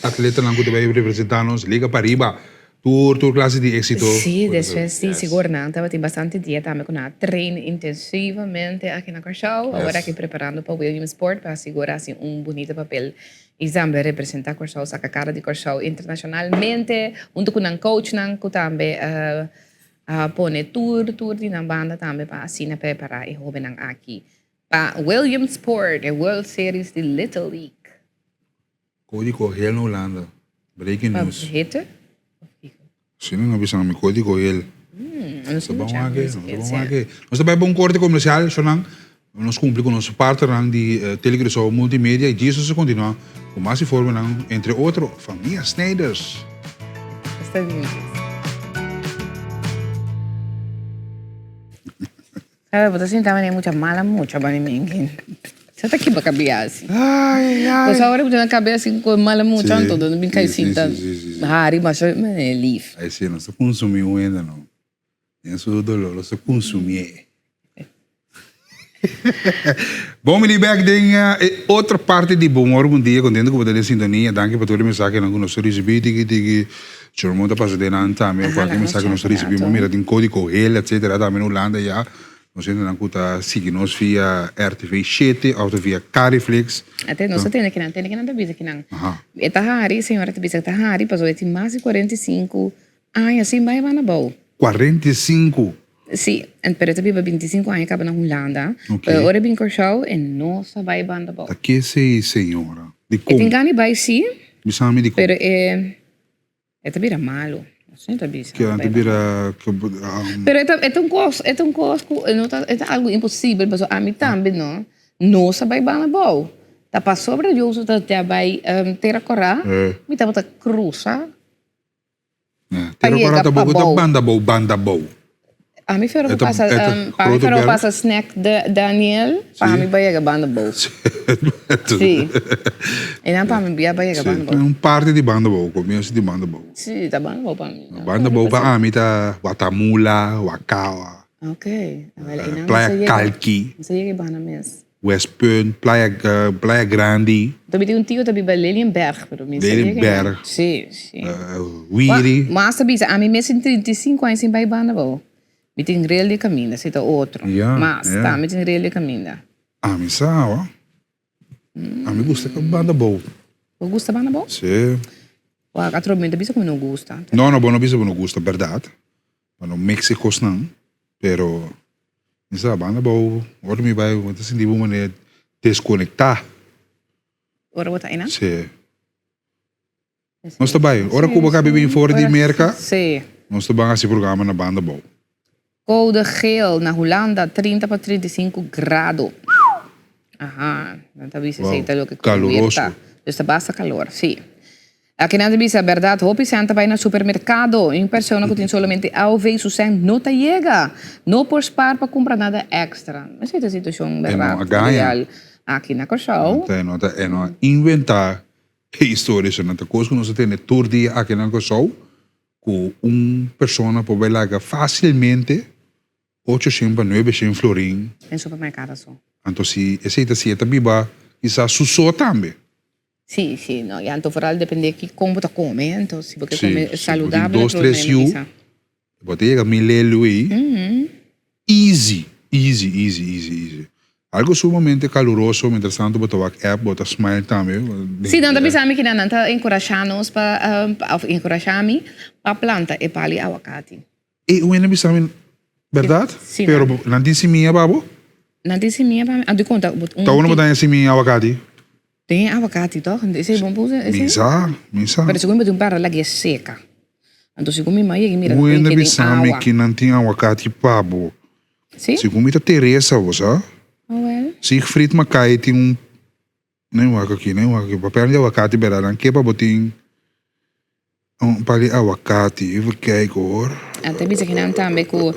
atletanan ku ta bai representá nos Liga Pariba. Tur tur clase di exito. Sí, despues di sigur nan tabatin bastante dia tambe cu nan a train intensivamente aki na Curaçao. Awor aki preparando pa Williamsport pa sigura haci un bunito papel y tambe representa Curaçao, saca cara di Curaçao internacionalmente hunto cu nan coachnan cu tambe a pone tur tur di nan banda tambe pa asina prepara e hobennan aki pa Williamsport, e World Series di Little League. Código geel na Hulanda. Breaking news. Pa hitte? Of kiko? Si no, no bisa mi código geel. Nos ta ban wak, nos ta ban wak. Nos ta bai pa un corte comercial, shonan. Nos cumpli cu nos partnernan di Telecuraçao Multimedia y djis nos ta continua cu mas informenan, entre otro, famia Snijders. Esta bien. Sabe, bo ta sinta manera mucha mala mucha bani minkin. Sa ta kiba kabia asi. Ai, ai. Pues ahora bo ta na kabia asi ku mala mucha anto no bin kai sinta hari masha manera lief. Ai si, nos ta kunsumí un hende no. Den su dolor nos ta kunsumié. Bon bini bek den e otro parti di Bon Ora Bon Dia. Kontento ku bo ta den sintonia. Danki pa tur e mensahenan ku nos a risibí tiki tiki. Chormon ta pasa den nan tambe, kualke mensahe nos ta risibí, bo mira tin kódigo hel etcetera tambe na Hulanda ya. Nos hendenan ku ta sigui nos via RTV shete òf ta via Cariflix. Ate nos ta tende kinan, tende kinan ta bisa kinan. E ta hari, señora ta bisa e ta hari pasobra e tin mas di 45 aña sin bai banda bou. 45? Si, pero e ta biba 25 aña kaba na Hulanda. Pero ora e bin Kòrsou e no sa bai banda bou. Ta ke esei señora? Dikon? E tin gana di bai si. Bisa mi dikon. Pero e. E ta bira malu. Asina ta bisa. Ke ta bira Pero e ta e ta un kos e ta un kos ku e no ta e ta algu imposibel pasobra ami tambe no no sa bai banda abou. Ta pasobra Jozef ta ta bai Tera Kora mi tabata krusa pa Tera Kora yega tampoko ta pabou. banda abou banda abou. Ami fero E ta pasa e ta pa mi grote fero berg. pasa snack de Daniel pa Sí. mi bai yega banda abou. Sí. E nan pa mi bia bai yega Sí, banda abou. un parti di banda abou, comienso di banda abou. Sí, ta banda abou pa mi. Banda abou pa ami ta Watamula, Wakawa, Ok. Awel e nan Playa sa yega. Kalki. Sa yega e banda mes. Westpunt, Playa Playa Grandi. Ta mi tin un tio ta biba Lelienberg, pero mi sa yega. Lelienberg. Sí, sí. Wiri. Mas ta bisa, ami mes tin 35 aña sin bai banda abou. Mi tin rel di caminda, si ta otro. Ya, Mas ya. ta mi tin rel di caminda. Ami sa awa. Ami gusta ka banda abou. Bo gusta banda abou? Sí. Wak, atrobe mi ta bisa ku mi no gusta. No, no, bo no bisa bo no gusta, berdad. Pa no mix e kosnan, pero mi sa banda abou, ora mi bai mi ta sinti bo manera deskonektá. Ora bo ta einan? Sí. Nos ta bai, ora ku bo kabi bin for di Merka, Sí. nos ta ban hasi programa na banda abou. Code geel na Hulanda, 30 pa 35 grado. Aha, nan ta bisa esei ta loke ku weer ta. Dus ta basta calor, sí. Aki nan ta bisa, berdad, hopi sèn ta bai na supermercado. Un persona ku tin solamente AOV su sèn no ta yega. No por spaar pa kumpra nada extra. Esei ta situashon berdad real aki na Kòrsou. E no ta, e no a inventá e historia, esei ta kos ku nos ta tende tur dia aki na Kòrsou, ku un persona por bai laga fásilmente 800 pa 900 florin. Den supermercado so. Anto si esei ta si e ta biba kisas su so tambe. Sí, sí, no, y anto vooral depende ki kon bo ta come, anto si bo ke Sí, come si bo tin saludable dos, tres yu, bo ta yega mil lelu ei, easy, easy, easy, easy, easy. Algo sumamente caluroso, mientras tanto bo ta wak app, bo ta smile tambe. Sí, nan ta bisa mi kinan, nan ta encorasha nos pa, of encorasha mi pa planta e pali awakati. E un hende bisa mi, berdad? Sí, Pero nan. nan tin simia pa bo? Nan tin simia pa mi. Anto konta, un Ta unda bo ta haña simia awakati? Den awakati toch? Esei bon puse? Mi sa, mi sa. Pero segun mi tin un para lag'é seka. Anto segun mi mai yega mira Un hende den bisa mi awa. ki nan tin awakati pa bo. Sí? Segun mi ta Teresa, bo sa? Awel. Siegfried Mackay tin un Nan wak aki, nan wak aki. Papel di awakati bera. Nan ke pa bo tin un par di awakati. Even kijken hoor. Nan ta bisa kinan tambe ku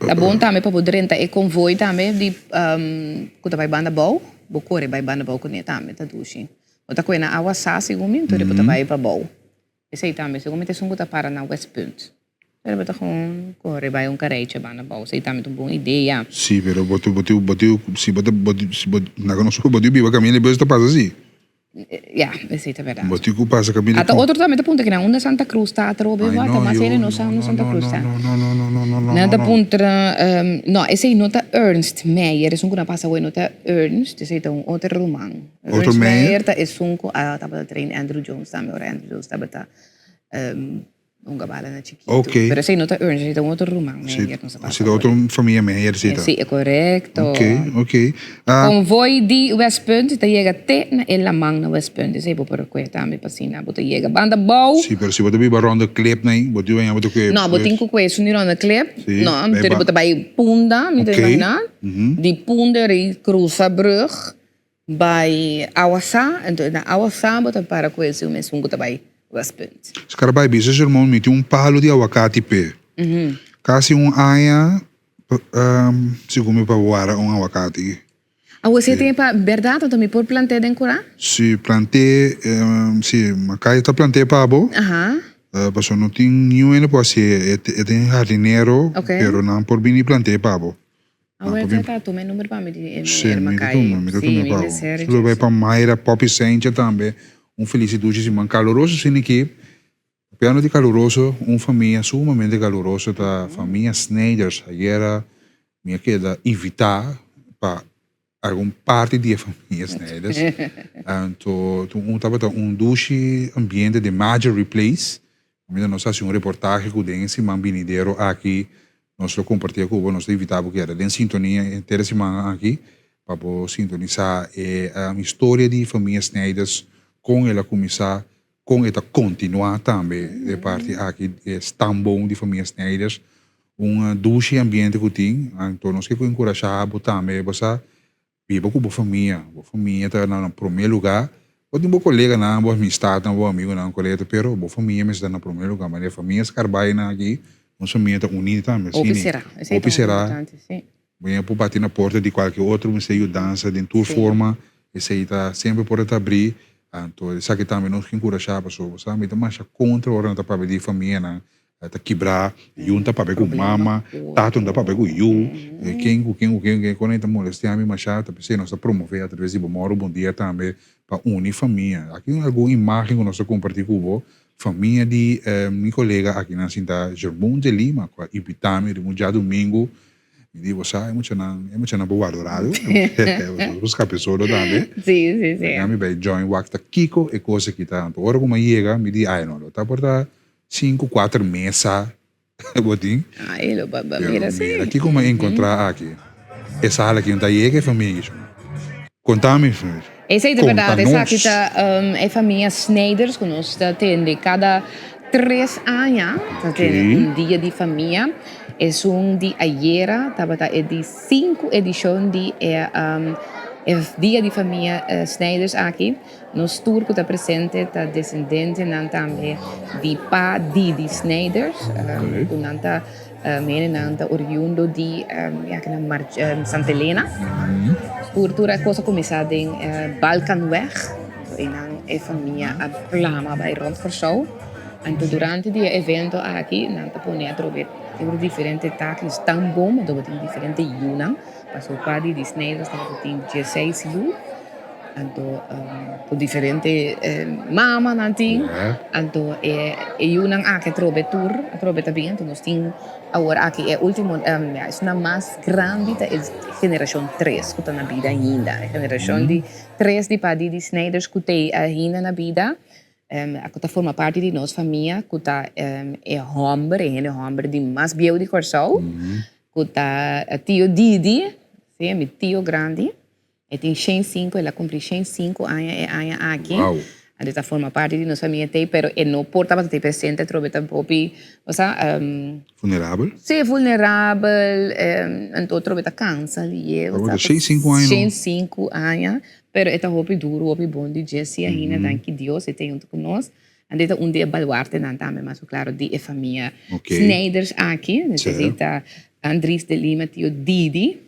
ta bon tambe pa bo drenta e konvoi tambe di ku ta bai banda bou. Bo kore bai banda bou kuné tambe ta dushi. Bo ta kohe na awa sa segun mi, enton bo ta bai pa bou. Esei tambe, segun mi ta esun ku ta para na Westpunt. Pero bo ta gewoon kore bai un kareichi banda bou. Esei tambe ta un bon idea. Sí, pero bo bo bo si bo ta bo si bo na nos bo tin biba kaminda e bus ta pasa sí. Ya, esei ta berdad. Bo tin ku pasa kaminda. Ata otro tambe ta puntra kinan unda Santa Cruz ta atrobe Ai bo no ata mas yo hende no sa no unda no Santa no Cruz no ta. no no no no no no Nan ta no. puntra no esei no ta Ernst Meyer esun ku na pasa awor no ta Ernst esei ta un otro ruman. Otro Ernst Meyer? Meyer ta esun ku a tabata train Andrew Jones tambe ora Andrew Jones tabata Hunga bala na chikitu. Ok. Pero esei no ta Ernst, esei ta un otro ruman Meyer nos a pasa Si ta otro famia Meyer si ta. Si, e korekto. Ok, ok. Ah. Konvoi di Westpunt ta yega te na e laman na Westpunt. Esei bo por rekue tambe pa asina bo ta yega banda bou. Si, pero si bo ta biba rond de klip na ei, bo tin bo ta kue. No, bo tin ku kue esun di rond de klip. Si. No, pero bo ta bai Punda, mi ta Ok. imagina. Di Punda ri krusa brug. Bai Awasá, enton na Awasá bo ta para ku e mesun ku ta bai Westpunt. Skara bai bisa sermon mi tin un palu di awakati p'e. Kasi un aña segun mi pa wara un awakati. Awor si e tin pa bèrdat anto mi por plant'é den kurá? Si plant'é si Makai ta plant'é pa bo. Pasobra no tin niun hende por hasié e tin hardinero pero nan por bini plant'é pa bo. Awor ta ta tuma e number pa mi di e Sí, mi mi ta Makai. tuma, mi ta Sí, tuma mi pa bo. mester Saludo bai djis. pa Mayra, Poppy Saintje tambe. Un feliz dushi siman caluroso sin aki. Papiando di caluroso, un famia sumamente caluroso ta famia Snijders. Ayera mi a keda invita pa algun parti di e famia Snijders. Anto un tabata un dushi ambiente den Marjorie Place. Kaminda nos hasi un reportahe ku den e siman binidero aki nos lo kompartí ku bo. Nos ta invitá bo keda den sintonia henter e siman aki pa bo sintonisá e historia di famia Snijders, kon el a kuminsá. Kon e ta kontinuá tambe e parti aki, e stamboom di famia Snijders. Un dushi ambiente ku tin. Anto nos ke ku enkurashá bo tambe bo sa biba ku bo famia. Bo famia ta na promé lugá. Bo tin bo koleganan, bo amistatnan, bo amigunan korekto, pero bo famia mester ta na promé lugá. Manera famia Scarbaainan aki, nos famia ta uní tambe. Hopi será. Esei ta Hopi será. importante, sí. Bo ña por bati na porta di kualke otro mester yudansa den tur forma, esei ta semper por ta abrí. Anto esaki tambe nos ke enkurashá pasobra bo sa mi ta masha kontra ora nan ta papia di famianan ta kibrá, yu ta papia ku mama, tata no ta papia ku yu, ken ku ken ku ken ku ken, kon nan ta molestiá mi mashá ta p'esei nos ta promové atraves di bo Mòru Bon Dia tambe pa uni famia. Aki un algun imágen ku nos ta kompartí ku bo, famia di mi kolega akinan sinta Germon de Lima ku a invitá mi riba un djadumingu. Mi di, bo sa, e muchanan, e muchanan por warda radio. Bo por scape solo tambe. Sí, sí, sí. Mi bay join wak ta kico e cos aki ta. Anto ora cu mi a yega, mi di, ay no, lo ta por ta cinco, cuater mesa bo tin. Ay, lo ba mira si. Mira kico mi a encontra aki. E sala aki no ta yega e famia aki. Conta mi. Esei ta berdad, esaki ta e famia Snijders ku nos ta tende kada tres aña, ta tene un dia di famia. Esun di ayera tabata e di sinku edishon di e dia di famia Snijders aki. Nos tur ku ta presente ta desendentenan tambe di pa Didi Snijders, ku nan ta Mene nan ta oriundo di Santa Elena. Tur tur e kos a kuminsá den Balkanweg. Einan e famia a plama bai rònt Kòrsou. Anto durante di e evento aki nan ta pone atrobe tur diferente takis tan bon anto bo tin diferente yunan. Pasobra pa di Disney tabata tin dieseis yu. Anto ku diferente mamanan tin, anto e yunan aki atrobe tur atrobe ta bin, anto nos tin awor aki e ultimo esnan mas grandi ta e generashon tres ku ta na bida ainda, e generashon di tres di pa Didi Snijders ku t'ei ainda na bida, ku ta forma parti di nos famia ku ta e hòmber, e hende hòmber di mas bieu di Kòrsou, ku ta tio Didi, si, mi tio grandi. E tin shen sinku, el a kumpli shen sinku aña e aña aki. Wow. Anto e ta forma parti di nos famia tei, pero e no por tabata tei presente atrobe ta hopi, osea. Vulnerabel? Sí, vulnerabel, anto atrobe ta kansa liye. Tabata shen sinku aña no? Shen sinku aña, pero e ta hopi duru, hopi bon di dje si ainda, danki Dios e ta huntu ku nos. Anto e ta un di e baluartenan tambe mas ku klaro di e famia Snijders aki. Esei ta Andries de Lima, tio Didi.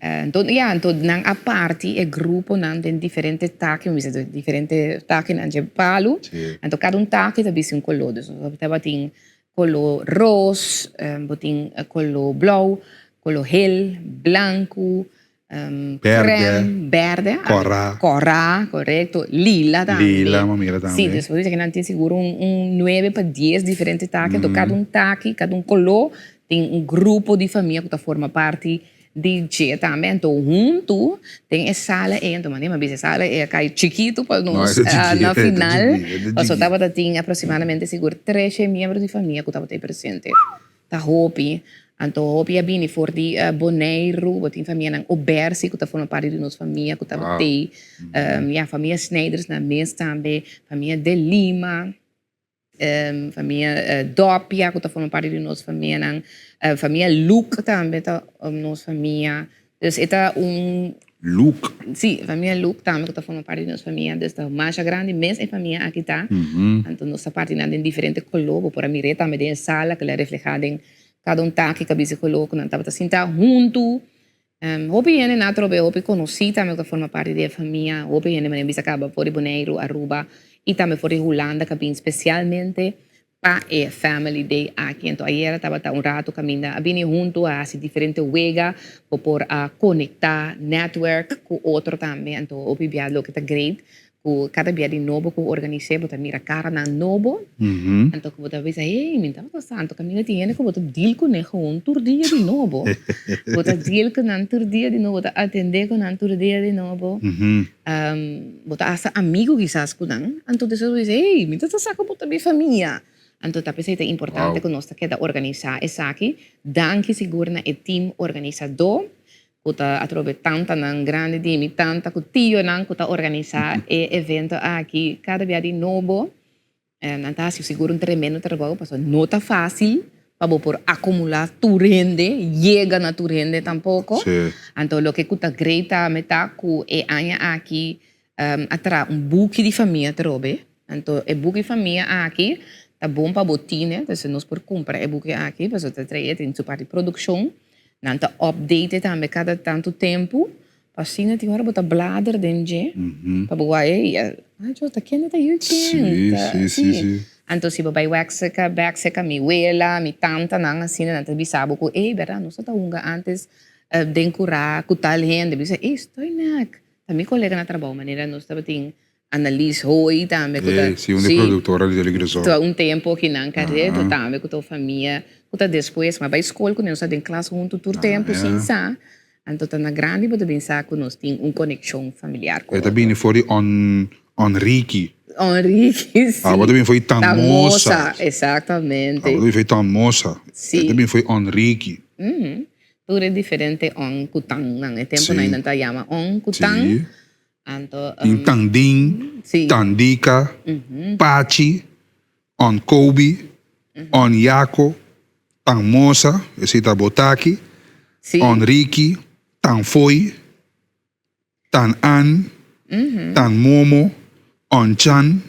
Anto ya, anto nan a parti e gruponan den diferente taki, mi bisa diferente takinan dje palu. Anto kada un taki ta bisti un koló. Dus nos tabatin koló ros, bo tin koló blou, koló hel, blanku, krèm, bèrdè, kòrá, korekto, lila tambe. Lila, mi a mira tambe. Si, dus bo bisa ku nan tin sigur un nuebe pa dies diferente taki. Anto kada un taki, kada un koló Tin un grupo di famia ku ta forma parti di dje tambe. Anto huntu den e sala ei, anto manera mi a bisa e sala ei a kai chikitu pa nos na final. Pasobra tabata tin aproximadamente sigur trece miembro di famia ku tabata ei presente. Ta hopi. Anto hopi a bini for di Boneiru, bo tin famianan Obersi ku ta forma parti di nos famia ku tabata ei. Ya, famia Snijders nan mes tambe, famia De Lima. Famia Dopia ku ta forma parti di nos famianan, famia Luke tambe ta nos famia. Dus e ta un. Luke? Si, famia Luke tambe ku ta forma parti di nos famia. Dus ta masha grandi mes e famia aki ta. Anto nos ta parti nan den diferente koló. Bo por a mir'é tambe den e sala ku el a reflehá den kada un taki ku a bisa e koló ku nan tabata sinta huntu. Hopi hende na atrobe hopi konosí tambe ku ta forma parti di e famia. Hopi hende manera bisa kaba for di Boneiru, Aruba i tambe for di Hulanda ku a bin spesialmente pa e Family Day aki. Anto ayera tabata un ratu kaminda a bini huntu a hasi diferente wega bo por a konektá, netwerk ku otro tambe. Anto hopi bia loke ta great Ku kada bia di nobo ku organis'é bo ta mira karanan nobo, anto ku bo ta bisa, hey, mi tabata sa, anto kaminda tin hende ku bo ta deal kuné gewoon tur dia di nobo. Bo ta deal ku nan tur dia di nobo, bo ta atendé ku nan tur dia di nobo. Bo ta hasta amigu kisas ku nan. Anto despues bo bisa, hey, mi tabata sa ku bo ta mi famia. Anto ta p'esei ta importante ku nos ta keda organisá esaki. Danki sigur na e team organisadó. Ku ta atrobe tantanan grandi di mi tanta ku tionan ku ta organisá e evento aki kada bia di nobo. Nan ta hasi sigur un tremendo trabou pasobra no ta fácil pa bo por acumula tur hende, yega na tur hende tampoco. Anto loke cu ta great tambe ta cu e aña aki a traha un buki di famia atrobe. Anto e buki famia aki ta bon pa bo tine, entonces nos por cumpra e buki aki pasobra ta trae tin su parti produccion. Nan ta update e tambe cada tanto tempo. Pa asina tin ora bo ta blader den dje pa bo wak ey ay Dios ta kende ta yu ken Sí, sí, sí, sí. Anto si bo bai wak cerca bek cerca mi wela mi tantanan asina nan ta bisa bo ku ey berdad nos ta hunga antes den kura ku tal hende bisa ey stoinak ta mi kolega na trabou manera nos tabatin Annelies Hooi tambe ku ta Ey, sí, un di productora di Tele Curaçao. Ta un tempo kinan kareto tambe ku ta un famia ku ta despues ma bai skol ku nos ta den klas huntu tur tempo sin sa anto ta na grandi bo ta bin sa ku nos tin un konekshon familiar ku E ta otro. bini for di on Onriki. Onriki si. Abo ta bini for di Tan Tanmosa. Mosa, exactamente. Abo ta bini for di Tanmosa. Si. E ta bini for di Onriki. Tur e diferente on ku tan nan e tempo nan nan ta yama on ku tan. Si. Anto, Tin Tandin, sí. Tandika, Pachi, Onkobi, Onjako, Tanmosa, esei ta Botaki, Sí. Onriki, Tanfoi, Tan-An, Tanmomo, Onchan.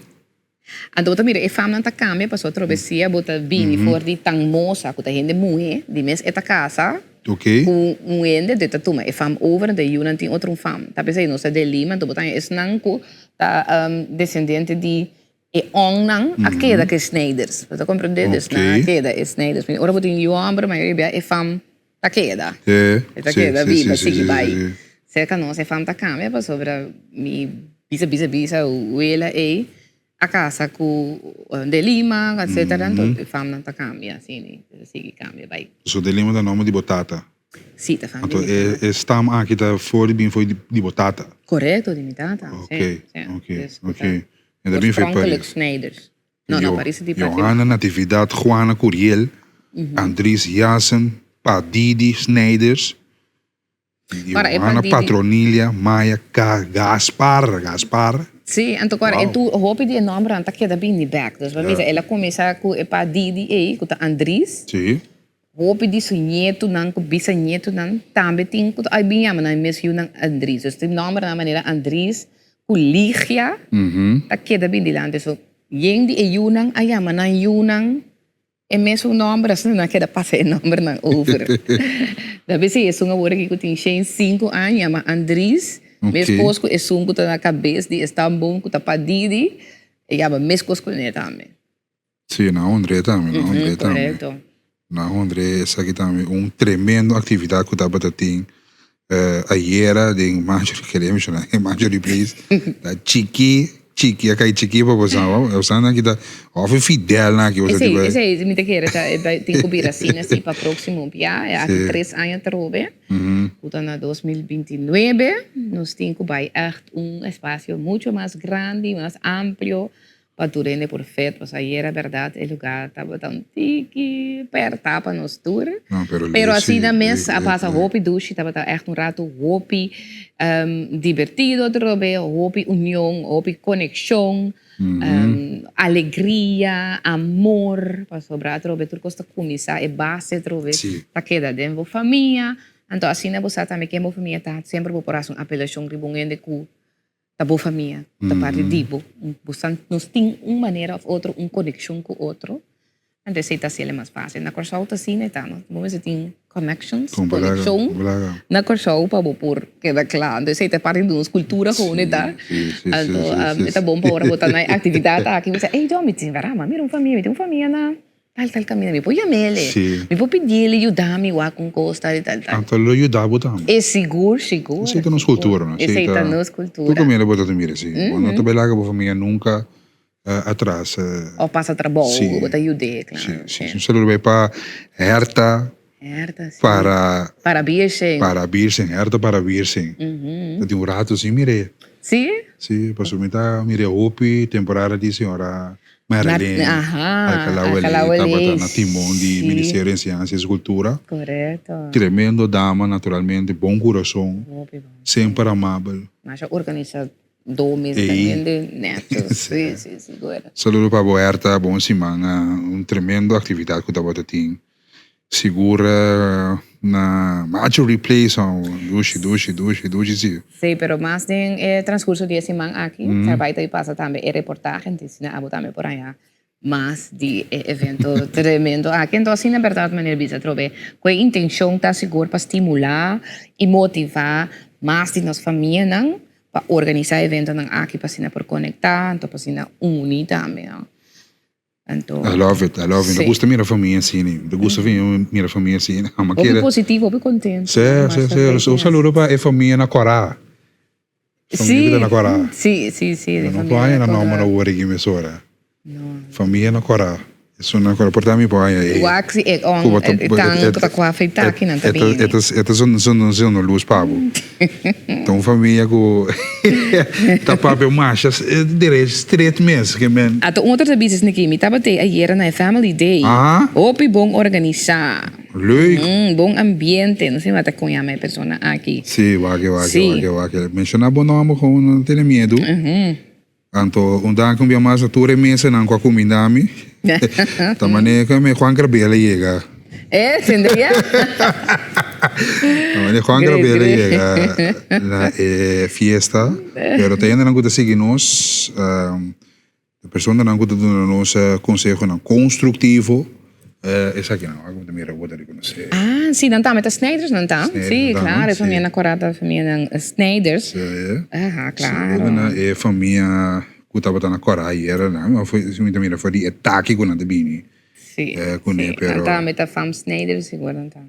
Anto bo ta mira e famnan ta kambia pasobra trobesia bo ta bini for di tan mosa ku ta hende muhe di mes e ta kasa ku un hende anto e ta tuma e fam over anto e yunan tin otro un fam ta p'esei nos ta den Lima anto bo ta haña esnan ku ta descendiente di e onnan a keda ku e Snijders bo ta komprende dus nan a keda e Snijders ora bo tin yu homber mayoria bia e fam ta keda e ta keda biba sigui bai serka nos e fam ta kambia pasobra mi bisa bisa bisa wela ei a kasa ku De Lima etcetera anto e famnan ta kambia asina ta sigui kambia bai. So De Lima ta nomber di bo tata? Si ta fam di Anto mi tata. e stam aki ta for di bin for di bo tata? Korekto di mi tata si si. Ok ok e ta bin for di Oorspronkelijk Snijders. No, no, Paris di parti. Johanna Natividad Juana Curiel, Andries Jansen, Pa Didi Snijders, Para e Johanna Pa Didi. Patronilia Maya Ka Gaspar, Gaspar. Sí, anto kor e tu hopi di e nombernan ta keda bini bek. Dus pa bisa el a kuminsá ku e Pa Didi ei, ku ta Andries. Sí. Hopi di su ñetunan ku bisañetunan tambe tin ku ta ai bin yama nan mes yunan Andries. Dus tin nombernan manera Andries ku Ligia ta keda bin dilanti. So yen di e yunan a yama nan yunan e mesun nomber asina nan a keda pasa e nombernan over. Ta bes esun awor aki ku tin shen sinku aña yama Andries meskos ku esun ku ta na kabes di e stambon ku ta pa Didi e yama meskos kuné tambe. Sí, na Hondre tambe, na Hondre tambe. Correcto. Na Hondre esaki tambe un tremendo actividad cu tabata tin ayera den Marjorie, queria menciona, den Marjorie Place. Ta chiki, chiki, a cay chiki pa boso, boso nan kita of e Fidel nan aki boso Esey, tipo. esey mi ta kere ta tin cu bira asina si pa proximo bia, e aki tres aña atrobe, cu ta na 2029, nos tin cu bay echt un espacio mucho mas grandi, mas amplio, Pa tur hende por fet, pasobra ayera berdad e lugar tabata un tiki perta pa nos tur. No, pero Pero leuk si, asina mes leuk, a leuk, pasa leuk. hopi dushi, tabata echt un rato hopi divertido atrobe, hopi union, hopi conexion, alegria, amor, pasobra atrobe tur cos ta cuminsa, e base atrobe ta keda den bo famia. Anto asina bo sa tambe ken bo famia ta, semper bo por haci un apelacion riba un hende cu Ta bo famia, ta parti di bo. Bo san, nos tin un manera of otro un konekshon ku otro, anto esei ta hasiel e mas fásil. Na Kòrsou ta asina e ta, no? Bo mester tin connections, konekshon na Kòrsou pa bo por keda kla. Anto esei ta parti di nos kultura komo e ta. Anto e ta bon pa ora bo ta na e aktividat aki, bo sa, ey, John, mi tin, mi mira un famia, mi tin un famia na. Tal tal caminda mi por yam'ele, mi por pidiele yuda mi wak un cos tal y tal tal. Anto lo yuda bo tambe. E sigur, sigur. Esey ta nos cultura no. Esey ta nos cultura. Tur caminda bo ta ta mira si. Bo no ta bay laga bo famia nunca atras. Of pasa trabou, bo ta yud'e, claro. Si, si. Un saludo bay pa Herta. Herta, si. Para. Para Biersing. Para Biersing, Herta para Biersing. Ta tin un rato sin mir'e. Si? Si, pasobra mi ta mir'e hopi temporada di señora Marilyn Alcalá Welle tabata na timon di Ministerio di Enseñansa y Cultura. Correcto. Tremendo dama naturalmente, bon curason, semper amabel. Masha organisa. Domis Ey. también neto. Sí, sí, sigur. Saludo pa bo Herta, bon siman. Un tremendo actividad cu tabata tin. Sigur na Marjorie Place, dushi, dushi, dushi, dushi si. Sí, pero mas den e transcurso di e siman aki, mm. bai ta pasa tambe e reportaje, entonces abo tambe por allá mas di e evento tremendo aki. Entonces, asina berdad meneer bisa atrobe, cu e intencion ta sigur pa stimula y motiva mas di nos famianan pa organisa eventonan aki pa asina por conecta, anto pa asina uni tambe, no. Anto, I love it, I love it. Mi ta sí. gusta mira famia asina, mi ta gusta mira famia asina. Ama Hopi kere. positivo, hopi contento. Sí, sí, sí. Un saludo pa e famia na Cora. Famia ku ta na Kòrá. Sí, sí, sí. Mi no por haña nan nòmber awor aki mesora. Famia na Kòrá. Esun na Kòrá. Por ta mi por haña e. Wak si e on e tan ku ta kua afeitá aki nan ta bini. E ta zona lus pa bo. Ta un famia ku ta papia masha derecho, straight mes. Ke men. Ato un otro ta bisa esaki, mi tabata ayera na e family day. Hopi bon organisá. Leuk. Mm, bon ambiente. No sé wat ta con llama e persona aki. Sí, wak, wak, Sí. wak, wak. Menciona bo nomber gewoon, no tene miedu. Anto, un danki un bia mas na tur e mesanan cu a cuminda mi. Ta manera cu mi Juan Grabiel a yega. Eh, tendría. Ta manera Juan Great, Grabiel a great. yega na e fiesta. Pero ta hendenan cu ta sigui nos. Um, E personanan ku ta duna nos konsehonan konstruktivo, esakinan wak bo ta mira bo ta rekonosé. Ah, si, nan tambe ta Snijders nan ta. Snijders Si, nan ta, klaro, e si. famia na Kòrá ta famianan Snijders. Si. Aha, Si, klaro. hopi na e famia ku tabata na Kòrá ayera nan, a foi, si mi ta mira for di e taki ku nan ta bini Si, kuné, si, nan pero. tambe ta fam Snijders sigur nan ta.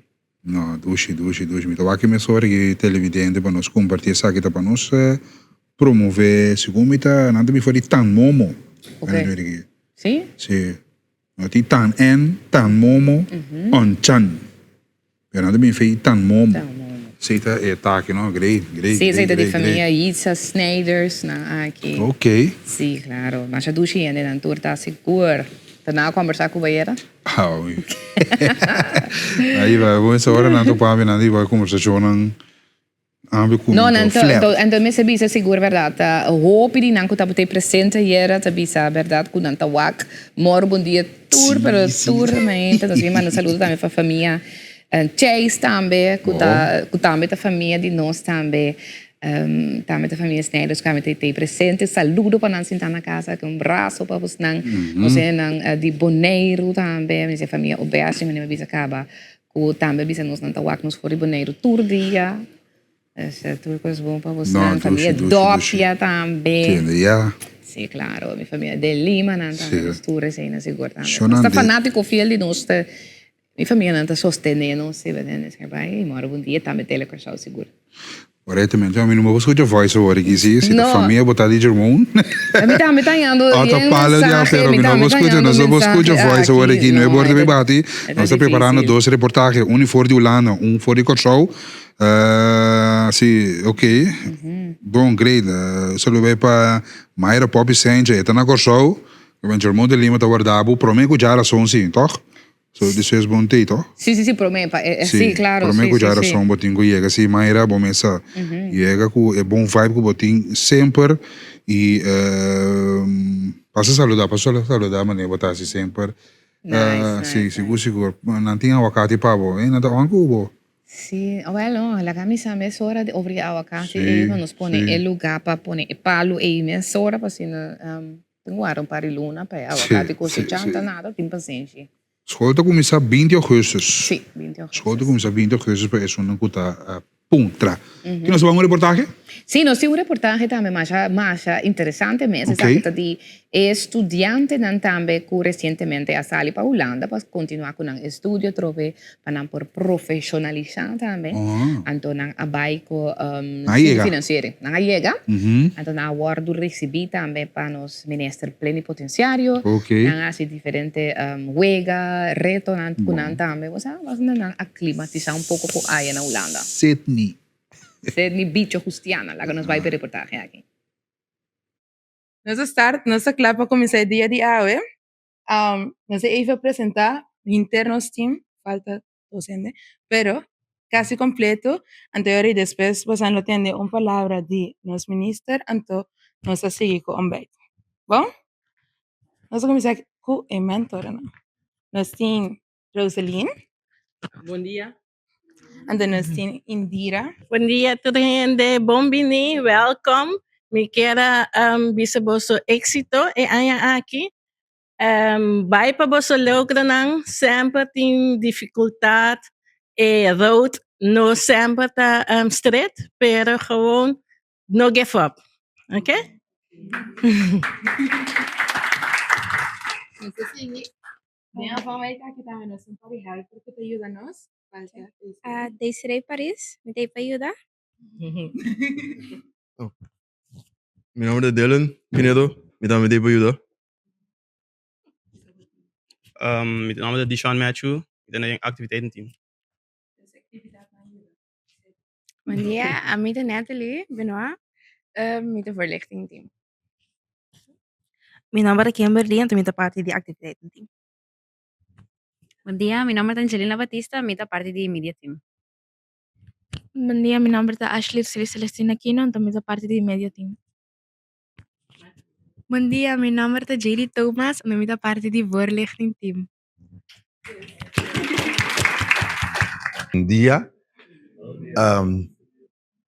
No, dushi, dushi, dushi. Mi ta wak mesora ki televidente pa nos comparti esaki ta pa nos promove segun mi ta nan ta before di Tan Momo. Ok. Si? Si. No tin Tan En, Tan Momo, On Chan. Pero nan ta bin fe Tan Momo. Tan Momo. Si ta e taki no, great, great, Si, esei ta di great, great. famia Yitza Snijders nan aki. Ok. Si, claro. Masha dushi hende nan tur ta sigur. Ta nan a combersa cu bayera? Awi. Ahí va, bo esa ora nan topa mi nan di bai conversacionnan ambi cu No, mi nan to ta, flat. anto, anto mester bisa sigur berdad, ta hopi di nan cu tabata ei presente ayera ta bisa berdad cu nan ta wak moro bon dia tur, pero Sí, sí. tur mainta. Nos bien manda saludo tambe pa famia Chase tambe, cu ta, cu tambe ta famia di nos tambe. Tambe ta famia Snijders ku ami ta ei presente. Saludo pa nan sinta na casa, un braso pa bosnan. Nos hendenan di Boneiru tambe, mi famia Obersi, mi bisa kaba ku tambe bisa nos nan ta wak nos for di Boneiru tur dia. Dus tur kos bon pa bosnan. Famia Dopia tambe. Tende ya. Si, klaro. Mi famia De Lima nan tambe, nos tur esei sigur tambe. Nos ta fanatiko fiel di nos. Mi famianan ta sostené nos si benen esei bai i mora bon dia tambe Tele Kòrsou sigur. Correctamente, mi no por scucha voice awor aki si, si ta famia bo ta di Jermon. Mi tambe ta hañando Ota yen palo di mensahe, pero mi mi no tambe por ta scucha, hañando nos no por scucha mensahe voice awor aki, aki, no e no, borde e mi ta bati. e ta Nos ta preparando difícil. dos reportahe, un for di Hulanda, un for di Kòrsou. Si, ok. Bon, great. Saludo bai pa Mayra Poppy Sanchez, e ta na Kòrsou. Jermon de Lima ta warda bo prome ku djarason si, tòg? So despues bon tei toh? Sí, sí, sí, prome pa e, sí, claro, Prome sí, ku sí, sí. djarason bo tin ku yega. Sí, Mayra, bo mesa yega ku e bon vibe ku bo tin semper i pasa saluda, pasa saluda manera bo ta hasi semper. Nice, nice, Sí, nice. sigur, sigur. Nan tin awakati pa bo, eh? Nan ta on ku bo. Sí, awel no, laga mi sa mesora di over di awakati Sí, ei, pa nos pone sí. e luga pa pone e palu ei mesora pa asina Tin guarda un par di luna pa e awakati kosechá, no ta nada, tin pasenshi. Skol ta kuminsá binti ougùstus. Sí, binti ougùstus. Skol ta kuminsá binti ougùstus pa esunnan ku ta puntra. Tin nos ban un reportahe? Sí, nos tin un reportahe tambe masha, masha interesante mes. Esaki ta di e studiantenan tambe ku resientemente a sali pa Hulanda pa kontinuá ku nan estudio atrobe pa nan por profeshonalisá tambe. Anto nan a bai ku Nan a yega. Financiering. Nan a yega. Anto nan a wòrdu risibí tambe pa nos minister plenipotenciario. Nan a hasi diferente wega, retonan ku nan tambe. Bo sa, asina nan a klimatisá un poko ku aya na Hulanda. Sidney. Sidney Bicho Justiana. Laga nos bai pa e reportahe aki. Nos a start, nos ta kla pa kuminsá e dia di awe. Nos a even presentá henter nos team, falta dos hende, pero kasi kompleto. Anto yora i despues boso lo tende un palabra di nos minister, anto. Nos ta sigui ku ontbijt. Bon? Nos ta kuminsá ku e mentornan. Nos tin Roselien. Bon dia. Anto nos tin Indira. Bon dia tur hende, bon bini, welkom. Mi kier a bisa boso éxito e aña aki. Bai pa boso logronan, semper tin dificultad, e road no semper ta stret, pero gewoon no give up, ok? Nos ta sigui. Den afan wij aki tambe nos tin un par di helper ku ta yuda nos. Desiree Paris, mi ta ei pa yuda. Mi nomber ta Dylan Pinedo, mi tambe ta ei pa yuda. Mi nomber ta Dishon Matthew, mi ta na den activiteiten team. Bon dia, ami ta Natalie Benoit, mi ta voorlichting team. Mi nomber ta Kimberly anto mi ta parti di activiteiten team. Bon dia, mi nomber ta Angelina Batista, mi ta parti di media team. Bon dia, mi nomber ta Ashley Celestina Aquino anto mi ta parti di media team. Bon dia, mi nomber ta Jady Thomas anto mi ta parti di voorlichting team. Bon dia,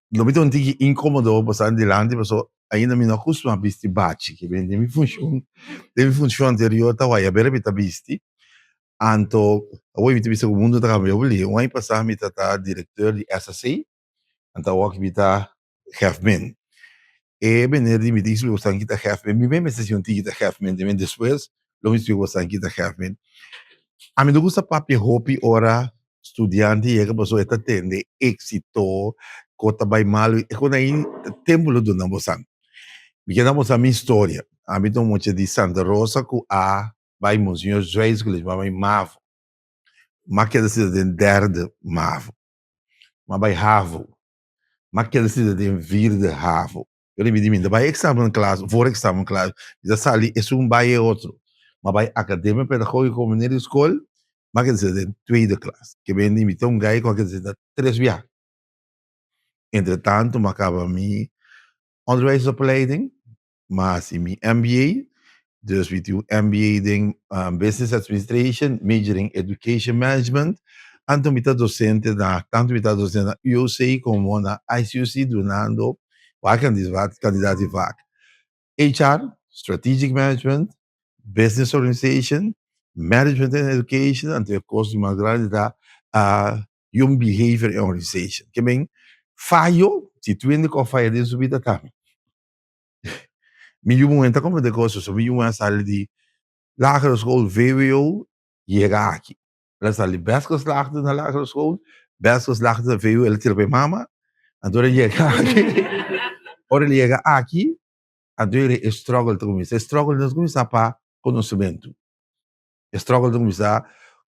lo mi ta un tiki inkomodo pa sta dilanti pasobra ainda mi no a kustumá bisti bachi, ke den mi funshon, den mi funshon anterior ta wayabera mi ta bisti, anto awor mi ta bisa ku mundu ta kambia hopi lihe. Un aña pasá mi ta ta direkteur di SAC, anto awor mi ta hefmen. E meneer di mi ta explica bosan kita hefmen, mi mes mester siña un tiki ta hefmen, te men despues lo mi explica bosan kita hefmen. Ami no gusta papia hopi ora studiante yega pasobra e ta tende exito, ko ta bay malo, e kon ahi tempo lo duna bosan. Mi ke da bosan mi historia, ami ta un mucha di Santa Rosa ku a bay Monseñor Zwijs College, mi a bay mavo, mi a keda sinta den derde mavo, mi a bay havo. Ma keda sinta den vierde havo. Yo ribi di mi ta bai examen klas, voor examen klas, mi ta sali esun bai e otro. Ma bai Academia Pedagogico meneer di skol, ma keda sinta den tweede klas. Ke ben di mi ta un gai ku a keda sinta tres bia. Entre tanto mi a kaba mi onderwijsopleiding, mi a hasi mi MBA, dus mi tin un MBA den Business Administration, majoring Education Management, anto mi ta docente na, tanto mi ta docente na UOC como na ICUC dunando wak kandidaat di vak, HR, Strategic Management, Business Organization, Management and Education, anto e kos di mas grandi ta Human Behavior and Organization. Ke men fayo, si tur hende ku a faya den su bida ta mi. Mi yu muhé ta komprende kos pasobra mi yu muhé a sali di lagere school, vwo, yega aki. El a sali best geslaagde na lagere school, best geslaagde na vwo, el a tira pa e mama, anto ora el yega aki, ora el yega aki, anto e struggle ta kuminsá. E struggle no ta kuminsá pa konosementu. E struggle ta kuminsá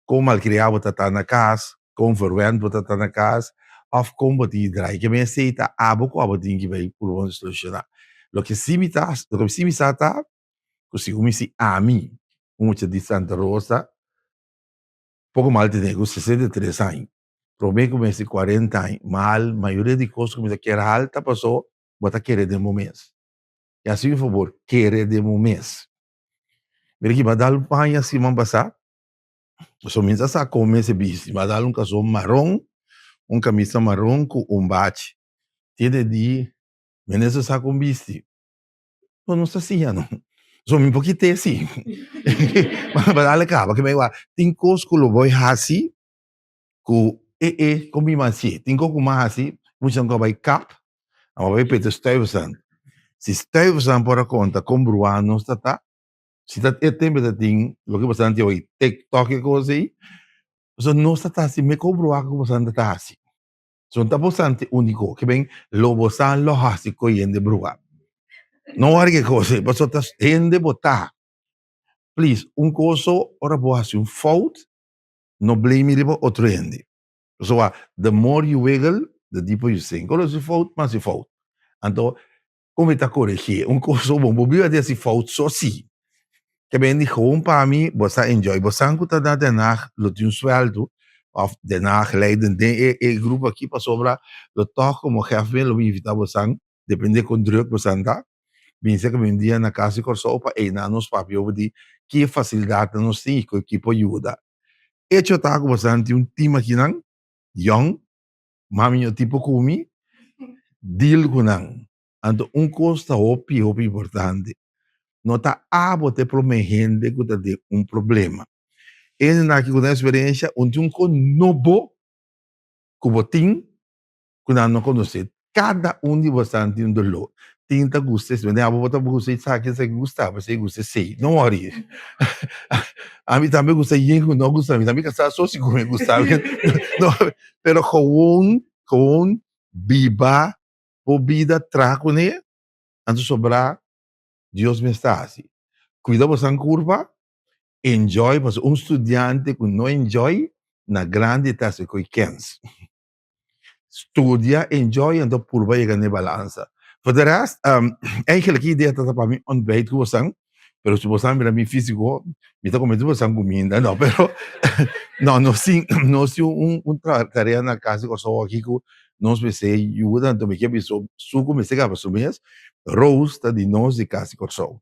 kon malkriá bo ta ta na kas, kon verwend bo ta ta na kas, òf kon bo tin drai. Ke men esei ta abo ku abo tin ki bai purba solushoná. Loke si mi ta, loke si mi sa ta ku si ku mi si ami, un mucha di Santa Rosa, poko mal tene ku 63 aña, promé ku mi hasi 40 aña, mal mayoria di kos ku mi ta kier hal ta pasó bo ta kere den bo mes. I hasi mi fabor, kere den bo mes. Mira ki mi a dal un paña siman pasá, pasobra mi ta sa kon mester bisti. Mi a dal un kason maron, un kamisa maron ku un bachi. Tiene di mi no sa kon bisti. No, no sa siña no. Pasobra mi por kit'é si. Ma dal kaba. Tin kos ku lo bo hasi ku e e kon mi hasié. Tin kos ku mi a hasi, muchanan ku a bai kap, a bai Peter Stuyvesant. Si Stuyvesant por a konta kon bruá nos ta ta, si ta e tempu ta tin loke boso tin oí tiktok e kos ei, pasobra nos ta ta hasi mekor bruá ku boso ta ta hasi. So no ta boso e úniko, ke ben lo boso lo hasi ku hende bruá. No wòri ku e kos ei, pasobra ta hende bo ta. Please, un kos so ora bo hasi un fout, No blame riba otro hende. Pasobra the more you wiggle, the deeper you sink. Ora hasi fout, mi hasi fout. Anto, kon mi ta koregié? Un kos so bon, bo biba di hasi fout so si. Ke ben di gewoon pa mi, bo sa enjoy. Bo san ku ta na Den Haag lo tin un suèldu, òf Den Haag, Leiden, den e e grupo aki, pasobra lo tòg komo hefmen lo mi invitá bo san, depende kon drùk bo san ta. Bin serka mi un dia na kas di Kòrsou pa einan nos papia over di ki fasilidatnan nos tin i ki por yuda. Echo ta ku boso tin un tim akinan, yòn, mami no tipo ku mi, deal ku nan. Anto un kos ta hopi hopi importante, no ta abo ta e promé hende ku ta den un problema. E hendenan aki ku nan eksperensia un tin un kos nobo ku bo tin ku nan no konosé. Kada un di bosan tin un doló. Tin ta gusta esei, abo bo ta gusta esaki, esaki gusta bo, esei gusta esei. No wòri. Ami tambe gusta yen ku no gusta mi. Tambe kasá so si ku mi gusta. No, pero gewoon, gewoon biba bo bida traha kuné, anto sobrá Dios mes ta hasi. Kuida bosan kurpa, enjoy, pasobra un studiante ku no enjoy na grandi ta hasi koe kens. Studia, enjoy, anto purba yega na e balansa. For de rest, eigenlijk e idea ta pa mi ontbijt ku bosan, pero si bosan mira mi físiko, mi ta kome tur bosan kuminda, no, pero no, nos tin, nos tin un un tarea na kas di Kòrsou aki ku nos mester yuda, anto mi ke bisa su ku mester kaba su mes, Rose ta di nos di kas di Kòrsou.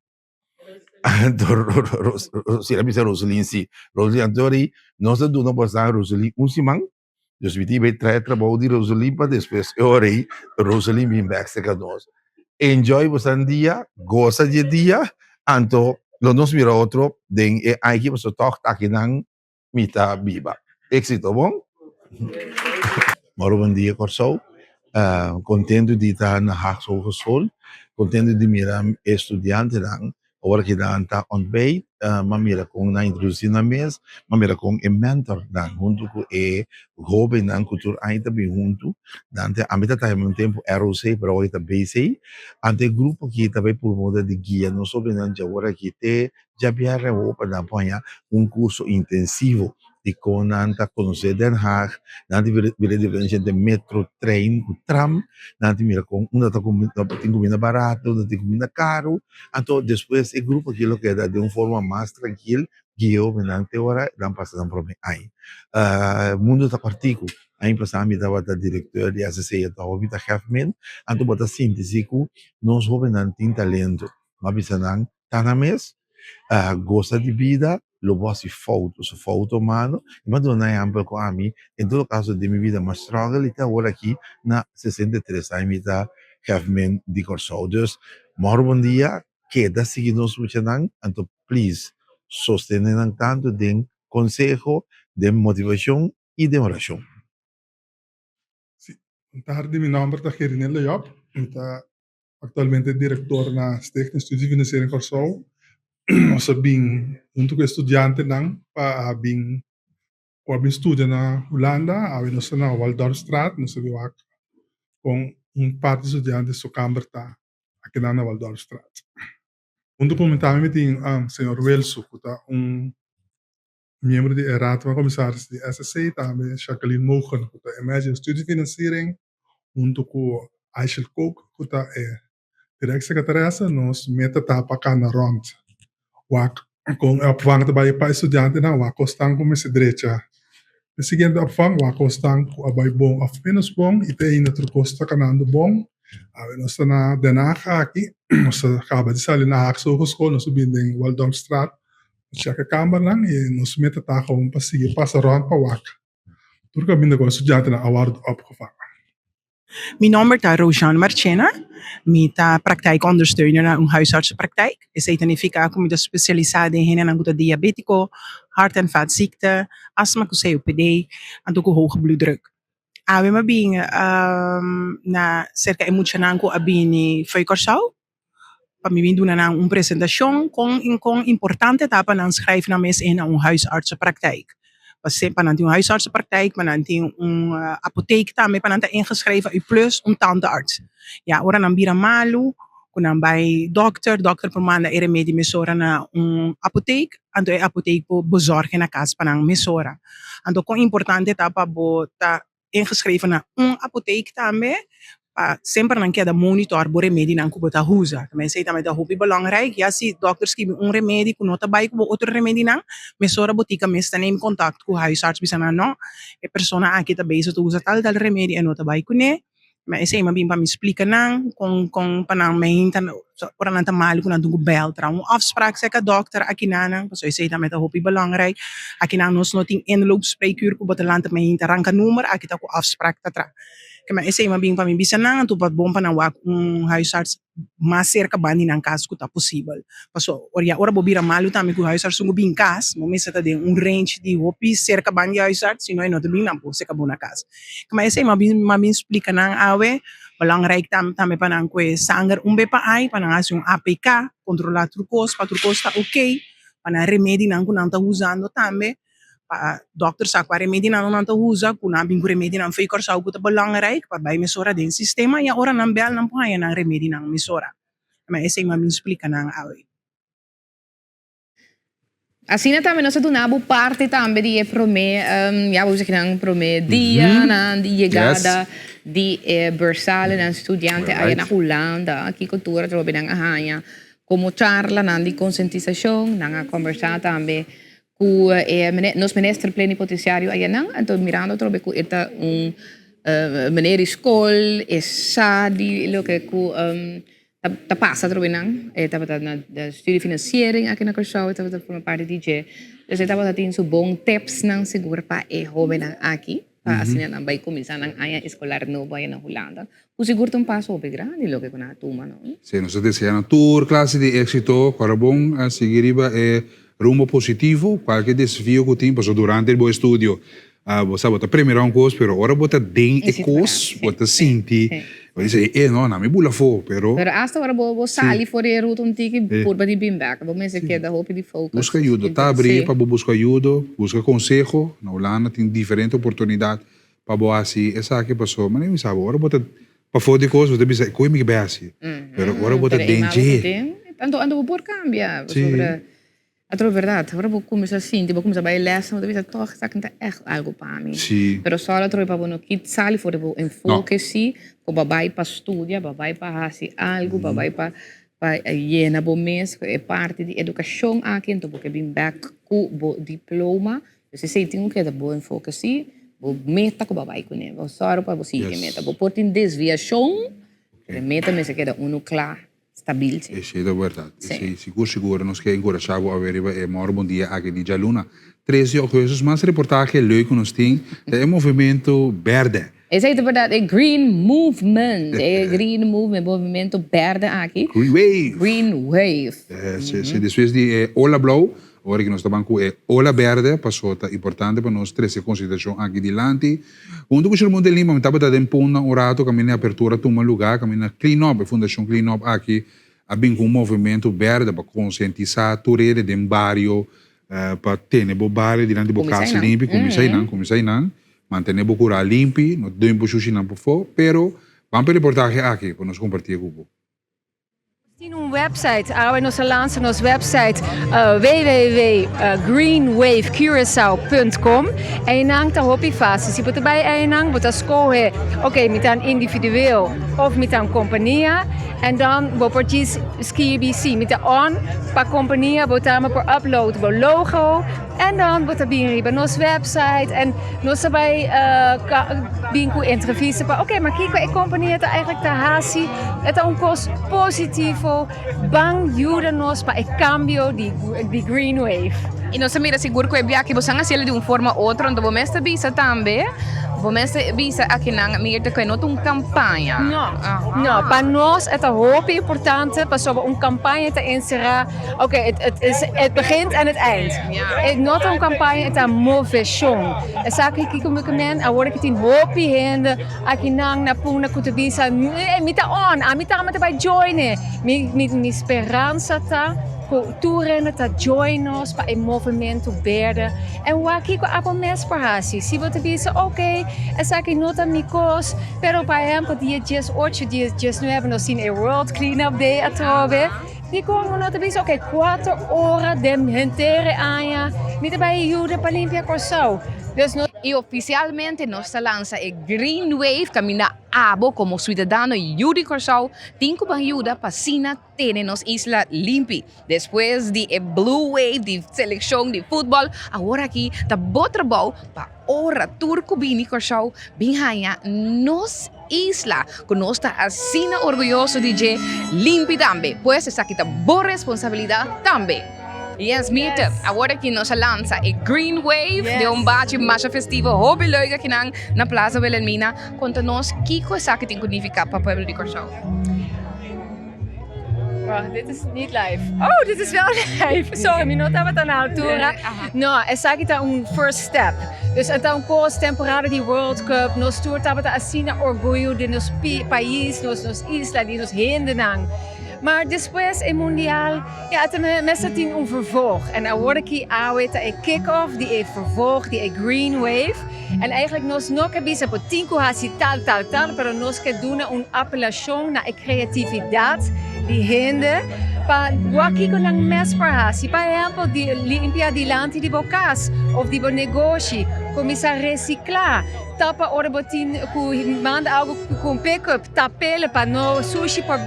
Anto si el a bisa Roselyn si, Roselyn anto ori nos a duna bosan Roselyn un siman. Dus mi tin bay trae trabou di Roselyn pa despues e ora ei Roselyn bin bek serka nos. Enjoy bosan dia, gosa di e dia, anto lo nos mira otro den e aña aki pasobra tòg ta akinan mi ta biba. Éxito, bon? Moro bon dia Kòrsou. Kontentu di ta na Haagse Hogeschool, kontentu di mira e studiantenan Ora ki nan ta ontbijt, m'a mira kon nan introdusí nan mes, m'a mira kon e mentornan huntu ku e hóbennan ku tur aña ta bin huntu, nan ta, ami ta traha un tempu ROC pero awor ta BC, anto e grupo aki ta bai purmoda di guia nos hóbennan djawor aki te djabièrnè awor pa nan por haña un kurso intensivo di kon nan ta konosé Den Haag, nan ta mira diferensha entre metro, trein ku tram, nan ta mira kon unda ta tin kuminda barato, unda tin kuminda karu, anto despues e grupo aki lo keda den un forma mas trankil guia hobennan te ora nan pasa nan prome aña. Mundu ta kòrtiku, aña pasá mi tabata direktor di SSC anto awor mi ta hefmen, anto bo ta sinti si ku nos hobennan tin talento, mi a bisa nan ta nan mes, gosa di bida, lo bo hasi fout, pasobra fout ta humano, i mi a duna nan ehèmpel ku ami, en todo kaso den mi bida mi a struggle i te awor aki na 63 aña mi ta hefmen di Kòrsou. Dus, mòrgen bon dia, keda sigui nos muchanan, anto please sostene nan tantu den konseho, den motivashon i den orashon. Si, bon tardi, mi nòmber ta Gerineldo Job, mi ta Aktualmente direktor na Stichting Studiefinanciering Kòrsou. Nos a bin huntu ku e studiantenan pa a bin ku a bin studia na Hulanda. Awe nos ta na Waldorfstraat. Nos a bin wak kon un parti studiante su kamber ta akinan na Waldorfstraat. Huntu ku mi tambe mi tin señor Wilso ku ta un miembro di e Raad van Commissaris di SSC, tambe Jacqueline Mogen ku ta e manager di studiefinanciering huntu ku Aishel Kook ku ta e direct secretaresse. Nos meta ta pa kanda rònt wak kon e opvang ta bai pa e studiantenan, wak kosnan ku mester drecha e siguiente opvang, wak kosnan ku a bai bon òf ménos bon i te ainda tur kos ta kanando bon. Awe nos ta na Den Haag aki, nos a kaba di sali na Haagse Hogeschool, nos a bini den Waldorpstraat. Nos chèk e kambernan i nos meta ta gewoon pa sigui pasa rònt pa wak tur kaminda ku e studiantenan a wòrdu opgevangen. Mi nòmber ta Rojeanne Marchena, mi ta praktijkondersteuner na un huisartsenpraktijk. Esei ta nifiká ku mi ta spesialisá den hendenan ku ta diabétiko, hart en vaatziekte, asma ku COPD, anto ku hoge bloeddruk. Awe mi a bin na serka e muchanan ku a bini fo'i Kòrsou pa mi bin duna nan un presentashon kon kon importante ta pa nan schrijf nan mes in na un huisartsenpraktijk. Pa nan tin un huisartsenpraktijk, pa nan tin un apotheek tambe pa nan ta ingeschreven y plus un tandarts. Ya ora nan bira malu ku nan bai dòkter, dòkter por manda e remedi mesora na un apotheek, anto e apotheek por bezorg na kas pa nan mesora. Anto kon importante ta pa bo ta ingeschreven na un apotheek tambe pa semper nan keda monitor bo remedinan ku bo ta usa. Ta mensei tambe ta hopi belangrijk, ya si dokter skibi un remedi ku no ta bai ku bo otro remedinan, mesora botika mes ta neem kontakt ku huisarts bisa nan no, e persona aki ta bezig ta usa tal tal remedi e no ta bai kuné. Ma esei mi a bin pa mi splika nan kon kon pa nan meinta ora nan ta malu ku nan tin ku bèl traha un afsprak serka dòkter akinanan pasobra esei tambe ta hopi belangrijk. Akinan nos no tin inloopspreekuur ku bo ta lanta meinta ranka number aki ta ku afsprak ta traha. Kema esei mi a bin pa mi bisa nan anto pa bon pa nan wak un huisarts mas serka ban di nan kas ku ta posibel. Paso ora ya ora bo bira malu tambe ku huisarts un ku bin kas bo mester ta den un range di hopi serka ban di huisarts si no e no ta bin tampoco serka bo na kas. Kema esei mi a bin mi a bin splika nan awe belangrijk tambe tambe pa nan kue sanger un be pa ai pa nan hasi un APK kontrola tur kos pa tur kos ta oke pa nan remedinan ku nan ta usando tambe. Pa dòkter sa kua remedinan nan ta usa, ku nan a bin ku remedinan fo'i Kòrsou ku ta belangrijk pa bai mesora den sistema i a ora nan bèl nan por haña nan remedinan mesora. Ma esei mi a bin splika nan awe. Asina tambe nos a duna bo parti tambe di e promé, ya bo bisa kinan promé dianan di yegada di e bursalenan studiante aya na Hulanda. Kiko tur atrobe nan a haña komo charlanan di konsientisashon. Nan a kombersá tambe Ku e nos minister plenipotenciario ayanan, anto mirando atrobe ku e ta un meneer di skol, e sa di loke ku ta pasa atrobe nan. E tabata na studie financiering aki na Kòrsou, e tabata forma parti di dje. Dus e tabata tin su bon tipsnan sigur pa e hobennan aki, pa asina nan bai kuminsá nan aña eskolar nobo aya na Hulanda. Ku sigur ta un paso hopi grandi loke ku nan a tuma, no? Sí, nos ta desea nan tur klase di éksito. Kòrda bon a sigui riba e rumbo positivo, kualke desafio ku tin, pasobra durante bo estudio bo sa bo ta premira un kos, pero ora bo ta den e kos, bo ta sinti, bo di e no, nan mi bula afó, pero. Pero asta ora bo sali for di e ruta un tiki, purba di bin bèk, bo mester keda hopi di focus. Buska ayudo, ta abrí pa bo buska ayudo, buska konseho, na Hulanda tin diferente oportunidat Pa bo hasi esaki paso manera mi sa bo ora bo ta pafó di kos bo ta bisa koe mi ke bai hasi pero ora bo ta den dje. Anto anto bo por kambia pasobra atro bèrdat ora bo kuminsá sinti bo kuminsá bai lès bo ta bisa tòg esaki no ta ègt algu pa mi pero sòl atrobe pa bo no kit sali for di bo enfoke si ku bo a bai pa studia bo a bai pa hasi algu bo a bai pa pa yena bo mes ku e parti di edukashon aki anto bo ke bin bèk ku bo diploma. Dus esei tin ku keda bo enfoke si, bo meta ku bo a bai kuné. Bo sòru pa bo sigui e meta. Bo por tin desviashon, pero e meta mester keda unu kla, stabil si. Esei ta bèrdat. Esei sigur sigur nos ke enkurashá bo awe riba e mòru bon dia aki di djaluna tres di ògùstus. Mas reportahe leuk ku nos tin ta e movementu bèrdè. Esei ta bèrdat, e green movement, e green movement, movementu bèrdè aki. Green wave. Green wave. Si, si, despues di e ola blou, ora ki nos ta ban ku e ola bèrdè, paso ta importante pa nos trese e konsiderashon aki dilanti. Huntu ku Shermon de Lima mi tabata den Punda un rato kaminda e apertura tuma lugá, kaminda Clean Up, e fundashon Clean Up aki a bin ku un movementu bèrdè pa konsientisá tur hende den bario pa tene bo bario dilanti bo kas limpi, kuminsá einan, kuminsá einan. Mantené bo kurá limpi, no den bo shushinan pafó, pero ban pa e reportahe aki pa nos kompartié ku bo. Nos tin un website, awe nos a lansa nos website www.greenwavecuracao.com. Einan ta hopi fácil. Si bo ta bai einan, bo ta skohe, ok, mi ta un individueel of mi ta un kompania. En dan bo por djis skirbi si mi ta on pa kompania, bo tambe por upload bo logo. En dan bo ta bin riba nos website en nos ta bai bin ku entrevista pa oké, maar kiko e kompania ta eigenlijk ta hasi? E ta un kos positivo, ban yuda nos pa e kambio di di Green Wave. I nos ta mira sigur ku e biaha boso a hasiel di un forma u otro, anto bo mes ta bisa tambe, bo mes ta bisa akinan Mirtha ku e no ta un kampaña. No, no, pa nos e ta hopi importante pasobra un kampaña ta enserá. Oké, het, het, is, het begint en het eind. E no ta un campaña, e ta moveshon. Esaki kiko mi ke men, awor ki tin hopi hende akinan na Punda ku ta bisa, mi ta on, ami tambe ta bai join e. Mi, mi, mi speransa ta ku tur hende ta join nos pa e movementu berde. En wak kiko abo mes por hasi. Si bo ta bisa, oké, esaki no ta mi kos, pero por ehempel dia diesocho, dia diesnuebe nos tin e World Clean Up Day atrobe. Dikon bo no ta bisa oke kuater ora den henter e aña mi ta bai yuda pa limpia Kòrsou? Dus no. I ofisialmente nos ta lansa e Green Wave kaminda abo komo suidadano yu di Kòrsou tin ku ban yuda pa asina tene nos isla limpi. Despues di e Blue Wave di selekshon di futbòl awor aki ta bo trabou pa ora tur ku bini Kòrsou bin haña nos. isla ku nos ta asina orguyoso di dje limpi tambe. Pues esaki ta bo responsabilidat tambe. Yes, Mirte, awor aki nos a lansa e Green Wave den un bachi masha festivo hopi leuk akinan na Plaza Wilhelmina. Konta nos kiko esaki tin ku nifiká pa pueblo di Kòrsou. Wacht, dit is niet live. Oh, dit is wel live. Sorry, mi no tabata na altura. No, esaki ta un first step. Dus e ta un kos temporada di World Cup. Nos tur tabata asina orguyo di nos pais, nos nos isla, di nos hendenan. Maar despues e mundial, ja, e ta mester tin un vervolg. En awor aki awe ta e kick-off di e vervolg di e Green Wave. En eigenlijk nos no ke bisa bo tin ku hasi tal, tal, tal, pero nos ke duna un apelashon na e kreatividat di hende pa wak kiko nan mes por hasi. Pa ehèmpel, di limpia dilanti di bo kas òf di bo negoshi, kuminsá resiklá, tapa ora bo tin ku manda algu ku un pick-up, tap'el pa no sushi por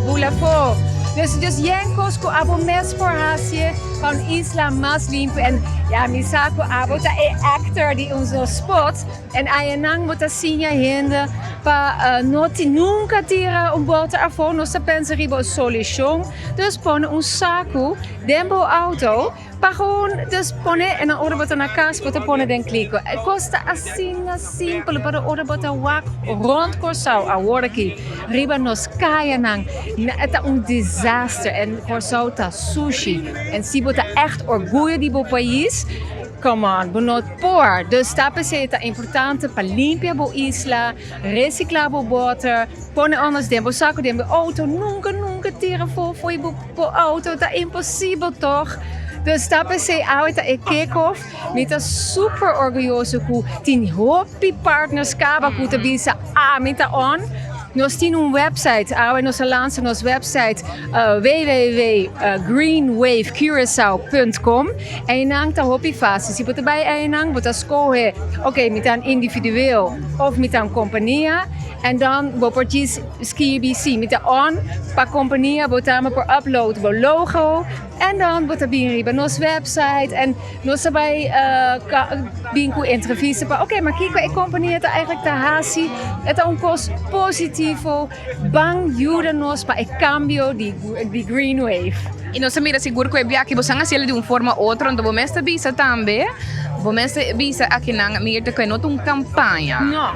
bula afó. Dus, dus yen kos ku abo mes por hasi pa un isla mas limpi. En ya, mi sa ku abo ta e actor di un spot en ayanan bo ta siña hende pa no nunka tira un boter afó. Nos ta pensa riba un solushon. Dus pone un saku den bo auto. Pa gewoon dus pone en dan ora bo ta na cas bo ta pone den kliko. E cos ta asina simpel pero ora bo ta wak rond Corsou awor aki riba nos cayanan e ta un disaster en Corsou ta sushi en si bo ta echt orguyo di bo pais come on bo no por. Dus ta pesey ta importante pa limpia bo isla, recicla bo boter, pone anders den bo saco den bo auto nunca nunca tira for fo'i bo. Bo auto ta imposibel toch? Dus ta p'esei awe ta e kick-off. Mi ta super orguyoso ku tin hopi partners kaba ku ta bisa ami ta on. Nos tin un website, awe nos a lansa nos website www.greenwavecuracao.com. Einan ta hopi fácil. Si bo ta bai einan bo ta skohe, oké mi ta un individueel of mi ta un kompania. En dan bo por djis skirbi si mi ta on pa kompania bo ta por upload bo logo en dan bo ta bin riba nos website en nos ta bai bin ku entrevista pa oke maar kiko e kompania ta eigenlijk ta hasi e ta un kos positivo ban yuda nos pa e kambio di green wave. I nos a mira sigur ku e biaha bo san hasiel di un forma u otro anto bo mes ta bisa tambe. Bo mester bisa akinan Mirta ku e no ta un kampaña. No,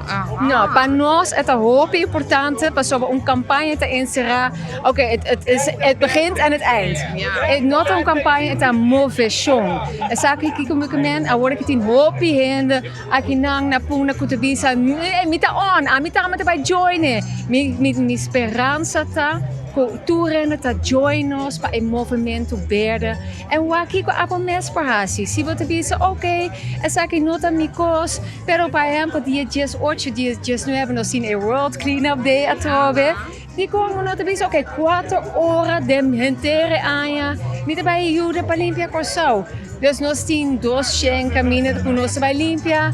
no, pa nos e ta hopi importante pasobra un kampaña ta enserá, oké, het het is het begint en het eind. E no ta un kampaña, e ta moveshon. Esaki kiko mi ke men, awor ki tin hopi hende akinan na Punda ku ta bisa, mi ta on, ami tambe ta bai join e. Mi mi mi speransa ta ku tur hende ta join nos pa e movementu berde. En wak kiko abo mes por hasi. Si bo ta bisa, ok, esaki no ta mi kos, pero pa ehempel dia diesocho, dia diesnuebe nos tin e World Clean Up Day atrobe, dikon bo no ta bisa, ok, kuater ora den henter e aña mi ta bai yuda pa limpia Kòrsou. Dus nos tin dos shen kaminda ku nos ta bai limpia.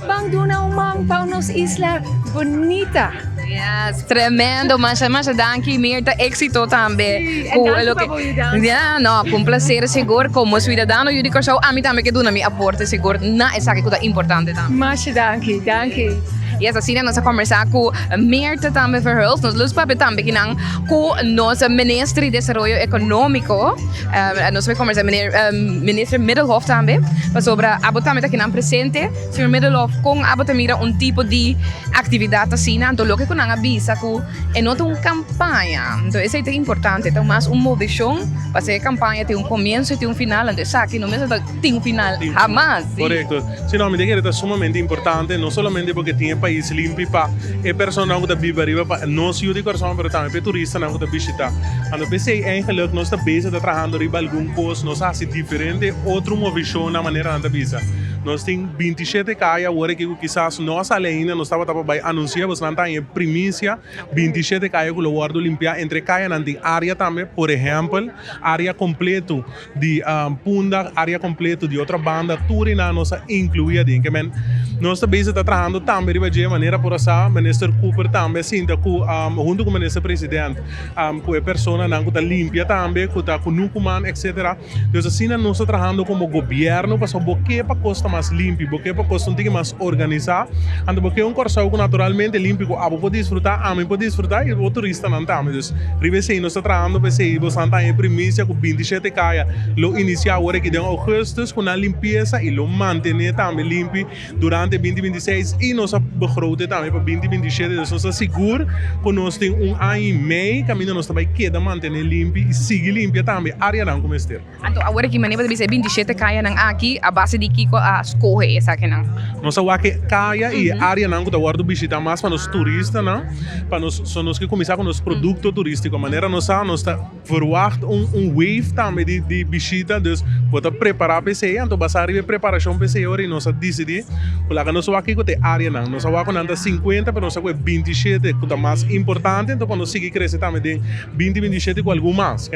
Ban duna un man pa nos isla bonita. Yes, tremendo. Masha, masha danki, Mirta. Éxito tambe. Sí, en danki pa bo yudansa. Ja, no, ku un placer sigur. Komo suidadano yu di Kòrsou, ami tambe ke duna mi aporte sigur na esaki ku ta importante tambe. Masha danki, danki. Yes, asina nos a kombersá ku Mirta tambe Verhulst. Nos lus papia tambe kinan ku nos Minister di Desaroyo Ekonómiko. Nos bai kombersá meneer Minister Middelhof tambe, pasobra abo tambe ta kinan presente. Señor Middelhof, kon abo ta mira un tipo di aktividat asina? Anto loke ku nan a bisa ku e no ta un kampaña, anto esei ta importante, ta mas un moveshon, pasobra e kampaña tin un komienso i tin un final, anto esaki no mester ta tin un final hamas. Korekto. Si no, mi ta kere ta sumamente importante, no solamente porque tin e pais limpi pa e personanan ku ta biba ariba, pa nos yu di Kòrsou, pero tambe pa e turistanan ku ta bishitá. Anto p'esei eigenlik nos ta bezig ta trahando riba algun kos, nos a hasi diferente otro moveshonnan manera nan ta bisa. Nos tin bintishete kaya awor aki ku kisas no a sali ainda, nos tabata pa bai anunsia, bosnan ta haña e primisia, bintishete kaya ku lo wòrdu limpiá. Entre e kayanan tin área tambe, por ehèmpel, área kompleto di Punda, área kompleto di otra banda, tur einan nos a inkluí aden. Ke men nos ta bezig ta trahando tambe riba dje, manera por a sa Minister Cooper tambe a sinta ku huntu ku Minister President ku e personanan ku ta limpia tambe, ku ta kunukuman, etcetera. Dus asina nos ta trahando komo gobièrnu pasobra bo ke pa kos ta mas. mas limpi, bo ke pa kos ta un tiki mas organisá, anto bo ke un Kòrsou ku naturalmente limpi ku abo por disfrutá, ami por disfrutá i bo turistanan tambe. Dus riba esei nos ta trahando pa esei. Bosan ta haña e primisia ku 27 kaya lo inisiá awor aki den ougùstùs ku nan limpiesa i lo mantené tambe limpi durante 2026 i nos a begrote tambe pa 2027. Dus nos ta sigur ku nos tin un aña i mei kaminda nos ta bai keda mantené limpi i sigui limpia tambe áreanan ku mester. Anto awor aki manera bo ta bisa e 27 kayanan aki a base di kiko a skohe esakinan? Nos a wak e kaya i e areanan ku ta wòrdu bishitá mas pa nos turistanan, pa nos so nos ke kuminsá ku nos produkto turístiko. Manera nos sa nos ta verwagt un un wave tambe di di bishita, dus bo ta prepará pa esei, anto basá riba e preparashon pa esei ora i nos a disidí ku laga nos wak kiko ta e areanan. Nos a wak ku nan ta 50 pero nos a ku e 27 ku ta mas importante, anto pa nos sigui krese tambe den 2027 ku algun mas.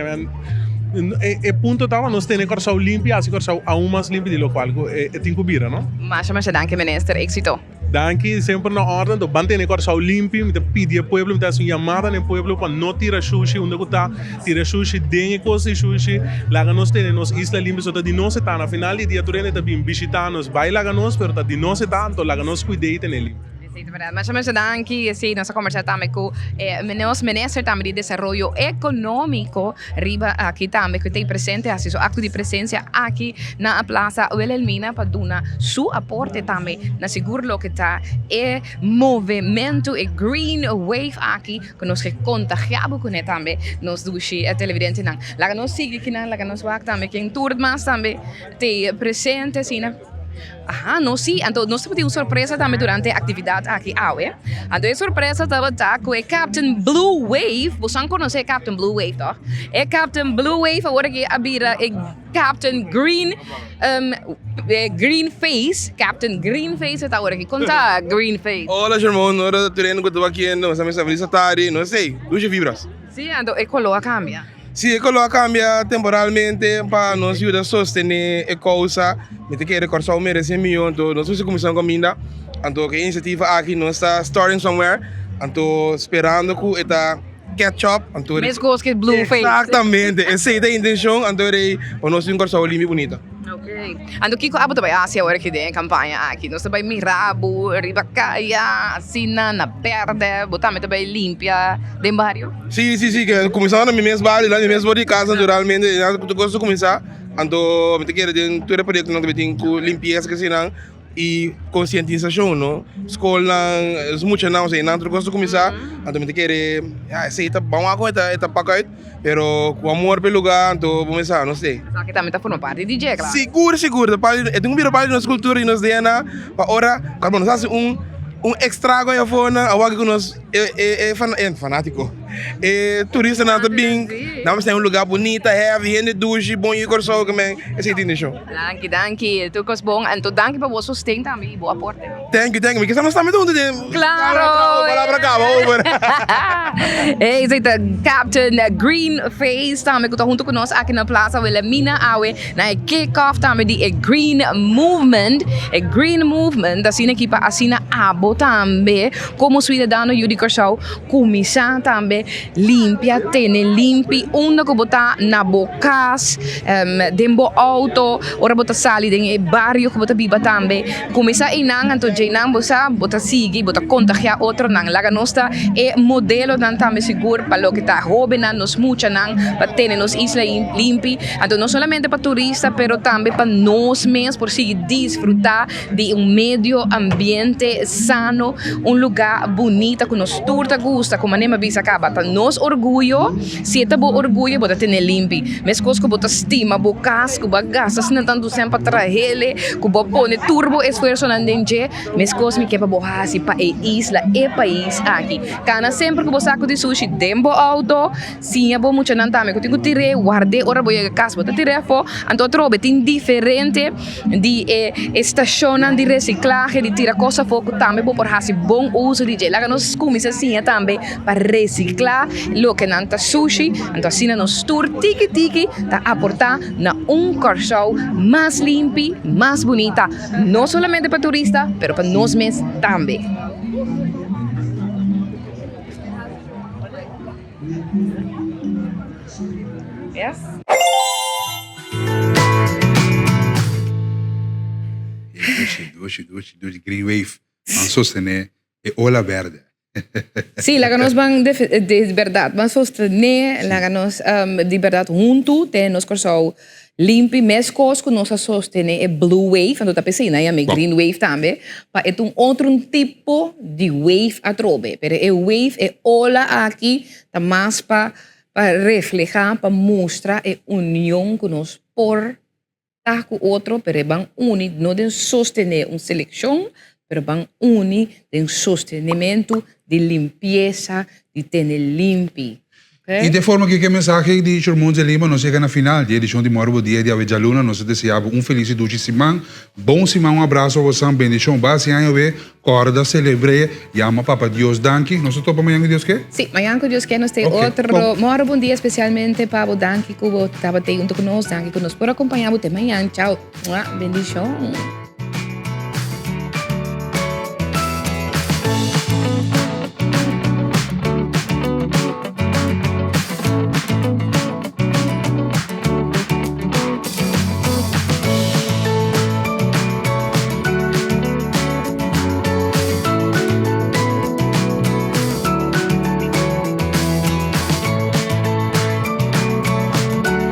E punto ta nos tene Kòrsou limpi hasi Kòrsou aun mas limpi di lokual ku e tin ku bira no. Masha masha danki minister, éxito. Danki, semper na orden, to ban tene Kòrsou limpi, mi ta pidi e pueblo, mi ta hasi un yamada na e pueblo pa no tira shushi unda ku ta, tira shushi den e kos di shushi, laga nos tene nos isla limpi, so ta di nos e ta, na final di dia tur hende ta bin bishita nos, bai laga nos, pero ta di nos e ta, anto laga nos kuid'é i tene limpi. Esei ta berdad. Masha masha danki. Esei nos a conversa tambe cu e nos minister tambe di desaroyo economico riba aki tambe cu ta presente haci su acto di presencia aki na Plaza Wilhelmina pa duna su aporte tambe na sigur loke ta e movemento e green wave aki cu nos ke contagia bo cune tambe nos dushi televidentenan. Laga nos sigui kinan laga nos wak tambe ken tur mas tambe ta presente asina. Aha, no si. Anto nos tabatin un sorpresa tambe durante e actividad aki awe. Anto e sorpresa tabata cu e Captain Blue Wave, boso conoce e Captain Blue Wave toch? E Captain Blue Wave awor aki a bira e Captain Green, um, Green Face, Captain Green Face ta awor aki. Con ta Green Face? Hola Shermon, ora tur hende cu ta wakiendo, nos a mester feliz tardi, no sei, dushi vibras. Si, anto e color a cambia. Si, e color a cambia temporalmente pa nos yuda sostene e causa. Mi ta kere Corsou merece miho, anto nos mester cuminsa un caminda. Anto cu e iniciativa aki nos ta starting somewhere, anto sperando cu e ta catch up. Anto Mescos cu Blue Face. Exactamente, esey ta e intencion, anto rey pa nos tin un Corsou limpi y bunita. Ok. Anto kiko abo ta bai hasi awor aki den e campaña aki? Nos ta bai mira bo riba caya, asina, na berde, bo tambe ta bai limpia den bario? Si, si, si, ke cuminsando na mi mes bario, na mi mes bor di casa naturalmente, na tur cos ta cuminsa, anto mi ta kere den tur e proyectonan ku tin ku limpieza kesinan y concientisacion no, scolnan, es muchanan, osea nan tur cos ta cuminsa, anto mi ta kere, ya esey ta ban wak con e ta pak uit. Pero cu amor p'e lugar anto bo mester nos te. Esaki tambe ta forma parti di dje, claro. Sigur, sigur. Ta parti, e tin cu bira parti di nos cultura y nos DNA pa ora cuando nos haci un un extrago ahí afo nan a wak cu nos e e e fanatico, e turistanan ta bin, nan mester un lugar bunita, heavy, hende dushi, bon yu Corsou ke men, esey tin deshon. Danki, danki. Tur cos bon. Anto danki pa bo sosten tambe y bo aporte. Thank you, thank you. Mi kisa nos tambe ta huntu den. Claro. Palabra caba over. Hey, esey ta Captain Green Face tambe cu ta hunto cu nos aki na Plaza Wilhelmina awe na e kick off tambe di e Green Movement. E Green Movement asina aki pa asina abo tambe como ciudadano yu di Corsou cuminsa tambe limpia, tene limpi unda cu bo ta na bo cas, den bo auto, ora bo ta sali den e bario cu bo ta biba tambe. Cuminsa einan, anto djeinan bo sa bo ta sigui, bo ta contagia otronan. Laga nos ta e modelonan tambe sigur pa loke ta hobennan, nos muchanan, pa tene nos isla limpi. Anto no solamente pa turista, pero tambe pa nos mes por sigui disfruta di un medio ambiente sano, un lugar bunita cu nos tur ta gusta, cu manera mi a bisa caba, ta nos orguyo. Si e ta bo orguyo, bo ta tene limpi. Mescos cu bo ta stima bo cas, cu bo a gasta asina tantu cen pa trahele, cu bo a pone tur bo esfuersonan den dje, mescos mi ke pa bo haci pa e isla, e pais aki. Cana semper cu bo saco di sushi den bo auto, siña bo muchanan tambe cu tin cu tir'é, ward'é ora bo yega cas, bo ta tir'é afó. Anto atrobe tin diferente di e estacionnan di reciclahe, di tira cos afó cu tambe bo por haci bon uso di dje. Laga nos cuminsa siña tambe pa recicla loke nan ta sushi, anto asina nos tur tiki tiki ta aporta na un Kòrsou mas limpi, mas bunita, no solamente pa turista, pero pa nos mes tambe. Dushi, dushi, dushi, dushi. Green Wave. Ban sostené e ola berde. Sí, laga nos ban de, de berdad ban sostené, laga nos um, di berdad huntu te nos Kòrsou limpi meskos ku nos a sostené e blue wave, anto ta p'esei nan yama e green wave tambe, pa e ta un otro un tipo di wave atrobe, pero e wave, e ola aki ta mas pa pa reflehá, pa mustra e union ku nos por ta ku otro, pero e ban uni no den sostené un selekshon, pero ban uni den sostenementu di limpiesa, di tene limpi. I de forma ku e mensahe di Shurmon Zelima nos yega na final di e edishon di Mòru Bo Dia di awe djaluna. Nos ta desea bo un felis i dushi siman. Bon siman, un abraso a bosan, bendishon. Ba hasi aña awe, kòrda selebr'é, yama Papa Dios danki. Nos ta topa mañan ku Dios ke? Sí, mañan ku Dios ke nos ta e otro Mòru Bon Dia spesialmente pa bo. Danki ku bo tabata ei huntu ku nos, danki ku nos por akompañá bo te mañan. Chao. Bendishon.